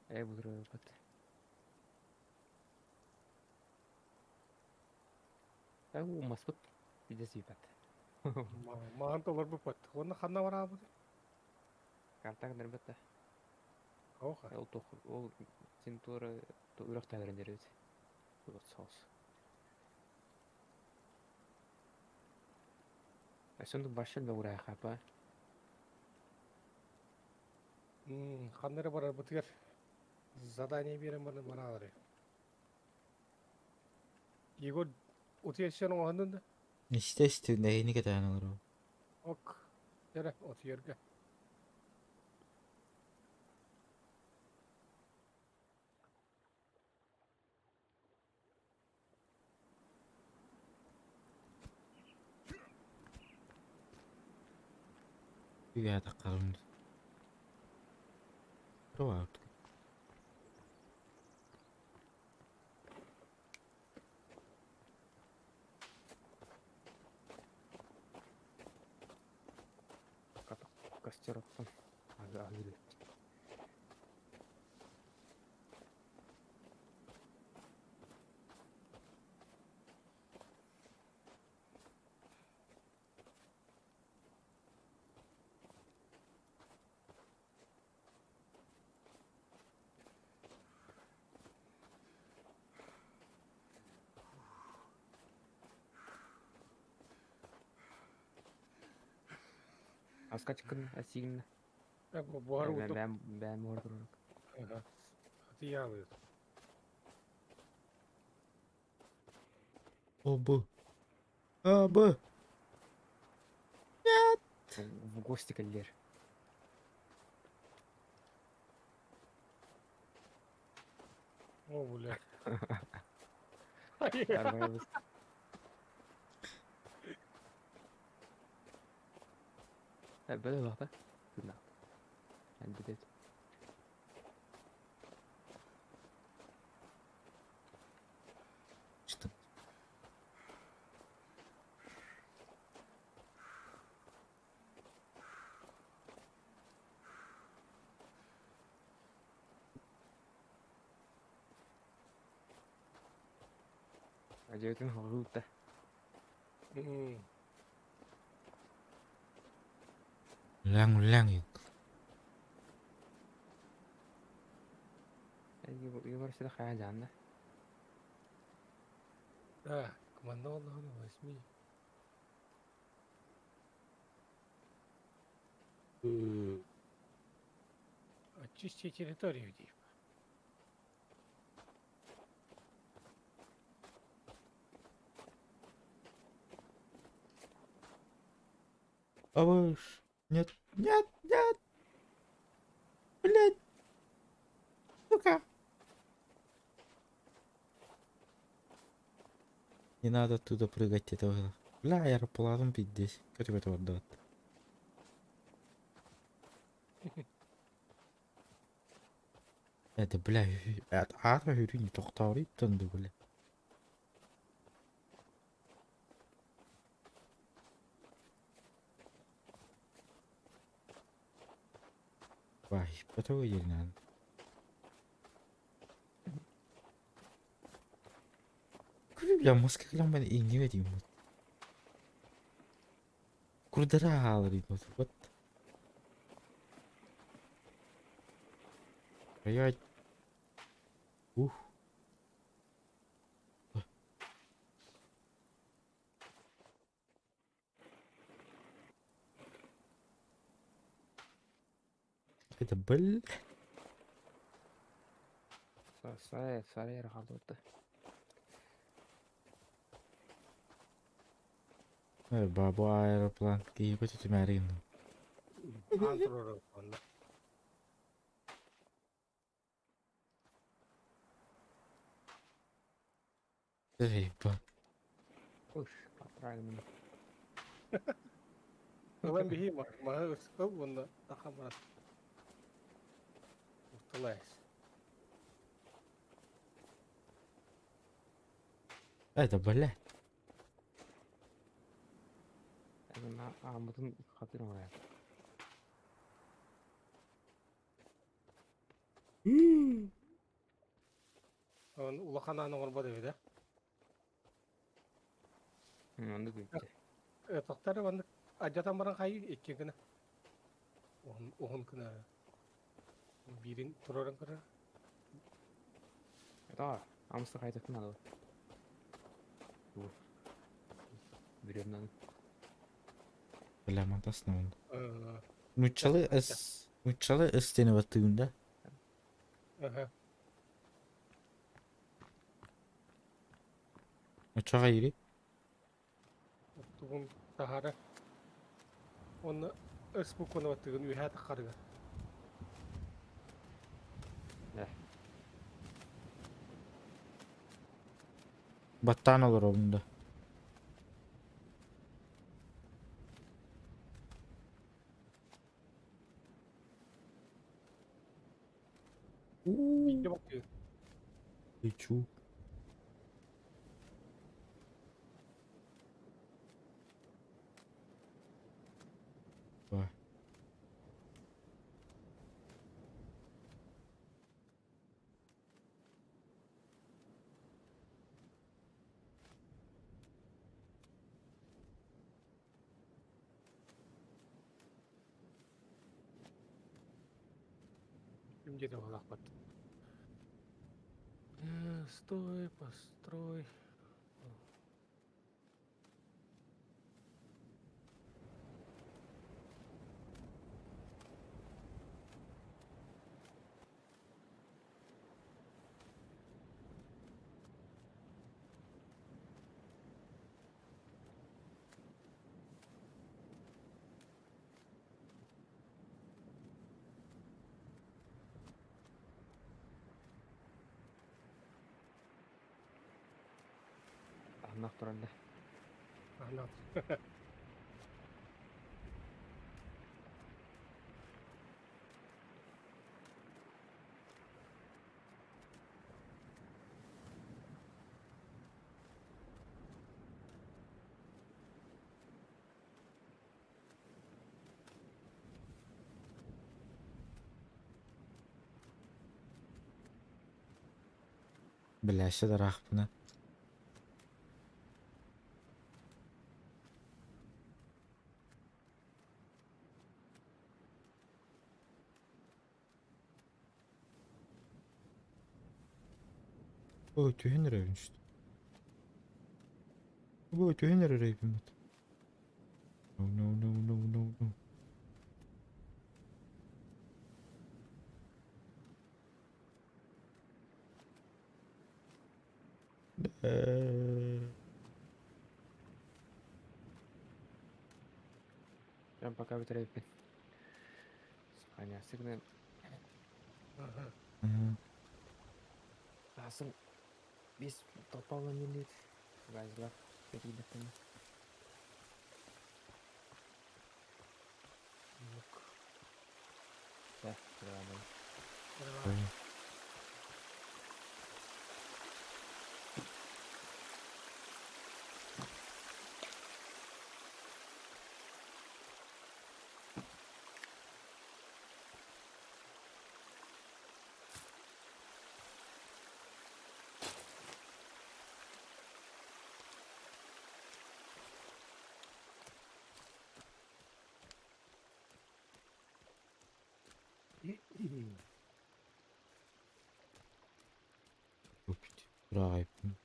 Бұдыры бат. Умаспыт. Бидес бат. Маан толорбуппат. Онно ханна бараабыт? Карта гынар бат. Оха. Ол тох ол син тура үрөх тәгәрен дәрбит. Вот соус. Сонда башын да урай хапа. Ханна эрэ барарбытыгар задание биэрэн баран бараалары. Егор, утуйар оҥоһуннун да? Естественно, эһини кэтээн олоробун. Ок. Эрэ, утуйарга. Үгэ таххарым. Провалт. Костер оттон. Ага, Аска чыккын, асигин. Буһар Бәм утук. бәм бәм ордыр. Атыялы. О, Б. А, Б. В гости кэллер. О, бля. Арбайбыз. Бөлө бакта. Күнә. Әнде Что? Ажабытын хогутта. Лаң лаң. Егор сиде хая жанна. Так, командованного возьми. Очисти территорию, типа. Абыш. Нет, нет, нет. Блять. Сука. Не надо оттуда прыгать этого. Бля, аэропланом пиздец. Как это отдать? Это, бля, это ара хүрүн тоқтаури тонду, бля. Вай, потом надо. Бля, мозг кылам иңнибет юм. Курдара хаалар вот. Блять. Ух. Это бл. Сарай сарай хагутта. Бабу аэроплан. Киһи көтүтүмээрин. Аан турар онно. Эй, ба. Уш, правильно. Ылан биһи маһы ыл онно тахамар. Усталайс. Это, бля. Амытын хатыр оңай. Улахан аан оҥорбот эбит ээ. Оннук эбит. Тохтор маннык алдьатан баран хайыы икки гына. Уһун, уһун гына биирин туруоран көрөр. Это амсы хайдах надо. Бүрүм Бля, мантасна он. Нуччалы эс нуччалы эс диэни баттыгын да? Аха. Оччоҕо ири? Тугун таһара. Уонна эс букваны баттыгын үөһээ таххарыгар. Баттаан олоробун да. Биирдэ баттыгын. Лечу. Ба. Ким диэтэ буолаахпат. Стой, построй. Аһынах туран да. Аһынах. Бля, сыдараахпына. Ой, түһэн эрэбин что? Ой, түһэн эрэбин. No, no, no, no, no, no. Прям пока бүтэрээппин. Саханясык гынан Таасым бис толпалан диэн Газлар кэтиидэхтэнэ. Э, Давай. Упить. Тураайпын.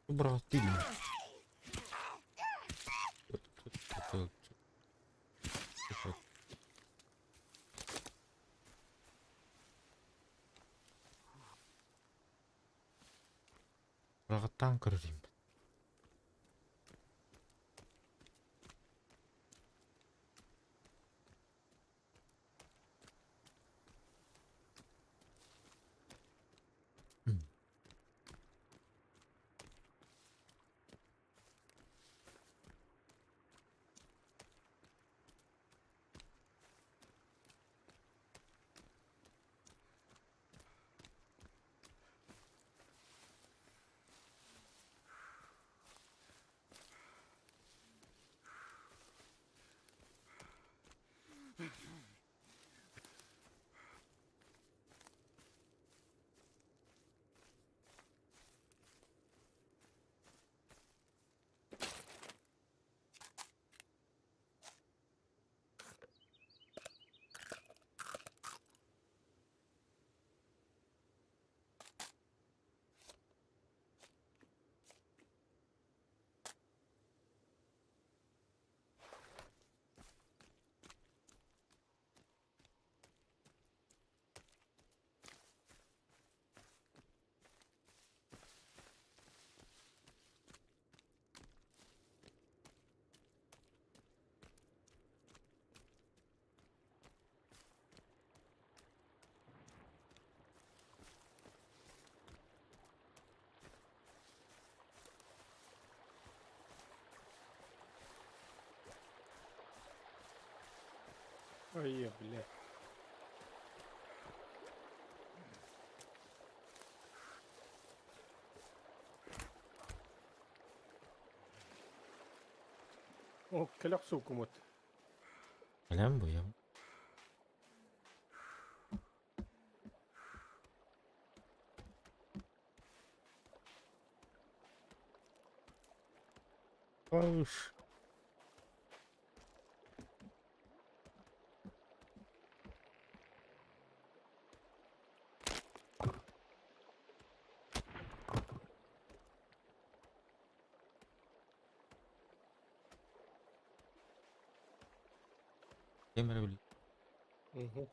Брат, Бырағаттан көрөрүм. Ой, бля. О, кэлэх суукумут. Кэлэн буйа. Ош. Кем эрэ били Мгм.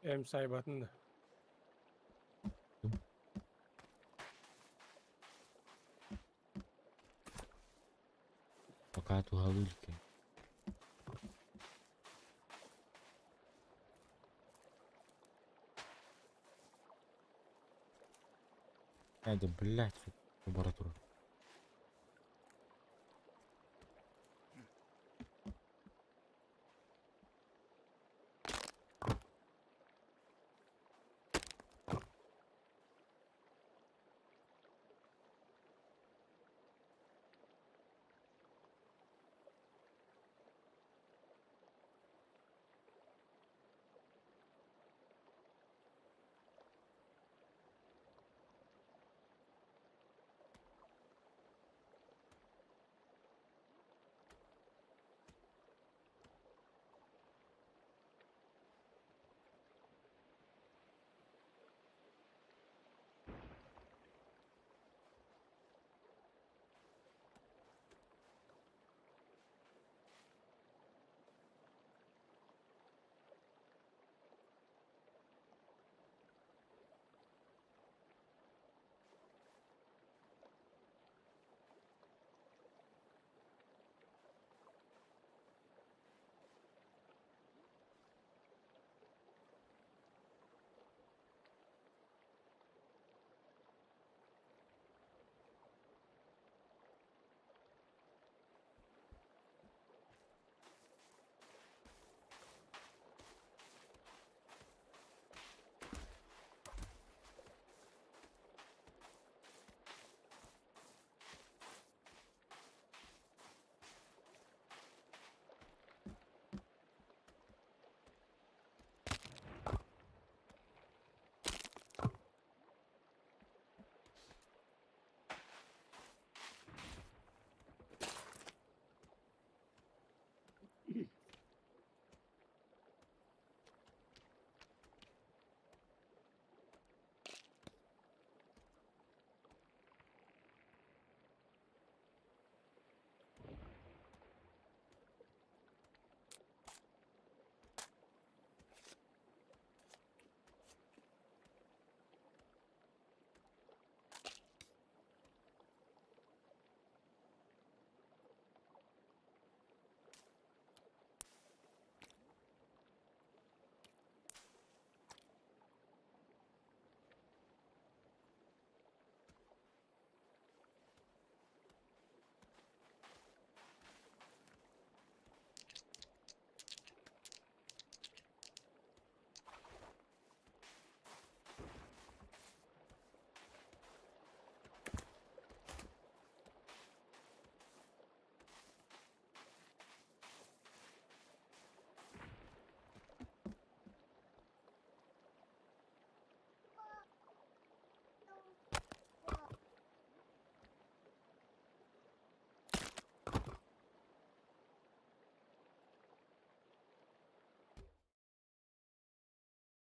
Эм сайбатын да. Пока туһалыы иликкин. Это, блядь, бара турар.